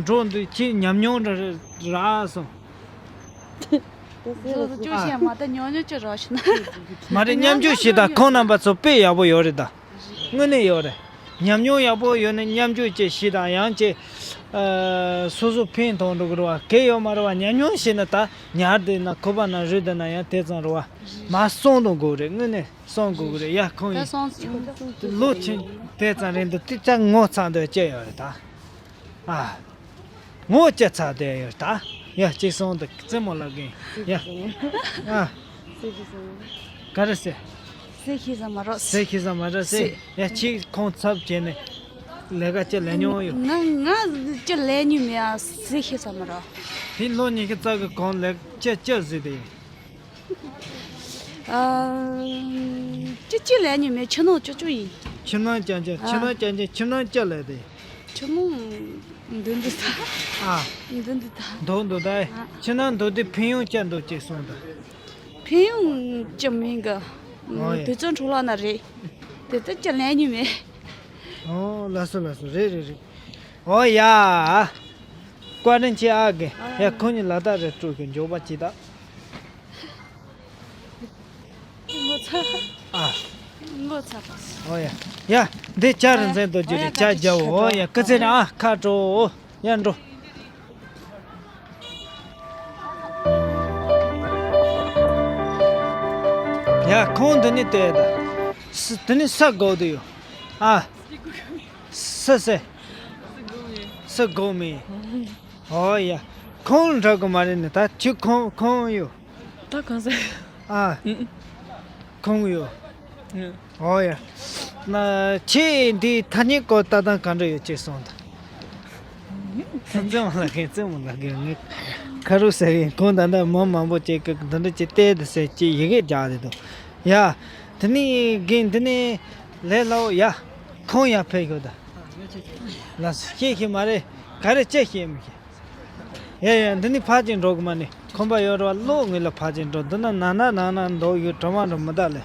འགྲོ་འདུག་ཁྱེད་ཉམས་མྱོང་རག་སོང་། སོ་སོ་སྐྱོ་ཤས་མ་ད་ཉོ་ཉོ་ཅི་རོགས་ཞུ་ན། མ་རེད། མཉམ་ཞུགས་ཞིག་དང་ཁོང་རྣམ་པ་ཚོ་དཔེ་ཡག་པོ་ཡོད་རེད་ད། དངོས་གནས་ཡོད་རེད། ཉམས་མྱོང་ཡག་པོ་ཡོད་ན་མཉམ་ཞུགས་ཅིག་ཞིག་དང་ཡང་ཅིག་ཨ། སོ་སོ་ཕན་ཐོགས་འགྲོ་གི་རེད་བ། གལ་ཡོད་མ་རེད་བ། ཉམས་མྱོང་ཞིག་ན་ད་ཉར་བསྡད་ན་ཁོ་པ་ན་རུལ་བསྡད་ན་ཡང་དེ་ཙམ་རེད་བ། མ་གསུང་དང་དགོས་རེད། དངོས་གནས་གསུང་དགོས་གི་རེད། ཡ་ཁོང་ཡིན། ད་སོང་། ལོ་ཆེན་དེ་ཙམ་རེད་འདུག་དེ་ཙམ་ངོ་ཚ་འདོད་ཅི་ཡོད་རེད་ད། ཨ། ངོ་ཅི་ཚ་དེ་ཡོད་ད། ཡ་གཅིག་སོང་དུ་རྩེད་མོ་ལབ་གིན། ཡ། ཨ། ག་རེ་ཟེར། ཟེར་ཤེས་ས་མ་རོགས། ཟེར་ཤེས་ས་མ་རོགས་ཟེར། ཟེར། ཡ་གཅིག་ཁོང་ཚབ་བྱས་ནས་ལས་ཀ་ཅི་ལས་མྱོང་ཡོད། ང་ང་ཅི་ལས་མྱོང་མེད་ཨ། ཟེར་ཤེས་ས་མ་རོགས། དེ་ལོ་ཉི་ཤུ་རྩ་གི་གོང་ལས་ཅི་ཅི་ཟེར་དེ་ཡིན། ཨ། ཅི་ཅི་ལས་ཉོ་མེད། ཕྱི་ནང་ཅོ་ཅོ་ཡིན། ཕྱི་ནང་ཅང་ཅང་། ཨ། ཕྱི་ནང་ཅང་ཅང་། ཕྱི་ནང་ཅི་ལས་དེ། ཕྱི་ནང་འདི་འདི་ད། ཨ། འདི་འདི་ད། འདུག་འདུག་ད། ཨ། ཕྱི་ནང་འདུག་དེ་ཕན་ཡོན་ཅི་འདུག་ཅེས་གསུངས་ད། ཕན་ཡོན་ཅི་མིན་གི། ཨོ་ཡ། དུས་ཚོད་འཕྲོ་བརླག་ན་རེད། དེ་ད་ཅི་ལས་ཉོ་མེད། ཨོ་ལགས་སོ་ལགས་སོ། རེད་རེད་རེད། ཨོ་ཡ། བཀའ་དྲིན་ཆེ་ཨ་གི། ཡ་ཁོང་གཉིས་ལ་དྭགས་རེ་སྤྲོད་གི་མགྱོགས་པ་ཅིག་ད། ངོ་ཚ། ཨ། ངོ་ཚ་པ། ཨོ་ཡ། ཡ། འདི་ཇ་རིན་ཆེན་རྡོ་རྗེ་རེད། ཇ་རྒྱག་འོ། ཡ་སྐུ་ཚེ་རིང་ཨ། ཁ་དྲོ། ཡ་འགྲོ། ཡ་ཁོང་འདི་ནས་བལྟས་ད། ས་འདི་ནས་ས་སྒོག་དུ་ཡོད། ཨ། ས་ས། ས་སྒོག་མེད། ཨོ་ཡ། ཁོང་འདྲ་གི་མ་རེད་ནི། ད་ཁྱོད་ཁོང་ཁོང་ཡོད། ད་གང་ཟེར། ཨ། ཨུ། ཁོང་ཡོད། ཨུ། ཨོ་ཡ། ན་ཁྱེད་འདི་ཐ་སྙད་སྐོར་ལྟ་སྟངས་ག་འདྲ་ཡོད་ཅེས་གསུངས་ད། རྩེད་མོ་ལབ་མཁན་རྩེད་མོ་ལབ་མཁན་ངས་ཁ་རུ་ཟེར་གིན། ཁོང་ད་ལྟ་མི་མང་པོ་ཅིག་གིས་འདི་འདྲ་ཅིག་བལྟས་འདུག་ཟེར་ཅིག་ཡི་གེ་རྒྱག་བསྡད་འདུག་ཡ། དེ་ནས་རྒན་འདི་ནས་ལས་སླ་བོ་ཡ། ཁོང་ཡར་ཕེབས་ཤོག་ད། ལགས་སོ། ཤེས་ཤེས་མ་རེད། ག་རེ་ཅི་ཤེས་མི་ཤེས། ཡ་ཡ། འདི་ནི་ཕར་ཅིག་འགྲོ་གི་མ་ནི། ཁོམ་པ་ཡོད་རེད་བ། ལོག་ངོས་ལ་ཕར་ཅིག་འགྲོ། འདི་ན་ན་ན་ན་ན་འདུག་ཡོད། གྲོ་མ་འགྲོ་མི་ད་ལེ།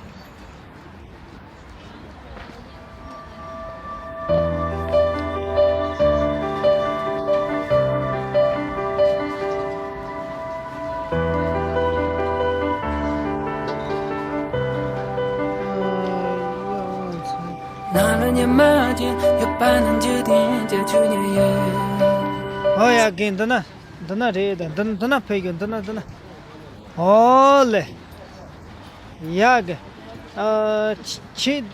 ནང་ལ་ཉི་མ་ཅན་ཡོད་པ་ནང་འཇིག་རྟེན་གྱི་ཆོས་ཉིད་ཡིན། ཨོ་ཡ་རྒན། འདི་ན་འདི་ན་རེད་ད། འདི་ན་འདི་ན་ཕེབས་ཡོད། འདི་ན་འདི་ན། ཨོ་ལེ། ཡ་རྒན། ཨ། ཁྱེད་ཁྱེད་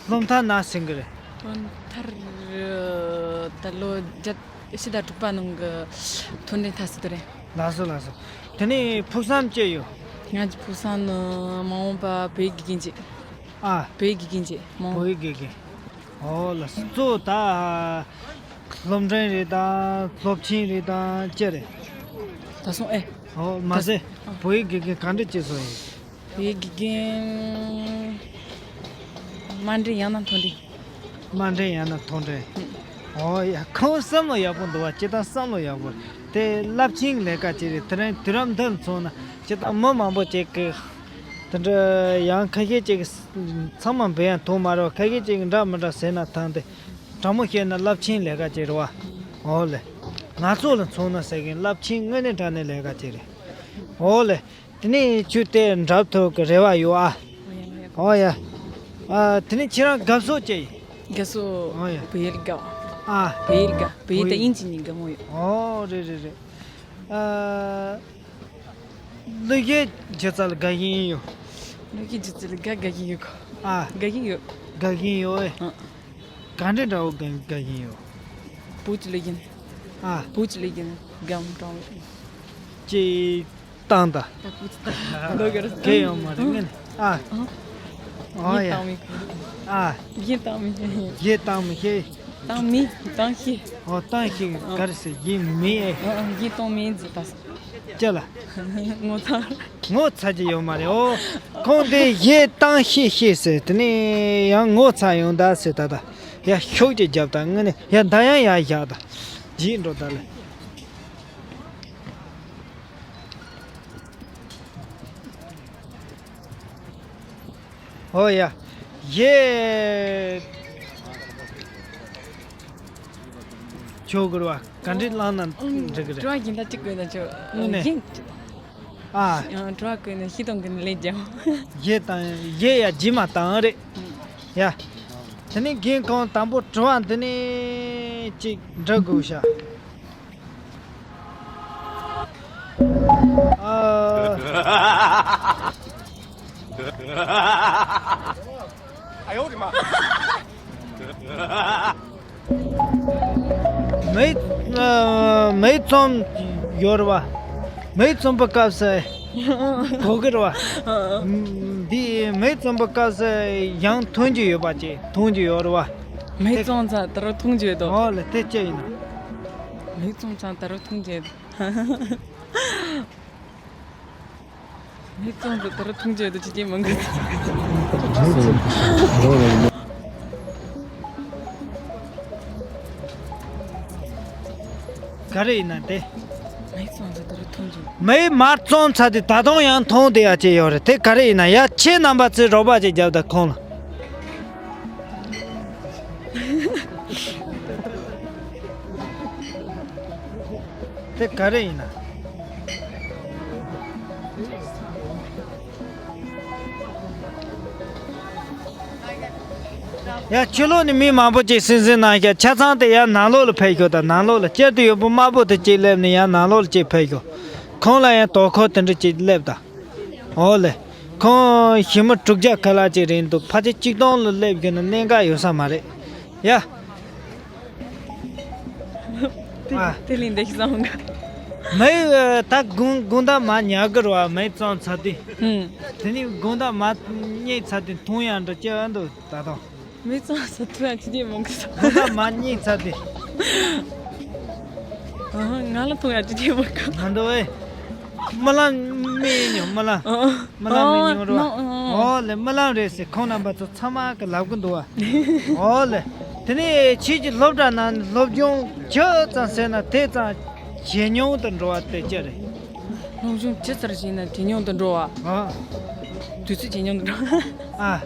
སློབ་མཐར་ན་ཟིན་གི་རེད། སློབ་མཐར་ད་ལོ་བརྒྱད་ཕྱི་ཟླ་དྲུག་པ་ནང་གི་ཐོན་འབྲས་མཐར་ཟིན་དུ་རེད། ལགས་སོ་ལགས་སོ། དེ་ནས་ཕུགས་བསམ་ཅི་ཡོད། ང་གི་ཕུགས་བསམ་ནི་མ་འོངས་པ་བོད་ཡིག་དགེ་རྒན་ཅིག་ཨ། བོད་ཡིག་དགེ་རྒན་ཅིག་མ་འོངས། བོད་ཡིག་དགེ་རྒན། ཨོ་ལགས་སོ། གཙོ་བོ་ད་སློབ་འབྲིང་རེད་དང་སློབ་ཆེན་རེད་དང་ཅི་རེད། ད་སོང་ཨེ། ཨོ་མ་ཟད་ཨ། བོད་ཡིག་དགེ་རྒན་ག་འདྲ་བྱས་སོང་ཡིན། བོད་ཡིག་དགེ་རྒན་དམའ་འབྲིང་ཡང་ན་མཐོ་འབྲིང་། དམའ་འབྲིང་ཡང་ན་མཐོ་འབྲིང་། ཨོ་ཡ། ཁོང་བསམ་བློ་ཡག་པོ་འདུག་བ། སྤྱིར་བཏང་བསམ་བློ་ཡག་པོ་རེད། དེ་རླབས་ཆེན་ལས་ཀ་ཅིག་རེད། དེ་རིང་དུས་རབས་འདིར་མཚོན་ན་སྤྱིར་བཏང་མི་མང་པོ་ཅིག་གིས་དེ་འདྲ་ཡང་ཁ་ཤས་ཅིག་ཚང་མ་འབད་ཡང་ཐུབ་མ་རེད། ཁ་ཤས་ཅིག་འདྲ་མི་འདྲ་ཟེར་ན་ཐང་སྟེ། དྲང་མོ་བཤད་ན་རླབས་ཆེན་ལས་ཀ་ཅིག་རེད་བ། ཨོ་ལེ། ང་ཚོ་ལ་མཚོན་ན་ཟེར་གིན་རླབས་ཆེན་དངོས་གནས་དྲང་གནས་ལས་ཀ་ཅིག་རེད། ཨོ་ལེ། དེ་ནས་ཁྱོད་དེ་འགྲུབ་ཐུབ་ཀྱི་རེ་བ་ཡོད་ཨ། ཨོ་ཡ། ཨ། དེ་ནས་ཁྱེད་རང་དགའ་ཕྱོགས་ཅི་ཡིན། དགའ་ཕྱོགས། ཨོ་ཡ། བོད་ཡིག་དགའ། ཨ། བོད་ཡིག་དགའ། བོད་ཡིག་དང་དབྱིན་ཇི་གཉིས་དགའ་མོ་ཡོད། ཨོ་རེད་རེད་རེད། ཨ། གླུ་གཞས་སྒྱུ་རྩལ་དགའ་བཞིན་ཡོད། གླུ་གཞས་སྒྱུ་རྩལ་དགའ་དགའ་བཞིན་ཡོད་གོ། ཨ། དགའ་བཞིན་ཡོད། དགའ་བཞིན་ཡོད་ཨེ། ཨ། ག་འདྲ་འདྲ་བོ་དགའ་དགའ་བཞིན་ཡོད། བོད་ཀྱི་གླུ་གཞས། ཨ། བོད་ཀྱི་གླུ་གཞས་དགའ་མོ་དྲང་བོ། ཅི་བཏང་ད། ད་བོད་ཀྱི་བཏང་། ལོ་ག་རེ་གལ་ཡོད་མ་རེད་ངས་ནི། ཨ། ཨ། ཨོ་ཡ། གཞས་བཏང་མི། ཨ། གཞས་བཏང་མི་ཤེས། གཞས་བཏང་མི་ཤེས། བཏང་མི་བཏང་ཤེས། ཨོ་བཏང་ཤེས་ག་རེ་ཟེར་གཞས་མི་ཨེ། ཨ། གཞས་བཏང་མི་ཟེར་ད། ཅི་ལ། ངོ་ཚ། ངོ་ཚ་གི་ཡོད་མ་རེད། ཨོ། ཁོང་དེ་གཞས་བཏང་ཤེས་ཤེས་ཟེར། དེ་ནས་ཡང་ངོ་ཚ་ཡོང་ད་ཟེར། ད་ད་ཡ་ཤུགས་ཀྱིས་རྒྱབ་ད། དངོས་གནས་ཡ་ད་ཡང་ཡ་བཞག་ད། བརྗེད་འགྲོ་ད་ལེ། ཨོ་ཡ། གཞས་ཆོག་གི་རེད་བ། ག་འདྲས་བླངས་ན་འགྲིག་གི་རེད། དྲི་བ་གཞན་དག་གཅིག་དགོས་ན་ཆོག་དངོས་གནས། གཞས། ཨ། ཡང་དྲི་བ་བཀོད་ནས་ཤི་དང་གི་ནི་ལས་ཀྱང་། གཞས་དང་གཞས་ཡ་རྗེས་མ་དང་རེད། ཡ། དེ་ནས་རྒན་ཁོང་དང་པོ་དྲི་བ་འདི་ནས་ཅིག་འདྲི་དགོས་ཤག་ཨ། མེ་ཨ། མེ་བཙོང་ཡོད་རེད་བ། མེ་བཙོང་པའི་སྐབས་སུ་གོ་གི་རེད་བ། འདི་མེ་བཙོང་པའི་སྐབས་སུ་ཡང་འཐུང་རྒྱུ་ཡོད་པ་ཅིག་འཐུང་རྒྱུ་ཡོད་རེད་བ། མེ་བཙོང་ཚར་དེ་རུ་འཐུང་རྒྱུ་ཡོད་དོ། ཨོ་ལེ་དེ་ཅི་ཡིན་ན། མེ་བཙོང་ཚར་དེ་རུ་འཐུང་རྒྱུ་ཡོད་དོ། མི་གཙང་དུ་དུར་ཐུང་ཆེད་དུ་ཅི་ཅི་མང་གི། ག་རེ་ཡིན་ན་དེ། མི་གཙང་དུ་དུར་ཐུང་ཆེད། མི་མར་བཙོང་ཚར་དུས་ད་དུང་ཡང་འཐུང་བསྡད་ཡ་ཅི་ཡོད་རེད་དེ་ག་རེ་ཡིན་ན། ཡ་ཁྱེད་རྣམ་པ་ཚོས་རོགས་པ་ཅིག་རྒྱབ་དང་ཁོང་ལ། དེ་ག་རེ་ཡིན་ན། ཡ་ཕྱི་ལོགས་ནས་མི་མང་པོ་ཅིག་སིང་སིང་གནང་ཤག་ཆ་ཚང་དེ་ཡ་ནང་ལོགས་ལ་ཕེབས་ཤོག་ད་ནང་ལོགས་ལ་སྐྱེར་དུ་ཡོད་པོ་དམར་པོ་དེ་ཅིག་སླེབས་ནས་ཡ་ནང་ལོགས་ལ་ཅིག་ཕེབས་ཤོག་ཁོང་ལ་ཡང་དོ་ཁུར་དེ་འདྲ་ཅིག་སླེབས་ད། ཨོ་ལེ། ཁོང་ཞི་མི་དྲུག་བརྒྱ་ཁ་ལག་ཅིག་རེད་འདུག་ཕལ་ཆེར་གཅིག་སྟོང་ལ་སླེབས་ཀྱི་ན་གནད་འགག་ཡོད་ས་མ་རེད། ཡ། ཨ། དེ་ལས་འདི་ཞིག་བཟང་གི། མི་ད་དགུང་དགུང་ཟླ་མར་ཉལ་གི་རེད་བ་མི་གཙང་ཚ་དུས། ཧུམ། དེ་ནས་དགུང་ཟླ་མར་སྙེག་ཚ་དུས་འཐུང་ཡག་འདྲ་སྐྱེ་བ་འདུག་ད་དུང་། མི་གཙང་ས་ཐུ་ཡ་ཅི་ཅི་མང་གི་ས། ཁོ་ན་མ་རྙེད་ཚར་ཏེ། ཨ་ང་ལ་ཐུ་ཡ་ཅི་ཅི་མང་གི། ང་འདོད་བས། རྨི་ལམ་རྨི་མྱོང་རྨི་ལམ། རྨི་ལམ་རྨི་མྱོང་རོ། ཨོ་ལེ་རྨི་ལམ་རེད་ཟེར་ཁོང་རྣམ་པ་ཚོ་ཚང་མ་གི་ལབ་གི་འདུག་བ། ཨོ་ལེ། དེ་ནས་ཁྱེད་ཀྱི་སློབ་གྲྭ་ནང་སློབ་སྦྱོང་ཇི་ཙམ་ཟེར་ན་དེ་ཙམ་ཇེ་ཉུང་དུ་འགྲོ་བ་དེ་ཅི་རེད། སློབ་སྦྱོང་ཇི་ཙམ་བྱས་ན་ཇེ་ཉུང་དུ་འགྲོ་བ། ཨ། དུས་ཚོད་ཇེ་ཉུང་དུ་འགྲོ། ཨ།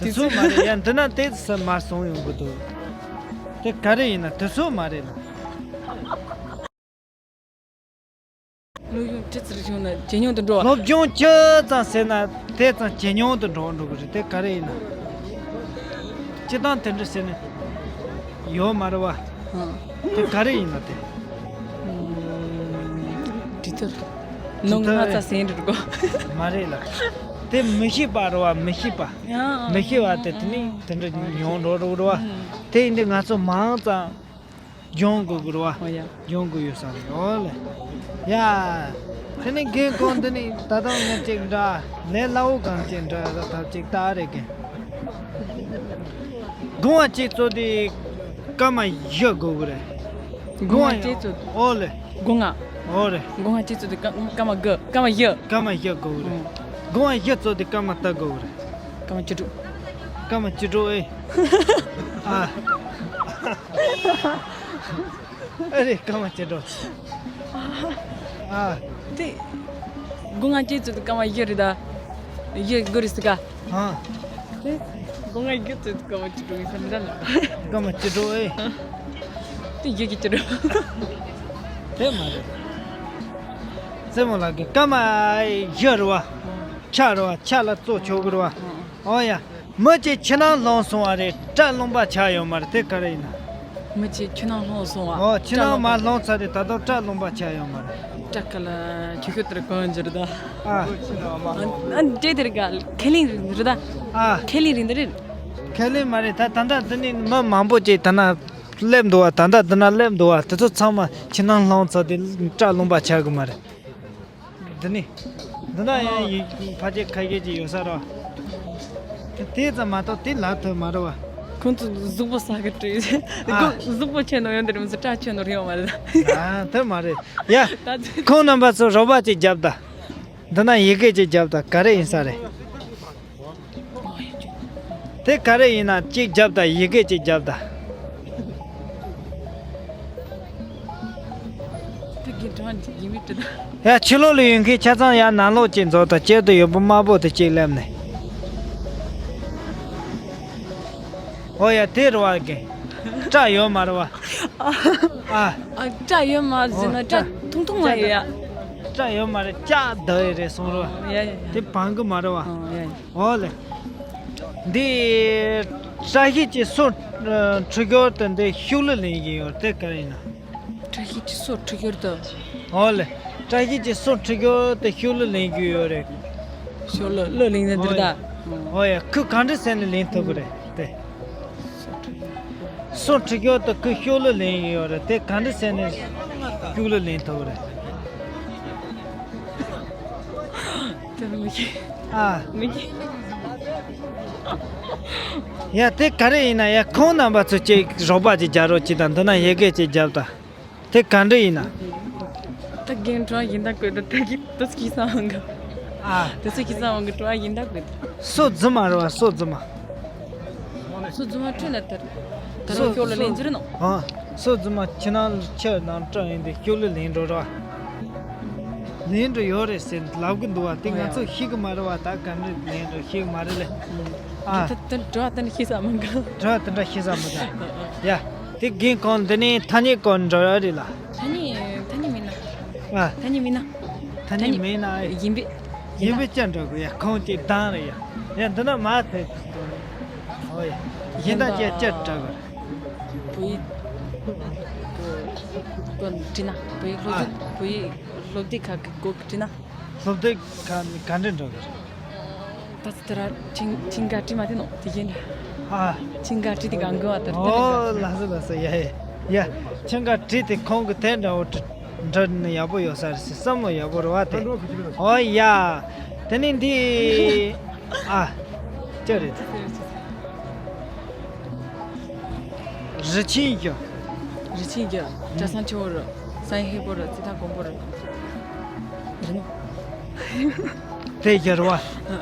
དུས་ཚོད་མ་རེད་ཡ་འདི་ན་དེ་ཙམ་མར་སོང་ཡོང་གི་འདུག་དེ་ག་རེ་ཡིན་ན་དུས་ཚོད་མ་རེད་ལ། སློབ་སྦྱོང་ཇི་ཙམ་བྱུང་ན་ཇེ་ཉུང་དུ་འགྲོ་བ། སློབ་སྦྱོང་ཇི་ཙམ་ཟེར་ན་དེ་ཙམ་ཇེ་ཉུང་དུ་འགྲོ་འགྲོ་གི་རེད་དེ་ག་རེ་ཡིན་ན། སྤྱི་བཏང་དེ་འདྲ་ཟེར་ནས་ཡོད་མ་རེད་བ། ཨང་། དེ་ག་རེ་ཡིན་ན་དེ། ཨུམ། དེ་ཚོ་ནང་ང་ཙ་ཟིན་འགྲོ་གོ། མ་རེད་ལ། དེ་མི་ཤེས་པ་རེད་བ་མི་ཤེས་པ། ཡང་། མི་ཤེས་པ་དེ་དེ་ནི་དེ་འདྲ་ཡོང་འགྲོ་འགྲོ་གི་རེད་བ། ཨུམ། དེ་ཡིན་དུས་ང་ཚོ་མང་ཙམ་སྦྱོང་དགོས་གི་རེད་བ། ཨོ་ཡ། སྦྱོང་དགོས་ཡོད་ས་རེད་ཨོ་ལེ། ཡ། དེ་ནི་རྒན་ཁོང་འདི་ནི་ད་དུང་ངས་ཅིག་འདྲ་ལས་སླ་བོ་གང་ཅིག་འདྲ་ད་ཐབས་ཅིག་ལྟ་རེད་རྒན། སྒོ་ང་གཅིག་བཙུགས་དུས་སྐར་མ་བཞི་དགོས་གི་རེད། སྒོ་ང་གཅིག་བཙུགས། ཨོ་ལེ། སྒོ་ང་། ཨོ་རེད། སྒོ་ང་གཅིག་བཙུགས་དུས་སྐར་སྐར་མ་དགུ་སྐར་མ་བཞི། སྐར་མ་བཞི་དགོས་གི་རེད། ཨང་། སྒོ་ང་བཞི་བཙུགས་དུས་སྐར་མ་དགུ་དགོས་གི་རེད། སྐར་མ་བཅུ་དྲུག་སྐར་མ་བཅུ་དྲུག་ཨེ། ཨ། ཨ་རེ་སྐར་མ་བཅུ་དྲུག་ཨ། དེ། སྒོ་ང་གཅིག་བཙུགས་དུས་སྐར་མ་བཞི་རེད་ད། བཞི་དགུ་རེད་ཟེར་ག་ཨ། དེ། སྒོ་ང་བཞི་བཙུགས་དུས་སྐར་མ་བཅུ་དྲུག་ཡིན་ས་མི་འདྲ་ལ། སྐར་མ་བཅུ་དྲུག་ཨེ། དེ་བཞི་གི་བཅུ་དྲུག་དེ་མ་རེད། རྩེད་མོ་ལགས་ཀྱི་སྐར་མ་བཞི་རེད་བ། ཆ་རེད་བ་ཆ་ལ་བཙོ་ཆོག་གི་རེད་བ། ཨོ་ཡ། མི་གཅིག་ཕྱི་ནང་ལྷུང་སོང་བ་རེད་སྐྲ་ལུང་པ་ཆགས་ཡོད་མ་རེད་དེ་ག་རེ་ཡིན་ན། མི་གཅིག་ཕྱི་ནང་ལྷུང་སོང་བ། ཨོ་ཕྱི་ནང་མ་ལྷུང་ཚར་དེ་ད་དུང་སྐྲ་ལུང་པ་ཆགས་ཡོད་མ་རེད། སྐྲ་ཁ་ལ་ཆུ་ཤུར་ལྟར་གང་འགྱུར་ད། ཨ། ཨ་འདྲེ་དེར་ག་ཁས་ལེན་རེད་ད། ཨ། ཁས་ལེན་རེད་འདི་རེད། ཁས་ལེན་མ་རེད་ད་ད་ལྟ་འདི་ནི་མི་མང་པོ་ཅིག་ད་ན་སླེབས་འདུག་བ་ད་ལྟ་འདི་ན་སླེབས་འདུག་བ་དེ་ཚོ་ཚང་མ་ཕྱི་ནང་ལྷུང་ཚར་དེ་སྐྲ་ལུང་པ་ཆགས་གི་མ་རེད། འདི་ནི། འདི་ན་ཡང་ཡི་ཕ་ཆེ་ཁ་ཤས་ཅིག་ཡོད་ས་རེད། དེ་ཙམ་མ་གཏོགས་དེ་ལབ་ཐུབ་མ་རེད་བ། ཁོང་ཚོ་གཟུགས་པོ་ས་གི་བྲིས། ཨ། གཟུགས་པོ་ཆེ་ནོ་ཡོང་དེ་རིམ་སུ་སྐྲ་ཆེ་ནོ་རེད་ཡོང་མ་རེད། ཨ་ཐུབ་མ་རེད། ཡ། ད་ཚོད། ཁོང་རྣམ་པ་ཚོ་རོགས་པ་ཅིག་རྒྱབ་ད། འདི་ན་ཡི་གེ་ཅིག་རྒྱབ་ད་ག་རེ་ཡིན་ས་རེད། དེ་ག་རེ་ཡིན་ན་གཅིག་རྒྱབ་དང་ཡི་གེ་གཅིག་རྒྱབ་དང་། དེ་གི་དྲང་གི་མི་དྲི་ད། ཡ་ཕྱི་ལོགས་ལ་ཡོད་མཁན་ཆ་ཚང་ཡ་ནང་ལོགས་གཅིག་འཛུལ་དང་གཅལ་དུ་ཡོད་པོ་དམར་པོ་དེ་གཅིག་སླེབས་ནས། ཨོ་ཡ་དེ་རེད་བ་གི། སྐྲ་ཡོད་མ་རེད་བ། ཨ། ཨ་སྐྲ་ཡོད་མ་རེད་ཟེར་ན་ཨོ་སྐྲ་ཐུང་ཐུང་མ་ཡོད་ཡ། སྐྲ་ཡོད་མ་རེད། ལྕགས་བསྡད་ཡོད་རེད་གསུང་རོགས། ཡ་ཡ་ཡ། དེ་བང་གི་མ་རེད་བ། ཨོ་ཡ་ཡ། ཨོ་ལེ། འདི་བཀྲ་ཤིས་ཀྱི་སོ་འཁྲུད་རྒྱུ་དེ་འདི་ཤུགས་ལ་ལེན་གྱི་ཡོད་དེ་ག་རེ་ཡིན་ན། བཀྲ་ཤིས་ཀྱི་སོ་འཁྲུད་རྒྱུ་དེ། ཨོ་ལེ། བཀྲ་ཤིས་ཀྱི་སོ་འཁྲུད་རྒྱུ་དེ་ཤུགས་ལ་ལེན་གྱི་ཡོད་རེད། ཤུགས་ལ་ལ་ལེན་ནི་འདིར་ད། ཨོ་ཡ། ཁོས་ག་འདྲ་ཟེར་ནས་ལེན་ཐུབ་ཀྱི་རེད་དེ། སོ་འཁྲུད་རྒྱུ་དེ་ཁོས་ཤུགས་ལ་ལེན་གྱི་ཡོད་རེད་དེ། ག་འདྲ་ཟེར་ནས་ཤུགས་ལ་ལེན་ཐུབ་ཀྱི་རེད། དེ་མི་ཤེས། ཨ། མི་ཤེས། ཡ་དེ་ག་རེ་ཡིན་ན་ཡ། ཁོང་རྣམ་པ་ཚོ་ཅིག་རོགས་པ་ཅིག་རྒྱག་རོགས་གྱིས་དང་། འདི་ན་ཡི་གེ་ཅིག་རྒྱབ་དང་། དེ་ག་འདྲ་ཡིན་ན། ད་རྒན་གྲོགས་ཡིན་ད་དགོས་ད། ད་གི་ཏོ་ཚིག་སང་ག་ཨ། ཏོ་ཚིག་སང་ག་གྲོགས་ཡིན་ད་དགོས་ད། སོ་རྫུན་མ་རེད་བ། སོ་རྫུན་མ། སོ་རྫུན་མ་ཁྲུས་ན་ད། ད་རུང་ཤོག་ལ་ལེན་རྒྱུ་རེད་ནོ། ཨ། སོ་རྫུན་མ་ཁྱི་ནང་ཁྱི་ནང་སྐྲ་ཡིན་དེ་ཤོག་ལ་ལེན་འགྲོ་ར། ལེན་འགྲོ་ཡོད་རེད་ཟེར་ལབ་གི་འདུག་བ། དེ་ང་ཚོ་ཤེས་གི་མ་རེད་བ། ད་ག་འདྲ་ལེན་འགྲོ་ཤེས་གི་མ་རེད་ལེ། ཨ། ད་ད་འགྲོ་བ་ད་ནི་ཤེས་ས་མ་འགའ། འགྲོ་བ་ད་འདྲ་ཤེས་ས་མ་འགའ། ཡ། དེ་རྒན་ཁོང་འདི་ནས་ཐ་སྙད་སྐོར་འགྲོ་ཡ་རེད་ལ། ཐ་སྙད་ཐ་སྙད་མིན་ན། ཨ། ཐ་སྙད་མིན་ན། ཐ་སྙད་མིན་ན། ཡིན་པས། ཡིན་པས་ཅི་འགྲོ་གི་ཡ། ཁོང་གཅིག་བདམས་རེད་ཡ། ཡ་འདི་ན་མ་ཐེ། ཨོ་ཡ། གཞན་དག་ཅི་ཅི་འགྲོ་གི། བོད་ཡིག་སྐོར་བྲིས་ན། བོད་ཡིག་སློབ་ཨ། དེབ། བོད་ཡིག་སློབ་དེབ་ཁག་གི་སྐོར་བྲིས་ན། སློབ་དེབ་ཁག་ག་འདྲ་འགྲོ་གི། ད་ཚོ་དེ་ར་ཆིང་ཆིང་ག་བྲིས་མ་དེ་ནོ་དེ་གྱན། ཨ། ཆིང་ག་བྲིས་དེ་གང་གི་བ་དེ་ར། ཨོ་ལགས་སོ་ལགས་སོ། ཡ་ཡ་ཡ། ཆིང་ག་བྲིས་དེ་ཁོང་གི་དེ་འདྲ་བོ་འདྲ་ནི་ཡག་པོ་ཡོད་ས་རེད་ཟེར་བསམ་བློ་ཡག་པོ་རེད་བ་དེ། ཨོ་ཡ། དེ་ནས་འདི། ཨ། ཅི་རེད། རི་ཆེན་རྒྱ། རི་ཆེན་རྒྱ། གྲྭ་ཚང་ཆེ་བོ་རུ། སངས་ཧེ་པོ་རུ། ཙི་ཐང་དགོན་པོ་རུ། རི་མོ། དེ་རྒྱ་རུ་བ།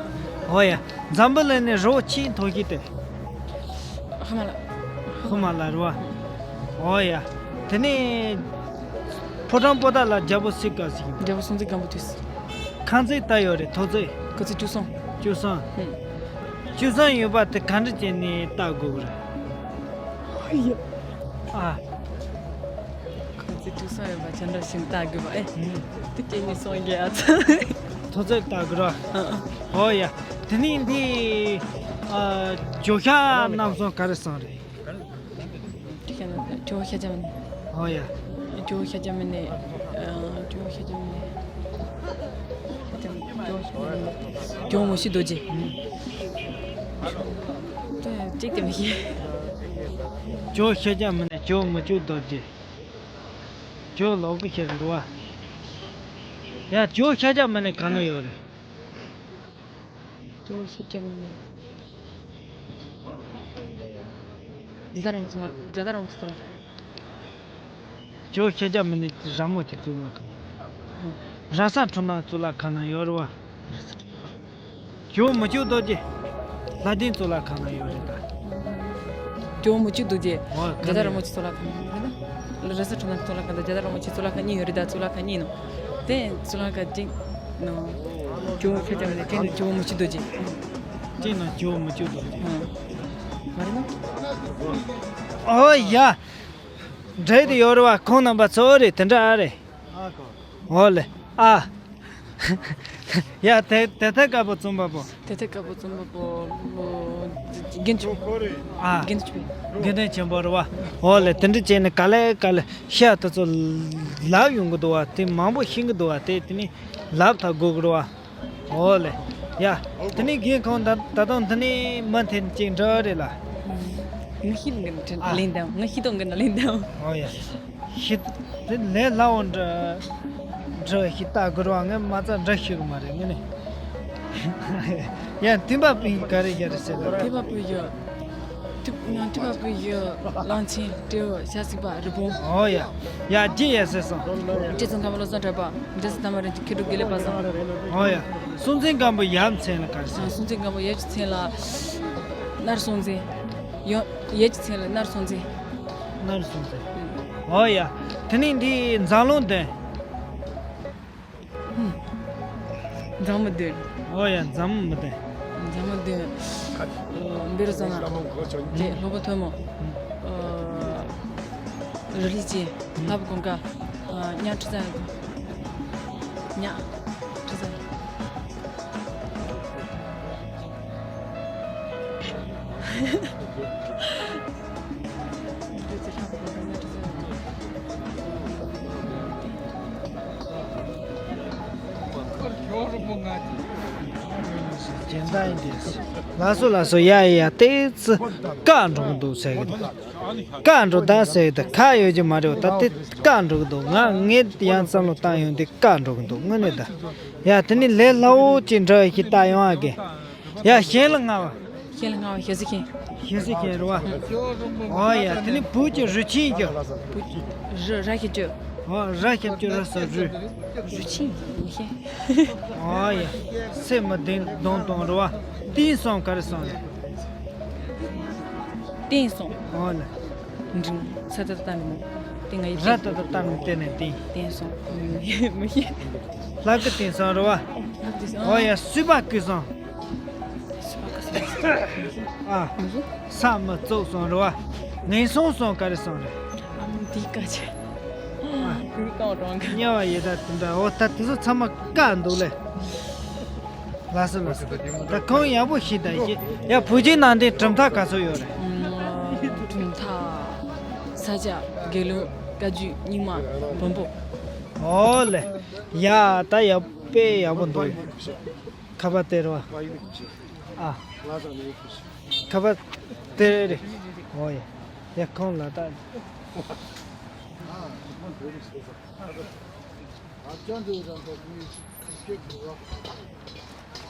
ཨོ་ཡ། འཛམ་བུ་གླིང་ནས་རི་བོ་ཆེས་མཐོ་ཤོས་དེ། ཧི་མ་ལ། ཧི་མ་ལ་རུ་བ། ཨོ་ཡ། དེ་ནས་ཕོ་བྲང་པོ་ཏ་ལ་རྒྱལ་པོ་སུ་ག་ཟིག་ཡིན། རྒྱལ་པོ་སྲོང་བཙན་སྒམ་པོ་དུས། ཁང་བརྩེགས་ད་ཡོད་རེད། ཐོག་བརྩེགས། ཁང་བརྩེགས་བཅུ་གསུམ། བཅུ་གསུམ། ཧུམ། བཅུ་གསུམ་ཡོད་པ་དེ་ག་འདྲ་བྱས་ནས་བལྟ་དགོས་གི་རེད། ཨ། ཁང་བརྩེགས་བཅུ་གསུམ་ཡོད་པ་ཅི་འདྲ་ཞིག་བལྟ་དགོས་པ་ཨེ། ཧུམ། དེ་སྐད་ནི་སོང་རྒྱ་ཨ་ཚ། ཐོག་བརྩེགས་བལྟ་དགོས་ར། ཨ། ཨོ་ཡ། དེ་ནས་འདི། ཨ། ཇོ་ཤཱཀ་རྣམ་གསུམ་ག་རེ་གསུངས་རེད། ཇོ་བོ་ཤཱཀྱ་མུ་ནེ། ཨོ་ཡ། ཇོ་བོ་ཤཱཀྱ་མུ་ནེ། ཨ། ཇོ་བོ་ཤཱཀྱ་མུ་ནེ། ཇོ་བོ་ཤཱཀྱ་མུ་ནེ། ཇོ་བོ་མུ་བཞི་རྡོ་རྗེ། དེ་གཅིག་དེ་མི་ཤེས། ཇོ་བོ་ཤཱཀྱ་མུ་ནེ། ཇོ་བོ་མུ་བཅུ་རྡོ་རྗེ། ཇོ་བོ་ལོག་པའི་ཤེས་འདུག་བ། ཡ། ཇོ་བོ་ཤཱཀྱ་མུ་ནེ་གང་ན་ཡོད་རེད། ཇོ་བོ་ཤཱཀྱ་མུ་ནེ། རྒྱ་ད་རམ་སོང་། རྒྱ་ད་རམ་སོང་། ཇོ་བོ་ཤཱཀྱ་མུ་ནེ་ར་མོ་ཆེ་གཙུག་ལག་ཁང་། ར་ས་ཁྲོམ་ནང་གཙུག་ལག་ཁང་ན་ཡོད་རེད་བ། ཇོ་བོ་མུ་བཅུ་རྡོ་རྗེ། ལྷ་ལྡན་གཙུག་ལག་ཁང་ན་ཡོད་རེད་ད། ཇོ་བོ་མུ་བཅུ་རྡོ་རྗེ། ཨོ། རྒྱ་ད་ར་མོ་ཆེ་གཙུག་ལག་ཁང་ཡོད་རེད་ད། ར་ས་ཁྲོམ་ནང་གཙུག་ལག་ཁང་དང་རྒྱ་ད་ར་མོ་ཆེ་གཙུག་ལག་ཁང་གཉིས་ཡོད་རེད་ད། གཙུག་ལག་ཁང་གཉིས་ནོ། དེ་གཙུག་ལག་ཁང་གཅིག་ནོ། ཇོ་བོ་ཤཱཀྱ་མུ་ནེ། དེ་ནི་ཇོ་བོ་མུ་བཅུ་རྡོ་རྗེ། དེ་ནི་ཇོ་བོ་མུ་བཅུ་རྡོ་རྗེ། ཨང་། མ་རེད་ན། ཨོ་ཡ། འདྲེ་དེ་ཡོད་རེད་བ། ཁོང་རྣམ་པ་ཚོ་རེད། དེ་འདྲ་ཨ་རེད། ཨ་ཁོ། ཨོ་ལེ། ཨ། ཡ། དེ་དེ་ཐད་དཀར་པོ་རྩོམ་པ་པོ། དེ་ཐད་དཀར་པོ་རྩོམ་པ་པོ་ལོ་རྒན་ཆོས། ཨ། རྒན་ཆོས། དགེ་འདུན་ཆེན་པོ་རེད་བ། ཨོ་ལེ། དེ་འདྲ་བྱས་ནས་ག་ལེ་ག་ལེ་ཤ་དེ་ཚོ་ལབ་ཡོང་གི་འདུག་བ། དེ་མང་པོ་ཤེས་གི་འདུག་བ། དེ་དེ་ནས་ལབ་ཐག་དགོས་གི་རེད་བ། ཨོ་ལེ། ཡ། དེ་ནས་རྒན་ཁོང་ད་ད་དུང་དེ་ནས་མུ་མཐུད་ཅིག་འགྲོ་རེད་ལ། ང་ཤི་དང་གི་ཨ། ལེན་དང་། ང་ཤི་དང་གི་ན་ལེན་དང་། ཨོ་ཡ། ཤི། དེ་ལས་སླ་བོ་འདྲ་འདྲ་ཞིག་ལྟ་དགོས་རེད་བ། ངས་མ་རྩ་འདྲ་ཤེས་གི་མ་རེད་ངས་ནི། ཡ། མཐུན་པ་སྤུན་ག་རེ་ཡ་རེད་ཟེར་ལ། མཐུན་པ་སྤུན་ཡོད། མཐུན་མཐུན་པ་སྤུན་ཡོད། གླང་ཆེན་སྤྲེའུ་ཤ་ཚིག་པ་རི་བོང་། ཨོ་ཡ། ཡ། རྗེ་ཡ་ཟེར་སོང་། རྗེ་ཙོང་ཁ་པ་བློ་བཟང་གྲགས་པ། འདྲེ་སྲིན་ཐ་མ་རིན་ཆེན། མཁས་གྲུབ་དགེ་ལེགས་པ་སངས། ཨོ་ཡ། སྲོང་བཙན་སྒམ་པོ་ཡབ་མཚན་ལ་ག་རེ་ཟེར། སྲོང་བཙན་སྒམ་པོ་ཡབ་ཀྱི་མཚན་ལ་ནར་སྲོང་བཙན། ཡོ། ཡབ་ཀྱི་མཚན་ལ་ནར་སྲོང་བཙན། ནར་སྲོང་བཙན། ཨོ་ཡ། དེ་ནས་འདི་འཛམ་གླིང་བདུན། འཛམ་མི་བདུན། ཨོ་ཡ། འཛམ་མི་བདུན། འཛམ་མི་བདུན། བཻ་རོ་ཙ་ན། དེ་སློབ་དཔོན་ཐོན་མི། རི་ལི་ཅན། ལྷ་བུ་གུང་དཀར། ཉང་ཁྲི་ཙན། ཉག་ཁྲི་ཟ། ལགས་སོ་ལགས་སོ། ཡ་ཡ་ཡ། ཏོག་ཙམ་བཀག་འགྲོ་གི་འདུག་ཟེར་གི་འདུག་བཀག་འགྲོ་ད་ཟེར་གི་འདུག་ཁ་ཡོད་ཀྱི་མ་རེད། ད་དེ་བཀག་འགྲོ་གི་འདུག་ང་ངས་ཡང་བསམ་བློ་བཏང་ཡོང་དུས་བཀག་འགྲོ་གི་འདུག་དངོས་གནས་ད། ཡ་དེ་ནི་ལས་སླ་བོ་ཅིག་འདྲ་ཞིག་བལྟ་ཡོང་ཨ་གི། ཡ་གཞན་ལ་ང་བ། གཞན་ལ་ང་བ་ཞེ་སི་མཁན། ཞེ་སི་མཁན་རེད་བ། ཨོ་ཡ་དེ་ནི་བུ་ཅིག་རུ་ཆེན་གྱི། བུ་ར་ར་ཞབས་ཀྱུ། ཨོ་ར་ཞབས་ཀྱུ་ར་ས་རུ། རུ་ཆེན་མི་ཤེས། ཨོ་ཡ་སེ་མི་ལྡན་གདོང་གཏོང་རེད་བ། ཏིང་སོང་ག་རེ་སོང་རེད། ཏིང་སོང་། ཨོ་ལ། འབྲིང་ས་ཏ་ཏ་ནི་མོ། ཏིང་ང་ཡི་ར་ཏ་ཏ་ཏ་ནི་ཏེ་ནི་ཏིང་། ཏིང་སོང་། མི་ཤེས། ལྷ་སྐུ་ཏིང་སོང་རེད་བ། ཨོ་ཡ་སུས་པ་སྐུ་སོང་། ཨ། ས་མི་བཙུགས་སོང་རེད་བ། ངན་སོང་སོང་ག་རེ་སོང་རེད། ཨ་མ་འདི་ཀ་ཆེ། ཨ། འདི་ཀ་རང་གི་དམྱལ་བ་ཡི་དྭགས་དེ་འདྲ། འོ་ད་དེ་ཚོ་ཚང་མ་བཀག་འདུག་ལེ། ལགས་སོ་ལགས་སོ། ད་གང་ཡག་པོ་ཞིག་ད་ཤེས། ཡ་བུ་ཆེན་ནང་དེ་གྲུབ་མཐའ་ག་ཚོད་ཡོད་རེད། གྲུབ་མཐའ། ས་སྐྱ། དགེ་ལུགས། བཀའ་བརྒྱུད། རྙིང་མ། བོན་པོ། ཨོ་ལེ། ཡ་ད་ཡག་དཔེ་ཡག་པོ་འདུག་ཁ་པར་སྟེར་བ། ཨ། ཁ་པར་སྟེར་རེད། ཨོ་ཡ། ཡ་ཁོང་ལ་ད།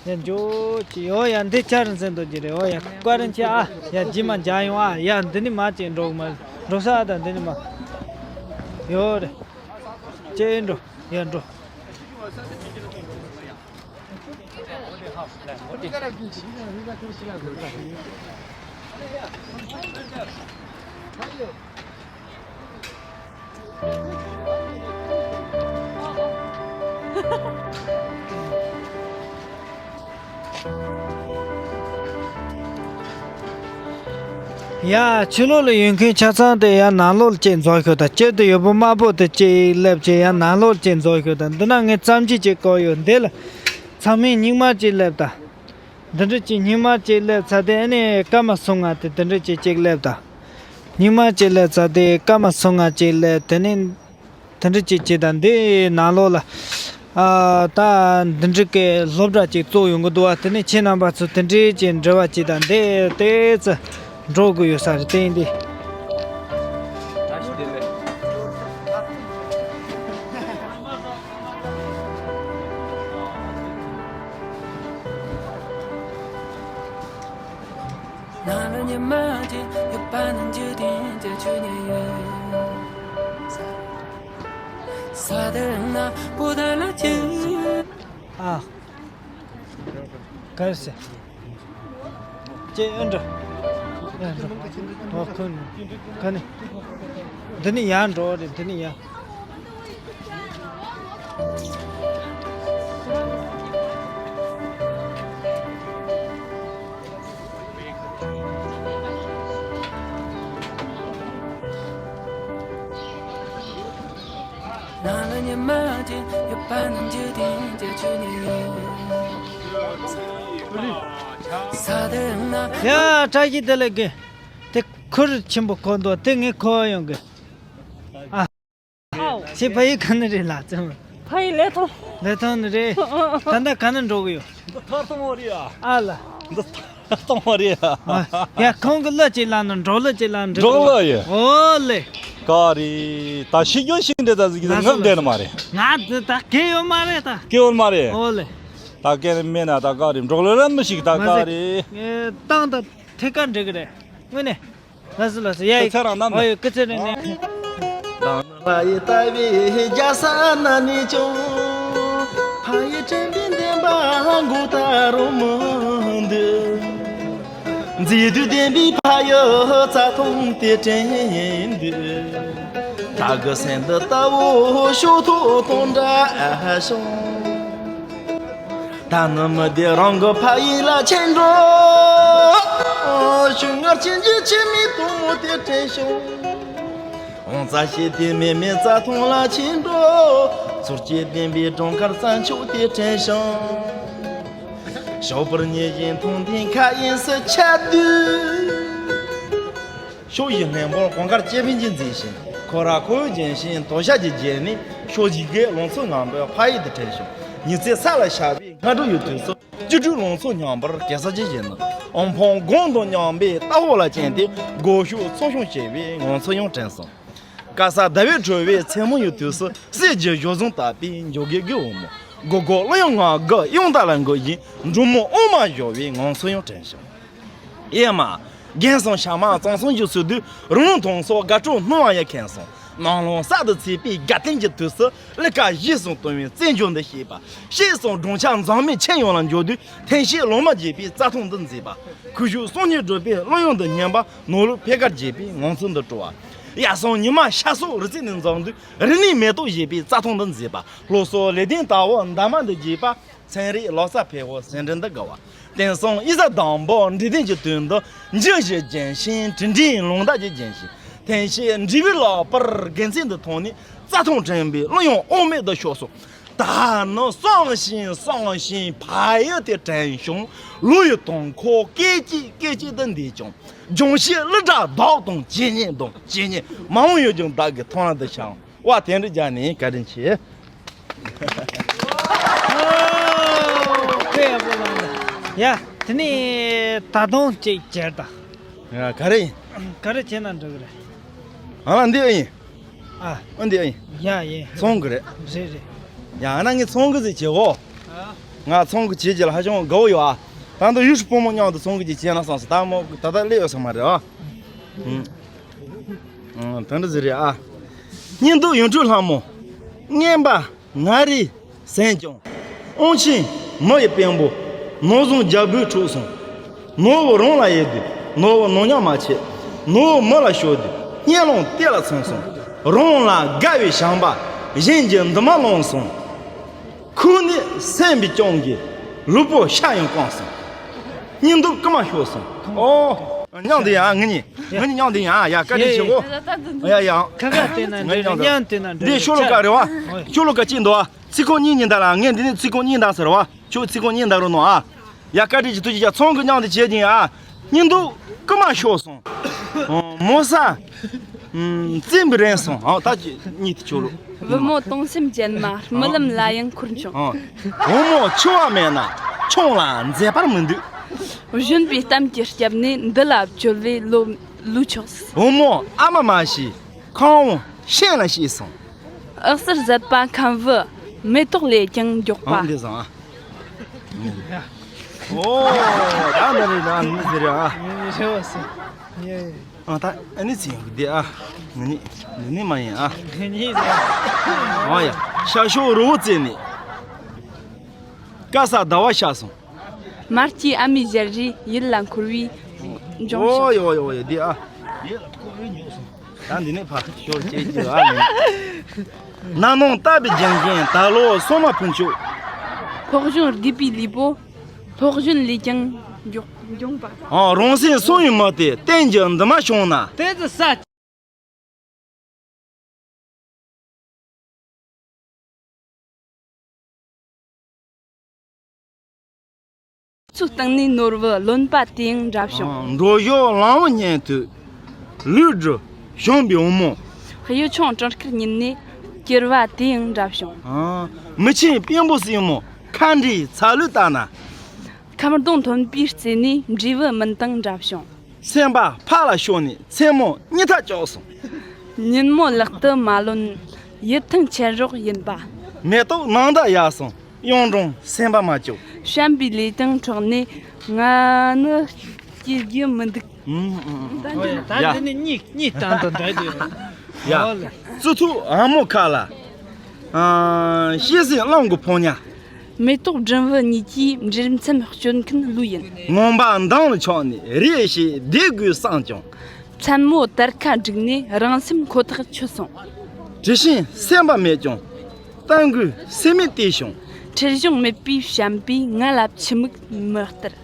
ཡ་འཇོ་ཅི་ཡོ་ཡ་འདི་ཆ་རིན་ཟེར་འདུག་ཅི་རེད། ཨོ་ཡ་བཀའ་དྲིན་ཆེ་ཨ། ཡ་རྗེས་མ་མཇལ་ཡོང་ཨ། ཡ་འདི་ནི་མ་ཅིག་འགྲོ་མ་འགྲོ་ས་ཨ། ད་འདི་ནི་མ་ཡོ་རེད། ཅེ་འགྲོ་ཡ་འགྲོ། ཡ་ཕྱི་ལོགས་ལ་ཡོད་མཁན་ཆ་ཚང་དེ་ཡ་ནང་ལོགས་ལ་ཅིག་འཛུལ་ཤོག་དང་། དཀྱིལ་དུ་ཡོད་པོ་དམར་པོ་དེ་ཅིག་སླེབས་བྱས་ཡ་ནང་ལོགས་ལ་ཅིག་འཛུལ་ཤོག་དང་། འདི་ན་ངས་ཙམ་ཅིག་ཅིག་བཀོད་ཡོད། འདི་ལ་ཚང་མས་རྙིང་མ་ཅིག་སླེབས་དང་། འདི་འདྲ་ཅིག་རྙིང་མ་ཅིག་སླེབས་ཚར་དེ་ཨ་ནི་སྐར་མ་སུམ་ལྔ་དེ་འདི་འདྲ་ཅིག་ཅིག་སླེབས་དང་། རྙིང་མ་ཅིག་སླེབས་ཚར་དེ་སྐར་མ་སུམ་ལྔ་ཅིག་སླེབས། དེ་ནས་དེ་འདྲ་ཅིག་བྱས་དང་། འདི་ནང་ལོགས་ལ་ཨ་ད་འདི་འདྲ་གི་སློབ་གྲྭ་ཅིག་བཙུགས་ཡོང་གི་འདུག་བ། དེ་ནས་ཁྱེད་རྣམ་པ་ཚོ་དེ་འདྲའི་ཅིག་འབྲེལ་བ་ཅིག་དང་འདི་ཏོག་ཙམ་འགྲོ་དགོས་ཡོད་ས་རེད། དེ་ཡིན་དུས། ནང་ལ་ཉི་མ་ཅིག་ཡོད་པ་ནི་འཇིག་རྟེན་གྱི་ཆོས་ཉིད་ཡོད། ས་དེར་ན་པོ་ད་ལ་ཅི། ཨ། ག་རེ་ཟེར། ཅེ་ཨེ་འདྲ། ཨེ་འདྲ། ཨོ་ཁོ་ནི། ཁ་ནི། འདི་ནི་ཡར་འགྲོ་རེད། འདི་ནི་ཡར། ནང་ལ་ཉི་མ་ཅིག་ཡོད་པ་ནི་འཇིག་རྟེན་གྱི་ཆོས་ཉིད་ཡིན། ས་དེར་ན། ཡ་བཀྲ་ཤིས་བདེ་ལེགས་གི། དེ་ཁུར་ཆེན་པོ་གོ་འདུག་དེ་ངས་གོ་ཡོང་གི། ཨ། ཁྱེད་ཕ་ཡུལ་ག་ནས་རེད་ལགས་ཙམ། ཕ་ཡུལ་ལེ་ཐང་། ལེ་ཐང་ནས་རེད། ད་ལྟ་ག་ནས་འགྲོ་གི་ཡོད། འདི་ཐར་ཐང་བ་རེད་ཨ། ཨ་ལ། འདི་ཐར་ཐང་བ་རེད་ཨ། ཡ་ཁོང་གི་གླུ་ཅིག་བླངས་ན་འབྲོག་གླུ་ཅིག་བླངས་འགྲིག་འབྲོག་གླུ་ཡ། ཨོ་ལེ། ག་རེ། ད་ཤི་རྒྱུ་ཤི་འདྲ་ད་ཟིག་ང་ཚོ་ངབ་བསྡད་ནི་མ་རེད། ང་འདི་ད་སྐད་ཡོད་མ་རེད་ད། སྐད་ཡོད་མ་རེད། ཨོ་ལེ། ད་སྐད་མེད་ན་ད་ག་རེ། འབྲོག་གླུ་ར་མི་ཤེས་ད་ག་རེ། ཏང་ད་ཐད་ཀར་འགྲིག་གི་རེད། དངོས་གནས། ལགས་སོ་ལགས་སོ། ཡ་ཡི་ཁ་ཚ་རང་གནང་ཨོ་ཡོད་སྐུ་ཚེ་རིང་ནས། ལ་ཡི་ལྟ་བའི་རྒྱ་ས་ན་ནི་ཅུང་། ཕ་ཡི་དྲན་པའི་འདུན་པ་མགོ་ལྟ་རུ་མི་འདུག་མཛེས་སྡུག་ལྡན་པའི་ཕ་ཡུལ་རྩྭ་ཐང་དེ་དྲན་འདུག་ད་གི་སེམས་འདི་ལྟ་བུ་ཤོག་ཐོག་དང་འདྲ་བྱུང་། ད་ནི་མི་བདེ་རང་གི་ཕ་ཡུལ་ལ་ཕྱིན་འགྲོ། ཞུ་ངར་ཆེན་གྱི་ཆེ་མི་དུ་མོ་དེ་དྲན་བྱུང་། འོང་རྩྭ་ཤེད་དེ་མེ་མེ་རྩྭ་ཐང་ལ་ཕྱིན་འགྲོ། ཚོར་སྐྱེས་ལྡན་པའི་སྒྲོང་དཀར་རྩྭ་མཆོག་དེ་དྲན་བྱུང་། ཞོགས་པར་ཉལ་བཞིན་མཐོང་ཐོས་མཁའ་དབྱིངས་སུ་འཆར་དུས། ཕྱོགས་བཞི་སྙིང་པོར་གངས་དཀར་སྐྱེ་འཕེལ་གྱི་མཛེས་ཤིང་། ཁོ་ར་ཁོ་བོའི་ལྗོན་ཤིང་དོ་ཞག་གི་རྗེས་ནས། ཕྱོགས་བཞི་གའི་ལང་ཚོ་ངང་པོའི་ཕ་ཡུལ་དུ་དྲན་བྱུང་། ཉི་ཚེ་ས་ལ་ཤར་བའི་སྔ་དྲོ་ཡི་དུས་སུ། སྐྱིད་སྡུག་ལང་ཚོ་སྙིང་པོར་གེ་སར་གྱི་བཞིན་དུ། ཨོམ་ཕོང་དགུང་དུ་མཉམ་པའི་རྟ་ཕོ་ལ་བཅིངས་ཏེ། སྒོ་ཕྱུགས་ཚོ་ཤོང་བྱེད་པའི་ངང་ཚུལ་ཡང་དྲན་སོང་། དཀར་གསལ་ཟླ་བའི་དྲོ་བའི་མཚན་མོ་ཡི་དུས་སུ། གསེར་གྱི་ཞོ་ཟུང་བཏབ་པའི་འཇོ་སྒེག་གི་འོལ་མོ། སྒོར་སྒོར་གླུ་དབྱངས་ངང་གིས་དབྱངས་རྟ་ལ་འགུག་བཞིན། འབྲུག་མོ་དབུ་མར་བཞོ་བའི་ངང་ཚུལ་ཡང་དྲན་བྱུང་། ཨེ་མ། རྒན་གསུམ་ཞྭ་དམར་གཙང་གསུམ་གྱི་ཚུལ་དུ། རི་ལུང་དྭངས་སོགས་དགའ་སྤྲོའི་སྣང་བ་ཡང་ཁེངས་སོང་། ནམ་ལངས་གསར་དུ་ཚེས་པའི་དགའ་སྟོན་གྱི་དུས་སུ། གླུ་གར་གཞས་གསུམ་གཏོང་བའི་རྩེད་འཇོ་འདི་བྱས་པ། གཤེད་གསུམ་སྦྲང་ཆར་འཛག་མེད་ཁྱེམ་ཡོངས་ལ་འཇོག་དུས། ཐེམ་སྐས་ལོ་མ་རྒྱས་པའི་རྩྭ་ཐང་འདི་མཛེས་པ། ཁུ་བྱུག་གསུང་སྙན་སྒྲོག་པའི་གླུ་དབྱངས་འདི་སྙན་པ། ནོར་ལུག་འཕེལ་ཁ་རྒྱས་པའི་ངང་ཚུལ་འདི་སྤྲོ་བ། ཡར་སོང་ཉི་མ་ཤར་སོགས་རི་རྩེ་ནས་འཛོམས་དུས། རི་ནས་མེ་ཏོག་བཞད་པའི་རྩྭ་ཐང་འདི་མཛེས་པ། ལྷོ་སོག་ལེགས་ལྡན་དར་འོད་འདབ་མ་འདི་རྒྱས་པ། ཚན་རིག་ལོ་གསར་ཕེབས་འོང་སེམས་ཁྲལ་འདི་དགའ་བ། དེང་སང་དབྱི་ས་དང་པོ་འབྲས་ལྡན་གྱི་དུས་འདི། འཇུ་བཞིན་ལྗོན་ཤིང་དྲི་འདྲའི་ལུང་བདག་གི་ལྗོན་ཤིང་། ཐེམ་སྐས་འབྲས་བུའི་ལག་པར་དགེ་མཚན་འདི་མཐོང་ནས། རྩྭ་ཐང་དྲན་པའི་གླུ་དབྱངས་དབུ་མེད་དུ་ཤོར་སོང་། ད་ནི་བསམ་བཞིན་བསམ་བཞིན་ཕ་ཡུལ་དེ་དྲན་བྱུང་། ལོ་ཡི་དུས་འཁོར་སྐད་ཅིག་སྐད་ཅིག་ཏུ་འདས་ཀྱང་། ལྗོན་ཤིང་གླུ་སྒྲ་བདག་དང་ཇེ་སྙན་དང་ཇེ་སྙན། མ་འོངས་ཡུལ་ལྗོངས་བདག་གི་ཐོག་ལ་འདི་ཤར་འོང་། བ་དེ་འདྲ་རྒྱག་ནས་བཀའ་དྲིན་ཆེ། ཨོ། དཔེ་ཡག་པོ་གནང་འདུག་ཡ། དེ་ནས་ད་དུང་གཅིག་བྱེད་དང་། ཡ། ག་རེ་ཡིན། ག་རེ་བྱས་ན་འགྲིག་གི་རེད། ཨ་ལ་འདི་ཨེ་ཡིན། ཨ། ཨ་འདི་ཨེ་ཡིན། ཡ་ཡིན། ཚོང་གི་རེད། རེད་རེད། ཡ་ཨ་ན་ངས་ཚོང་གི་ཟིག་བྱེད་གོ་ཨ། ང་ཚོང་གི་བྱེད་ཀྱི་ལ་ཧ་ཅང་དགའ་བོ་ཡོད་ཨ། ད་འདི་ཡུལ་སྲིད་སྤོ་མོ་མཉམ་དུ་ཚོང་གི་ཅིག་བྱས་ན་བསམ་སོང་། ད་མོ་ད་ལྟ་སླེབས་ཡོད་ས་མ་རེད་ཨ། ཨུ། ཨང་། དེ་འདྲ་ཟེར་རེད་ཨ། སྙིང་སྡུག་ཡོངས་གྲོལ་ལྷ་མོ། རྔན་པ་ང་རེ་ཟེར་ཀྱང་། དབང་ཆེན་མི་ཡི་དཔོན་པོ། ནོར་བཟང་རྒྱལ་པོའི་འཁྲུག་སོང་། ནོར་བུ་རང་ལ་ཡོད་དུས། ནོར་བུ་ནོར་ཉམས་མ་བྱེད། ནོར་བུ་མི་ལ་ཤོར་དུས། གཉེན་ལོང་གཏེར་ལ་ཚུད་སོང་། རང་ལ་དགའ་བའི་བྱམས་པ། གཞན་གྱི་འདུན་མ་བླངས་སོང་། ཁུག་ནས་སེམས་པའི་གྱང་གིས། ལུས་པོ་ཤ་ཡང་སྐམ་སོང་། སྙིང་སྡུག་རྐུ་མ་ཤོར་སོང་། ཨོ། མཉམ་དུ་ཡང་ངེད་གཉིས། ངེད་གཉིས་མཉམ་དུ་ཡང་ཡ་བཀའ་དྲིན་ཆེ་གོ་ཡ་ཡ། ཁ་ཁ་བལྟས་ན་འདྲ་རེད། མཉམ་དུ་བལྟས་ན་འདྲ་རེད། འདི་ཤོ་ལོ་ཀ་རེད་བ། ཨོ། ཤོ་ལོ་ཀ་གཅིག་འདུག་བ། ཚིག་ཁོག་གཉིས་གཉིས་འདུག་ལ། ངས་འདི་ནས་ཚིག་ཁོག་གཉིས་འདུག་ཟེར་བ། ཁྱོད་ཚིག་ཁོག་གཉིས་འདུག་རོགས་གནང་ཨ། ཡ། བཀའ་དྲིན་ཆེ། ཐུགས་རྗེ་ཆེ། ཚོང་གི་མཉམ་དུ་བྱེད་ཀྱིན་ཨ། སྙིང་སྡུག་རྐུ་མ་ཤོར་སོང་། ཨོ། མོ་ས། ཨུམ། བཙན་པོ་རན་སོང་། ཨོ། ད་ཁྱོད་གཉིས་དེ་ཁྱོད་ལོ། བུ་མོ་སྟོང་སེམས་ཅན་མ། རྨི་ལམ་ལ་ཡང་འཁོར་བྱུང་། ཨོ། བུ་མོ་འཆི་བ་མེད་ན། ཆུང་ལ་མཛེས་པར་མི་འདུག་གཞོན་པའི་གཏམ་གྱི་སྐྱབས་ནས། འདི་ལ་བཅོལ་བའི་ལོ་ལོས་ཆོག་བུ་མོ་ཨ་མ་མ་ཤི། ཁང་བ་ཤིང་ལ་བཤིག་སོང་། ཨག་གསར་བཟོད་པ་ཁམ་བུ། མེ་ཏོག་ལས་ཀྱང་མགྱོགས་པ། ཨང་། འདི་བཟང་ཨ། ཨོ། ད་འདི་རེད། ད་འདི་ཟེར་ཨ། ཨ། ད་ཨ་ནི་ཚིག་ཡོང་གི་འདི་ཨ། ང་གཉིས། འདི་ནི་མ་ཡིན་ཨ། ང་གཉིས་ཟེར། ཨ་ཡ། ཤར་ཕྱོགས་རི་བོ་རྩེ་ནས། དཀར་གསལ་ཟླ་བ་ཤར་སོང་། མ་སྐྱེས་ཨ་མའི་ཞལ་རས། ཡིད་ལ་འཁོར་བའི་འབྱུང་ཞིང་། ཨོ་ཡོ་ཡོ་ཡོ། འདི་ཨ། ཡིད་ལ་འཁོར་བའི་འབྱུང་ཞིང་། ད་འདི་ནས་ཕར་ཤོར་བྱེད་ཀྱི་ཨ་ཡིན། ན་ནིང་བཏབ་པའི་རྒྱན་ཅན་ད་ལོ་སོ་མ་ཕུན་ཚོགས། ཕོ་གཞོན་རྒས་པའི་ལུས་པོ། ཕོ་གཞོན་ལས་ཀྱང་མགྱོགས་མགྱོགས་པ། ཨ། རང་སེམས་སོང་བའི་མི་དེ་གཏན་གྱི་འདུན་མ་བྱུང་ན། དེ་ཚོ་ས། ཚོའི་སྟེང་ནས་ནོར་བུ་ལོན་པ་དེ་ཡང་འདྲ་བྱུང་། འགྲོ་ཞོར་གླང་བོ་ཉལ་དུས་ལུས་སྒྲུབ་བྱུང་བའི་བུ་མོ། གཡུ་ཆུང་གྲང་དཀར་ཉིད་ནས་གྱུར་པ་དེ་ཡང་འདྲ་བྱུང་། མི་ཆེན་དཔོན་པོ་སྲིང་མོ་མཁའ་འགྲོའི་ཚ་ལུས་ལྟ་ན། ཁ་རྡུང་ཐོན་པའི་རྩེ་ནས་འབྲས་བུ་སྨིན་སྟངས་འདྲ་བྱུང་། སེམས་པ་ཕར་ལ་ཤོར་ནས་མཚན་མོ་གཉིད་ཐག་བཅད་སོང་། ཉིན་མོ་ལག་ཏུ་མ་ལོན་ཡིད་ཐང་ཆད་རོགས་ཡིན་པ། མེ་ཏོག་ནང་ཟླ་ཡར་སོང་། གཡུང་དྲུང་སེམས་པ་མ་སྐྱོ། བྱམས་པའི་ལས་དང་འཕྲོག་ནས་ང་ནི་སྐྱེ་རྒྱུ་མི་འདུག་ཨུམ་ཨུམ་ཨུམ། ད་འདི་ནི་གཉིད་གཉིད་སྟངས་དང་འདྲ་རྒྱུ། ཡ། ཨོ་ལེ། བཙུན་མོ་ཨ་མོ་ཁ་ལ། ཨ། ཤེས་སྲིད་གླང་གི་ཕོ་ཉ། མེ་ཏོག་སྦྲང་བུ་གཉིས་ཀྱི་འབྲེལ་མཚམས་གཅོད་མཁན་ཀླུ་ཡིན། ངང་པ་མདུན་ལ་ཆགས་ནས་རེ་ཞིག་བསྡད་དགོས་བསམ་ཀྱང་། མཚན་མོ་དར་ཁ་བསྒྲིགས་ནས་རང་སེམས་ཁོ་ཐག་ཆོད་སོང་། དྲི་ཞིམ་སེམས་པ་མེད་ཀྱང་། ལྟ་མགོའི་སེམས་མེད་བལྟས་བྱུང་། འཁྲུལ་གཞུང་མེད་པའི་བྱམས་པས་ང་ལ་ཕྱི་མིག་མི་སྟེར།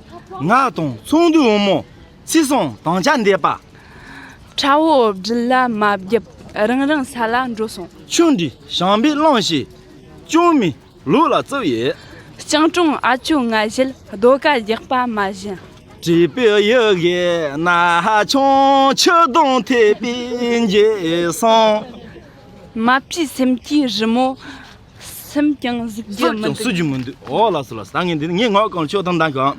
ང་དང་ཚོང་འདུས་བུ་མོ་ཚེས་གསུམ་དང་ཆ་འདས་པ། ཁྲ་བོ་སྦྲུལ་ལ་མ་བརྒྱབ་རང་རང་ས་ལ་འགྲོ་སོང་། ཆུང་འདྲིས་བྱམས་པས་བླངས་ཤིང་ ཅུང་མི་ལུག་ལ་བཙུགས་ཡོད། སྤྱང་གྲུང་ཨ་ཅོ་ང་བཞིན་ཟློས་གར་རྒྱག་པ་མ་བཞིན། བྲིས་པའི་ཡི་གེ་ན་ཆུང་ཆུ་དུང་འཐིབས་པའི་འཇིགས་སོང་། མ་བྲིས་སེམས་ཀྱི་རི་མོ། སེམས་ཀྱང་གཟིགས་རྒྱུ་སུ་མི་ཀྱང་འདུག་སུ་ཀྱང་མི་འདུག་འོ་ལགས་སོ་ལགས་སོ། ད་ངས་འདི་ནི་ངས་ངག་གང་ཆོག་དང་འདང་གང་།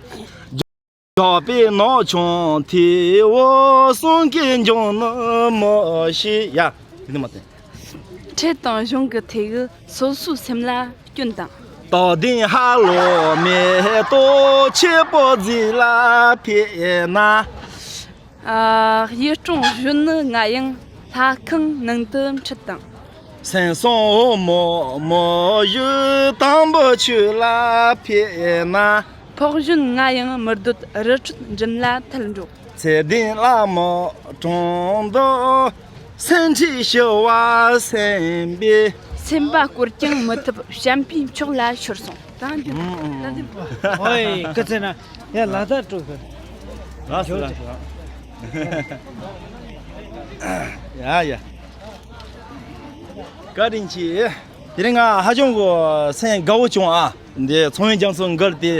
འཇོག་པའི་ནག་ཆུང་ཐེའུ་གསུང་གི་འབྱུང་ནི་མི་ཤེས་ཡ། དེ་ནི་མ་བསྟན། ཁྲེལ་དང་གཞུང་གི་ཐེའུ་སོ་སོའི་སེམས་ལ་སྐྱོན་དང་། སྟག་གདན་ཧ་ལོ་མེ་ཏོག་ཆེ་པོ་རྫིས་ལ་ཕེབས་ན། ཨ། གཡུ་སྐྲུང་གཞོན་ནུ་ང་ཡང་ལྷ་ཁང་ནང་དུ་ཁྲིད་དང་། སེང་གསུམ་འོལ་མོ་མོ་ཡུལ་དང་པོ་ཆོས་ལ་ཕེབས་ན། ཕོ་གཞོན་ང་ཡང་མི་སྡོད་རི་ཁྲོད་འགྲིམ་ལ་ཐལ་འགྲོ། ཚེ་བདུན་བླ་མ་གྲོང་དུ་སེམས་ཁྲལ་ཞི་བ་སེམས་པས། སེམས་པ་བསྐོར་ཀྱང་མི་ཐུབ་བྱམས་པའི་མཆོག་ལ་ཤོར་སོང་། ད་འདི་ད་འདི། ཨོའི་ཀི་ཚེ་ན་ཡ་ལ་དྭགས་སྤྲོ་གི། ལགས་སོ་ལགས་སོ། ཡ་ཡ། བཀའ་དྲིན་ཆེ། དེ་རིང་ང་ཧ་ཅང་གི་སེམས་དགའ་བོ་བྱུང་ཨ། འདི་ཚོང་ཡིན་རྒྱ་མཚོ་འགར་ཏེ་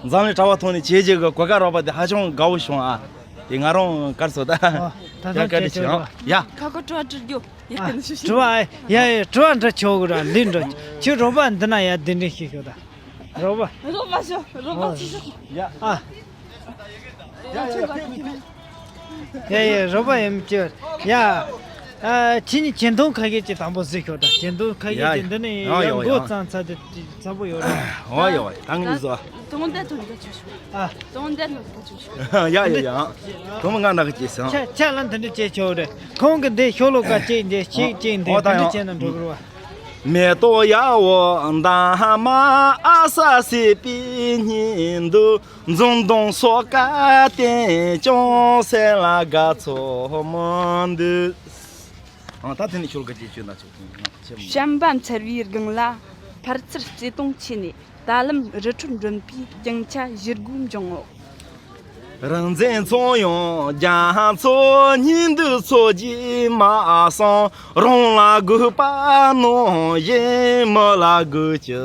འཛམ་གླིང་གྲྭ་པ་ཐོག་ནས་བྱས་རྗེས་ཀྱི་གོ་སྐབས་རག་པ་དེ་ཧ་ཅང་དགའ་བོ་བྱུང་ཨ། དེ་ང་རང་གར་སོ་ད། ཨ། ད་ཡ་ལྟ་བཀའ་དྲིན་ཆེ་ཨ། ཡ། ཁ་ཁ་དྲི་བ་དྲི་རྒྱུ་ཡ། ཨ། དེ་ནི་ཞུ་ཞུ། དྲི་བ་ཨེ་ཡ་ཡ་དྲི་བ་འདྲི་ཆོག་གི་ར་ལན་འདྲི། ཁྱོད་རོགས་པ་འདི་ན་ཡ་གདན་འདྲེན་ཞུ་ཤོག་ད། རོགས་པ། རོགས་པ་ཞུ་རོགས་པ་ཞུ་ཞུ། ཡ། ཨ། ཡ་ཡ་ཕེབས་ཕེབས། ཡ་ཡ་རོགས་པ་ཡིན་གྱི། ཡ། ཨ། ཁྱེད་གཉིས་གྱེན་དོན་ཁ་ཤས་ཀྱི་དང་པོ་གཟིགས་ཤོག་ད། གྱེན་དོན་ཁ་ཤས་ཀྱི་འདི་ནི་ཡ་ཡ་མགོ་བརྩམས་ཚར་དུས་ཚ་པོ་ཡོད་རེད། འོ་ཡ་ད་ངས་བཟོ། དོན་དེ་དོན་དེ་ཆུ་ཤོག་ཨ། དོན་དེ་དོན་དེ་ཆུ་ཤོག་ཡ་ཡ་ཡ། དོན་ང་ན་ག་ཅེས་སང་། ཆ་ཆ་ལ་འདི་འདྲ་བྱས་ཆོག་རེད། ཁོང་གི་འདི་ཤོ་ལོ་ཀ་གཅིག་འདི་གཅིག་གཅིག་འདི་འོ་ད་འདི་འདྲ་ཡང་བྱས་ན་འགྲོ་གི་རེད་བ། མེ་ཏོག་ཡག་པོ་འདབ་མ་ཨ་ས་སྲིད་པའི་སྙིང་འདུག་འཛུམ་མདངས་སོགས་ཀ་བསྟན་ཀྱང་སེམས་ལ་དགའ་ཚོར་མི་འདུག་ཨང་ད་དེ་ནས་ཤོ་ལོ་ཀ་གཅིག་བཅོས་ན་ཆོག་ཆེ་མོ། བྱམས་པ་འཚེར་བའི་སྒང་ལ་ཕར་ཚུར་བརྩེ་དུང་ཆེ་ནས། ད་ལམ་རི་ཁྲོད་འགྲིམ་པའི་རྒྱང་ཆ་བཞི་དགུ་འབྱུང་ངོ་། རང་བཙན་ཚོང་ཡོང་རྒྱ་མཚོ་སྙིང་སྡུག་ཚོ་རྒྱུས་མ་སོང་། རང་ལ་དགོས་པ་ནང་བཞིན་མི་ལ་དགོས་ཀྱི་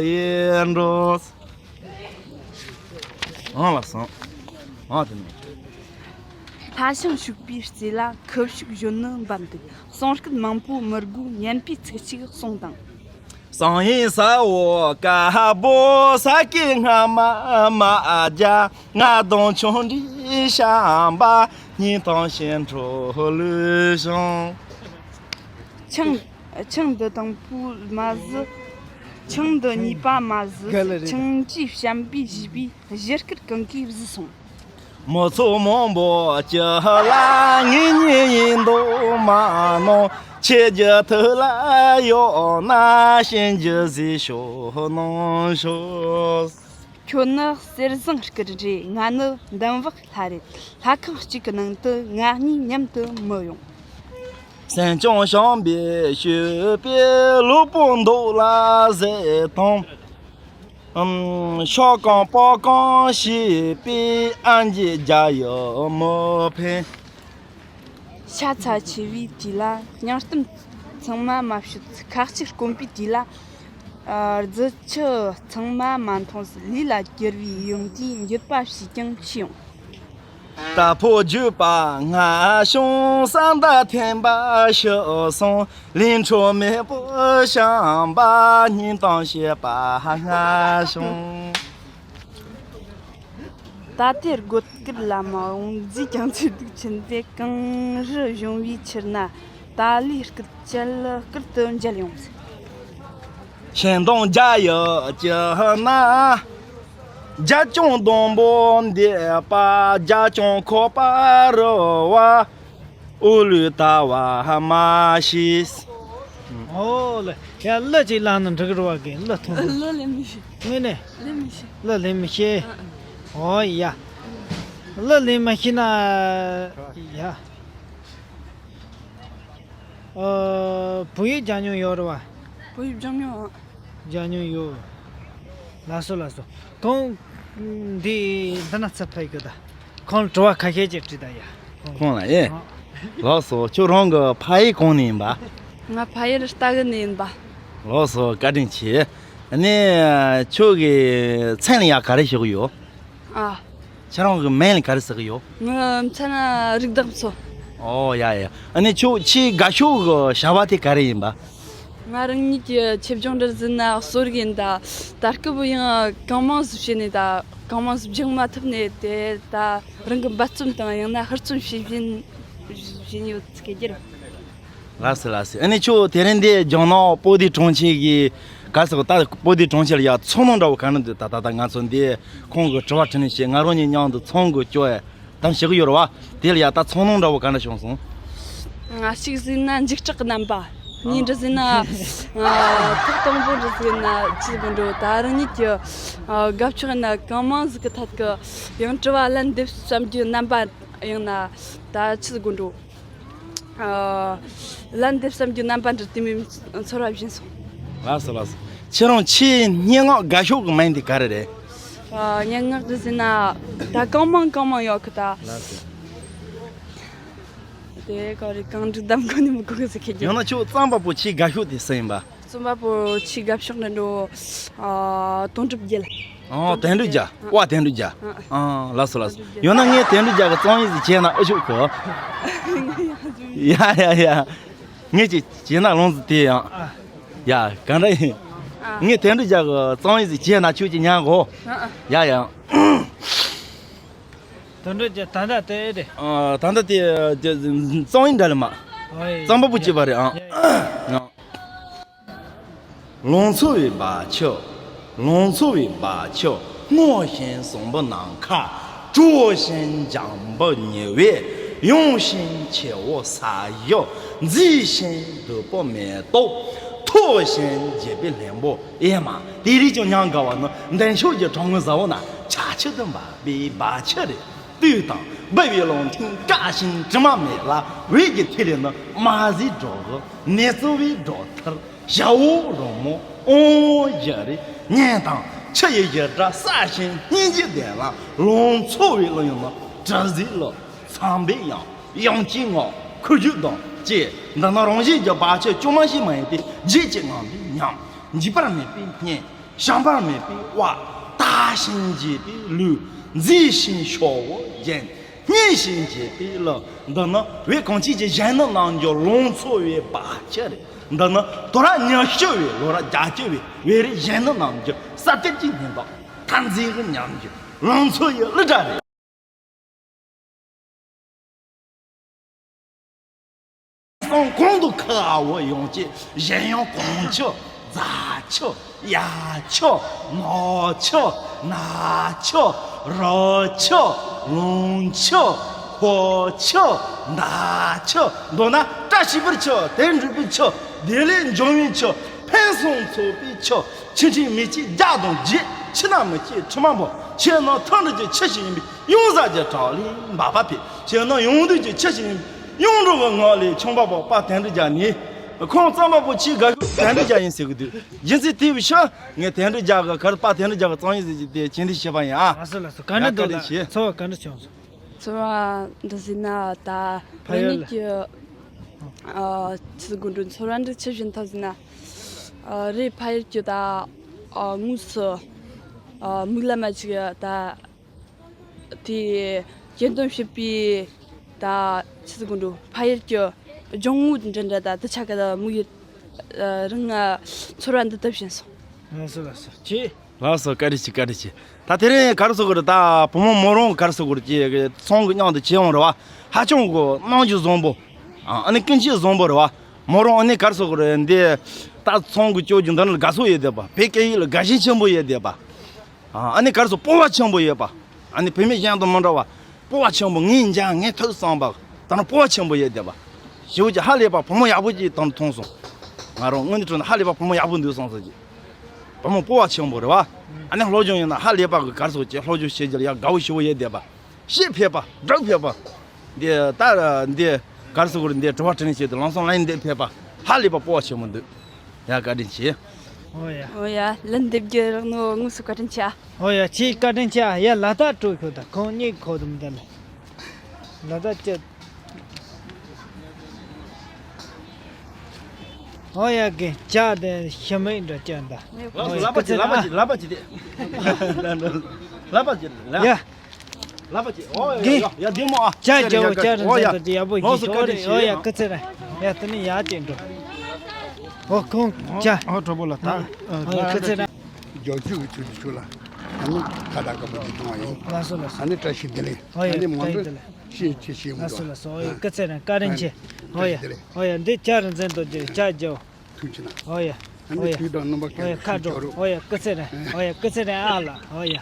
ཡིན་འགྲོ། ཨང་ལགས་སོ། ཨང་དེ་ནས། ལྷ་ཞིང་ཕྱུག་པའི་རྩེ་ལ་ཁུ་བྱུག་གཞོན་ནུ་འབབ་འདུག་གསུང་སྐད་མང་པོ་མི་དགོས་སྙན་པའི་ཚིག་གཅིག་གསུངས་དང་། གསང་ཡུམ་ཟ་འོག་དཀར་པོ་ས་ཀའི་རྔ་མ་མ་རྒྱ། རྔ་དང་ཆུང་འདྲིས་བཤམས་པ་སྙིང་གཏམ་ཞིང་ཁྲོ་ལུས་བྱུང་། ཆང་ཆང་འདི་དང་པོ་མ་བཟི། ཆང་འདི་གཉིས་པ་མ་བཟི། ག་ལ་རེད། ཆང་བཅས་བཤམས་པའི་བཞེས་པའི་བཞེས་སྐུལ་གང་གིས་བཟི་སོང་། མི་ཚོགས་མང་པོ་སྤྱི་ལ་ངེས་ཉེས་ཡིན་མདོག་མ་གནང་། ཆོས་རྒྱལ་ཐུགས་ལ་ཡོད་ན་བྱིན་གྱིས་བཟོས་ཤོག་གནང་ཤོག་ཁྱོད་ནི་གསེར་ཟངས་སྐུ་རེད། ང་ནི་འདམ་བག་ལྷ་རེད། ལྷ་ཁང་གཅིག་གི་ནང་དུ་ང་གཉིས་མཉམ་དུ་མི་ཡོང་། སེམས་ཀྱང་བྱམས་པའི་སྤྱོད་པས་ལུས་པོ་མདོག་ལ་ཟད་དང་། ཤོག་གང་པགས་གང་བྱས་པའི་ཨ་མྱེས་རྒྱ་ཡི་མི་ཕན། ཤ་ཚ་ཆེ་བའི་དུས་ལ་སྙིང་གཏམ་ཚང་མ་མ་ཤོད། ཁ་ལྕེ་སྐོམ་པའི་དུས་ལ་རྫུ་ཆུ་ཚང་མ་མ་འཐུང་། ལུས་ལ་གྱུར་བའི་ཡོན་ཏན་འགྱོད་པ་བྱས་ཀྱང་ཤི་ཡོང་། རྟ་ཕོ་རྒྱུག་པ་སྔ་བྱུང་། ས་མཐའ་འཐེན་པ་ཤི་སོང་། ལས་འཕྲོ་མེད་པོ་བཤམས་པ་སྙིང་གཏམ་བཤད་པ་སྔ་བྱུང་། ད་ལྟའི་རྒོད་སྐུལ་ལ་མ་འོང་རྫིས་ཀྱང་ཚེ་སྡུག་ཆེན་པོས་གངས་རི་གཞོང་བའི་ཕྱིར་ན། ད་ལོའི་སྐུལ་བཅད་སྐུལ་དུ་མཇལ་ཡོང་ཟེར། ཤིང་སྡོང་རྒྱ་ཡི་དཀྱིལ་ན། རྒྱ་ལྕང་སྡོང་པོ་འདེབས་པ། རྒྱ་ལྕང་ཁོག་པ་རུ་བ། འོ་ལུས་ལྟ་བ་མ་ཤེས། ཨོ་ལེ། ཡ་གླུ་ཅིག་བླངས་ན་འགྲིག་གི་རེད་བ་གི། གླུ་ཐུང་ཐུང་། གླུ་ལེན་མི་ཤེས། དངོས་གནས། ལེན་མི་ཤེས། གླུ་ལེན་མི་ཤེས། ཨ་ཨ། ཨོ་ཡ། གླུ་ལེན་མ་ཤེས་ན་ཡ། ཨ། བོད་ཡིག་སྦྱང་མྱོང་ཡོད་རེད་བ། བོད་ཡིག་སྦྱང་མྱོང་། སྦྱང་མྱོང་ཡོད། ལགས་སོ་ལགས་སོ། ཁོང་འདི་འདི་ན་ཚུར་ཕེབས་དགོས་ད། ཁོང་ལ་དྲི་བ་ཁ་ཤས་ཅིག་དྲིས་ད་ཡ། ཁོང་ལ་ཨེ། ཨ། ལགས་སོ། ཁྱོད་རང་གི་ཕ་ཡུལ་གང་ནས་ཡིན་པ། ང་ཕ་ཡུལ་རྟ་གི་ནས་ཡིན་པ། ལགས་སོ། བཀའ་དྲིན་ཆེ། ཨ་ནི་ཁྱོད་ཀྱི་མཚན་ལ་ཡ་ག་རེ་ཞུ་གི་ཡོད། ཨ། ཁྱེད་རང་གི་མིང་ལ་ག་རེ་ཟེར་གི་ཡོད། ངའི་མཚན་ལ་རིག་ལྡན་མཚོ། ཨོ་ཡ་ཡ། ཨ་ནི་ཁྱོད་ཆེས་དགའ་ཤོས་ཀྱི་བྱ་བ་དེ་ག་རེ་ཡིན་པ། ང་རང་ཉིད་ཀྱི་ཆེད་སྦྱོང་འདྲ་ཟིན་ན་གསོ་རིག་ཡིན་ད། ད་སྐབས་ཡང་གང་མང་ཟིག་བྱས་ནས་ད། གང་མང་ཟིག་སྦྱང་མ་ཐུབ་ནས་དེ་ད་རང་གི་འབད་བརྩོན་དང་ཡང་ན་ཧུར་བརྩོན་བྱེད་བཞིན་བཞིན་ཡོད་ཀྱི་རྒྱུ་རེད། ལགས་སོ་ལགས་སོ། ཨ་ནི་ཁྱོད་དེ་རིང་འདི་ལྗང་ནག་སྤོ་སྡེ་དྲུང་ཆེ་གི་ག་ཟེར་གི་ད་སྤོ་སྡེ་དྲུང་ཆེ་ལ་ཡ་ཚོར་སྣང་འདྲ་བོ་ག་འདྲ་འདུག་ད་ད་ད་ང་ཚོ་འདི་ཁོང་གི་དྲི་བ་དྲི་ནས་བཤད། ང་རང་གཉིས་མཉམ་དུ་ཚོང་གི་སྐྱོ་ཡ་དམ་བཞག་གི་ཡོད་རེད་བ། དེ་ལ་ཡ་ད་ཚོར་སྣང་འདྲ་བོ་ག་འདྲ་བྱུང་སོང་། ང་གཅིག་ཟིན་ན་འཇིགས་སྐྲག་གི་རྣམ་པ། གཉིས་འདྲ་ཟིན་ན་ཐོག་དང་པོ་འདྲ་ཟིན་ན་ཅི་ཟིག་འགྲོ། ད་རང་ཉིད་ཀྱི་དགའ་ཕྱོགས་ཡིན་ན་གང་མང་ཟིག་གི་ཐད་ཀྱི་ཡང་དྲི་བ་ལན་འདེབས་བསམ་རྒྱུ་རྣམ་པ་ཡང་ན་ད་ཅི་ཟིག་འགྲོ། ཨ། ལན་འདེབས་བསམ་རྒྱུ་རྣམ་པ་འདྲ་དེ་མིན་ཚོར་བ་སྦྱིན་སོང་། ལགས་སོ་ལགས་སོ། ཁྱེད་རང་ཆེས་སྙན་ངག་དགའ་ཤོས་ཀྱི་མིང་དེ་ག་རེ་རེད། ཨ། སྙན་ངག་འདྲ་ཟིན་ན་ད་གང་མང་གང་མང་ཡོད་གི་ད། ལགས་སོ། དེ་ག་རེ་གང་འདྲ་གདམ་གོ་ནི་མི་གོ་གི་ཟེར་ཁྱེད་ཀྱི། ཡང་ན་ཁྱོད་རྩོམ་པ་པོ་ཆེས་དགའ་ཤོས་དེ་སུ་ཡིན་པ། རྩོམ་པ་པོ་ཆེས་དགའ་ཕྱོགས་འདྲ་འགྲོ། ཨ། དོན་གྲུབ་རྒྱལ། ཨོ། དོན་གྲུབ་རྒྱལ། ཨ། ཝ། དོན་གྲུབ་རྒྱལ། ཨ། ཨ། ལགས་སོ་ལགས་སོ། དོན་གྲུབ་རྒྱལ། ཡང་ན་ངས་དོན་གྲུབ་རྒྱལ་གི་རྩོམ་ཡིག་ཟིག་བྱས་ན་ཨེ་ཆོག་གི། ཡ་ཡ་ཡ། ངས་ཅིག་བྱས་ན་ལོངས་སུ་དེ་ཡང་། ཡ། ག་འདྲ་ཡིན། ཨ། ངས་དོན་གྲུབ་རྒྱལ་གི་རྩོམ་ཡིག་ཟིག་བྱས་ན་ཁྱོད་ཀྱིས་ཉན་གོ། ཨ། ཡ་ཡ། དོན་གྲུབ་རྒྱལ་ད་ལྟ་དེ་རེད། ཨ། ད་ལྟ་དེ་རྩོམ་ཡིག་འདྲ་ལ་མ། ཨོ་ཡ། རྩོམ་པ་པོ་ཡ་བྱས་པ་རེད་ཨང་། ཡ་ཡ། ཡ། ལང་ཚོ་བའི་སྦ་ཆུ། ལང་ཚོ་བའི་སྦ་ཆུ། སྔོ་ཞིང་ཟངས་པོ་ནམ་མཁའ། དྲོ་ཞིང་འཇམ་པོ་ཉི་འོད། ཡང་ཞིང་ཆེ་བོ་ས་གཞི། མཛེས་ཤིང་དྭངས་པོ་མེ་ཏོག། མཐོ་ཞིང་རྒྱས་པའི་ལྷུན་པོ་ཨེ་མ། དེ་རིགས་ཀྱང་ཉམས་དགའ་བ་ནི་མདུན་ཕྱོགས་ཀྱི་གྲང་ངར་ཟ་བོ་ན་ཆར་ཆུ་དང་འབབ་པའི་སྦ་ཆུ་རེད། དུས་དང་འབབ་པའི་ལུང་ཐིག་བཀྲ་ཞིང་དྲི་མ་མེད་ལ། འོད་ཀྱི་ཐིག་ལེ་ནི་མ་ཟིན་སྒྲོག་གི་ནེ་ཙོ་བའི་སྒྲོག་ཐར། ཞྭ་མོ་རོལ་མོ་ཨོང་ཞེས་རེད། སྙན་དང་ཆུ་ཡི་ཞབས་བྲོ་གསལ་ཞིང་སྙན་འཇེབས་ལྡན་ལ། ལང་ཚོ་བའི་གླུ་དབྱངས་ནི་དྲི་ཟའི་གླུ། ཚངས་པའི་དབྱངས། དབྱངས་ཅན་ངག། ཁུ་བྱུག་གདངས་བཅས། འདི་ནི་རང་བཞིན་གྱི་སྦ་ཆུ་ཅུང་མ་ཞིག་མ་ཡིན་ཏེ། བརྗིད་ཀྱི་ངང་པའི་ཉམས། འཇིགས་པ་མེད་པའི་སྙན། བྱམས་པ་མེད་པའི་དབལ། དག་ཞིང་རྒྱས་པའི་ལུས། མཛེས་ཤིང་ཤོག་བུ་བརྒྱན། སྙན་ཞིང་འཇེབས་པའི་གླུ། འདི་ནི་བོད་གངས་ཅན་གྱི་གཞོན་ནུ་རྣམས་ཀྱི་ལང་ཚོ་བའི་སྦ་ཆུ་རེད། འདི་ནི་དུས་རབས་ཉི་ཤུ་བའི་ལོ་རབས་བརྒྱད་ཅུ་བའི་བོད་རིགས་གཞོན་ནུ་རྣམས་ཀྱི་གསར་གཏོད་ཀྱི་སྙིང་སྟོབས། འཐབ་འཛིང་གི་ཉམས་འགྱུར། ལང་ཚོ་ཡི་གླུ་སྒྲ་རེད། གསུང་གོང་དུ་ཁ་བ་ཡོངས་ཀྱི་གཞན་ཡང་གངས་ཆུ། རྫ་ཆུ། གཡའ་ཆུ། ནགས་ཆུ། ནགས་ཆུ། རི་ཆུ། ལུང་ཆུ། ཁུལ་ཆུ། མདའ་ཆུ། མདོར་ན་བཀྲ་ཤིས་པའི་ཆུ། དོན་འགྲུབ་པའི་ཆུ། བདེ་ལེགས་འབྱུང་བའི་ཆུ། ཕུན་སུམ་ཚོགས་པའི་ཆུ། ཆུ་ཕྲན་མི་སྐྱེ་བརྒྱ་དང་བརྒྱད། ཆུ་ནང་མི་སྐྱེ་དྲི་མ་སྦོམ། ཆུ་ནི་མཐའ་འགྲོ་གི་ཆུ་ཞིག་ཡིན་པས། ཡང་ཟག་གི་བྲག་ལས་འབབ་པ་འཕེལ། ཆུ་ནི་ཡང་དུས་ཀྱི་ཆུ་ཞིག་ཡིན་པས། ཡང་འགྲོ་བའི་ངང་ལས་ཁྱུང་པ་པོ་དཔལ་དོན་གྲུབ་རྒྱལ་ནི། ཁོང་རྩོམ་པ་པོ་ཆེས་དགའ་ཤོས་དོན་གྲུབ་རྒྱལ་ཡིན་ཟེར་གི་འདུག་རྒྱུ་མཚན་དེ་བས་ཤུགས་ངས་དོན་གྲུབ་རྒྱལ་གི་གར། དཔལ་དོན་གྲུབ་རྒྱལ་གི་རྩོམ་ཡིག་ཟེར་གྱི་དེ་ཆེད་འདེབས་བྱས་པ་ཡིན་ཨ། ལགས་སོ་ལགས་སོ། བཀའ་དྲིན་འདུག་ལགས། ཚོར་བ་ག་འདྲ་བྱུང་སོང་། ཚོར་བ་འདི་ཟིན་ན་ད་ཕ་ཡུལ་ལ་ངེད་ཀྱི་ཨ་ཆི་དགོན་གྲུ་ཚོར་བ་འདི་ཆི་བཞིན་ཐོག་ཟིན་ན། ཨ་རེད། ཕ་ཡུལ་གྱི་ད་ཨ་དངོས་སུ་ཨ་མིག་ལ་མ་ཅིག་ད་དེ་སྐྱེ་འདོན་བྱེད་པའི་ད་ཆི་དགོན་གྲུ་ཕ་ཡུལ་གྱི་ལྗོངས་འདྲ་འདྲ་ད་དེ་ཆ་ག་ད་དམིགས་ཡུལ་རང་ཚོར་བ་འདི་ལྟ་བཞིན་སོང་། ལགས་སོ་ལགས་སོ། ཅི། ལགས་སོ། བཀའ་དྲིན་ཆེ། བཀའ་དྲིན་ཆེ། ད་དེ་རིང་ག་རེ་ཟེར་དགོས་རེད། ད་བུ་མོ་མོ་རང་ག་རེ་ཟེར་དགོས་རེད། ཅེས་ཚོང་གི་མཉམ་དུ་བྱེད་འོང་རེད་བ། ཧ་ཅང་གི་རྣམ་འགྱུར་བཟང་པོ། ཨ་ནི་ཀུན་སྤྱོད་བཟང་པོ་རེད་བ། མོ་རང་ཨ་ནི་ག་རེ་ཟེར་དགོས་རེད། འདི་ད་ཚོང་གི་སྐྱོར་རྒྱུ་འདི་ནི་དགའ་ཚོར་ཡོད་བསྡད་པ། བོད་སྐད་ཡིག་ལ་དགའ་ཞེན་ཆེན་པོ་ཡོད་བསྡད་པ། ཨ་ནི་ག་རེ་ཟེར། སྤོབས་པ་ཆེན་པོ་ཡོད་པ། ཨ་ནི་བུད་མེད་གཞན་དང་མི་འདྲ་བ། སྤོབས་པ་ཆེན་པོ། ངས་འཇང་ངས་ཐུབ་བསམ་པ། ད་ནི་སྤོབས་པ་ཆེན་པོ་ཡོད་བསྡད་པ། ཞེ་པོ་ཅིག་ཧ་ལས་པ་བུ་མོ་ཡག་པོ་ཅིག་ད་ནི་མཐོང་སོང་། ང་རང་དངོས་གནས་དྲང་གནས་ཧ་ལས་པ་བུ་མོ་ཡག་པོ་འདུག་བསམ་སོང་ཅིག་བུ་མོ་སྤོབས་པ་ཆེན་པོ་རེད་བ། ཨ་ནི་སློབ་སྦྱོང་ཡིན་ན་ཧ་ལས་པ་གི་ག་རེ་ཟེར་དགོས་རེད། སློབ་སྦྱོང་བྱེད་རྒྱུ་ལ་ཡ་དགའ་བོ་ཞེ་པོ་ཡོད་བསྡད་པ། ཤེས་ཕེབས་པ། སྒྲུབ་ཕེབས་པ། འདི་ལྟར་འདི་ག་རེ་ཟེར་དགོས་རེད། འདི་དྲི་བ་དྲིས་ལན་བྱས་ཏེ་ལམ་སང་ལན་འདེབས་ཕེབས་པ། ཧ་ལས་པ་སྤོབས་པ་ཆེན་པོ་འདུག་ཡ་བཀའ་དྲིན་ཆེ། ཨོ་ཡ། ཨོ་ཡ། ལན་འདེབས་རྒྱུ་རག་ནོ་དངོས་སུ་བཀའ་དྲིན་ཆེ། ཨོ་ཡ། ཁྱེད་བཀའ་དྲིན་ཆེ། ཡ་ལ་དྭགས་སྤྲོ་ཤོག་ད་ཁོང་གཉིས་ཁོ་དུ་མི་ད་ལ་ལ་དྭགས་ཅི། ཨོ་ཡ་གི་ཇ་དེ་ཤ་མིག་འདྲ་ཅན་ད། ལག་པ་ཅི་ལག་པ་ཅི་ལག་པ་ཅི་དེ། ལག་པ་ཅི་ལག་ཡ། ལག་པ་ཅི། ཨོ་ཡ་གི་ཡ་ཡ་བདེ་མོ་ཨ། ཇ་ཇ་བོ་ཇ་རིན་ཆེན་ད་དེ་ཡག་པོ་ཡིན་ཤོག་རེ། ཨོ་ཡ་སྐུ་ཚེ་རིང་། ཡ་དེ་ནི་ཡག་ཅིག་འགྲོ། ཨོ་ཁོང་ཇ། ཨོ་གྲོགས་པོ་ལ་ད། ཨོ་ཡ་སྐུ་ཚེ་རིང་། རྒྱག་ཆུ་གི་ཆུ་དེ་ཆུ་ལ། ཨ་ནི་ཁ་བརྡ་དཀར་པོ་ཅིག་བཏང་བ་ཡིན། ལགས་སོ་ལགས་སོ། ཨ་ནི་བཀྲ་ཤིས་བདེ་ལེགས། ཨོ་ཡ་ཨ་ནི་མང་པོ་བཀྲ་ཤིས་བདེ་ལེགས། ཤེས་ཆེ་ཤེས་མི་ལགས་སོ་འདུག་ལགས་སོ། ཨོ་ཡ་སྐུ་ཚེ་རིང་། བཀའ་དྲིན་ཆེ། ཨོ་ཡ། བཀྲ་ཤིས་བདེ་ལེགས། ཨོ་ཡ་འདི་ཇ་རིན་ཆེན་ད་དེ་ཇ་ཇོ། ཐུགས་ཆེ་ན། ཨོ་ཡ། ཨ་ནི་ཨོ་ཡ། དུས་དང་རྣམ་པ་ཨོ་ཡ་ཁ་ཁ་ཁྲོ། ཁྲོ། ཨོ་ཡ་སྐུ་ཚེ་རིང་། ཨོ་ཡ་སྐུ་ཚེ་རིང་ཨ་ལ། ཨོ་ཡ།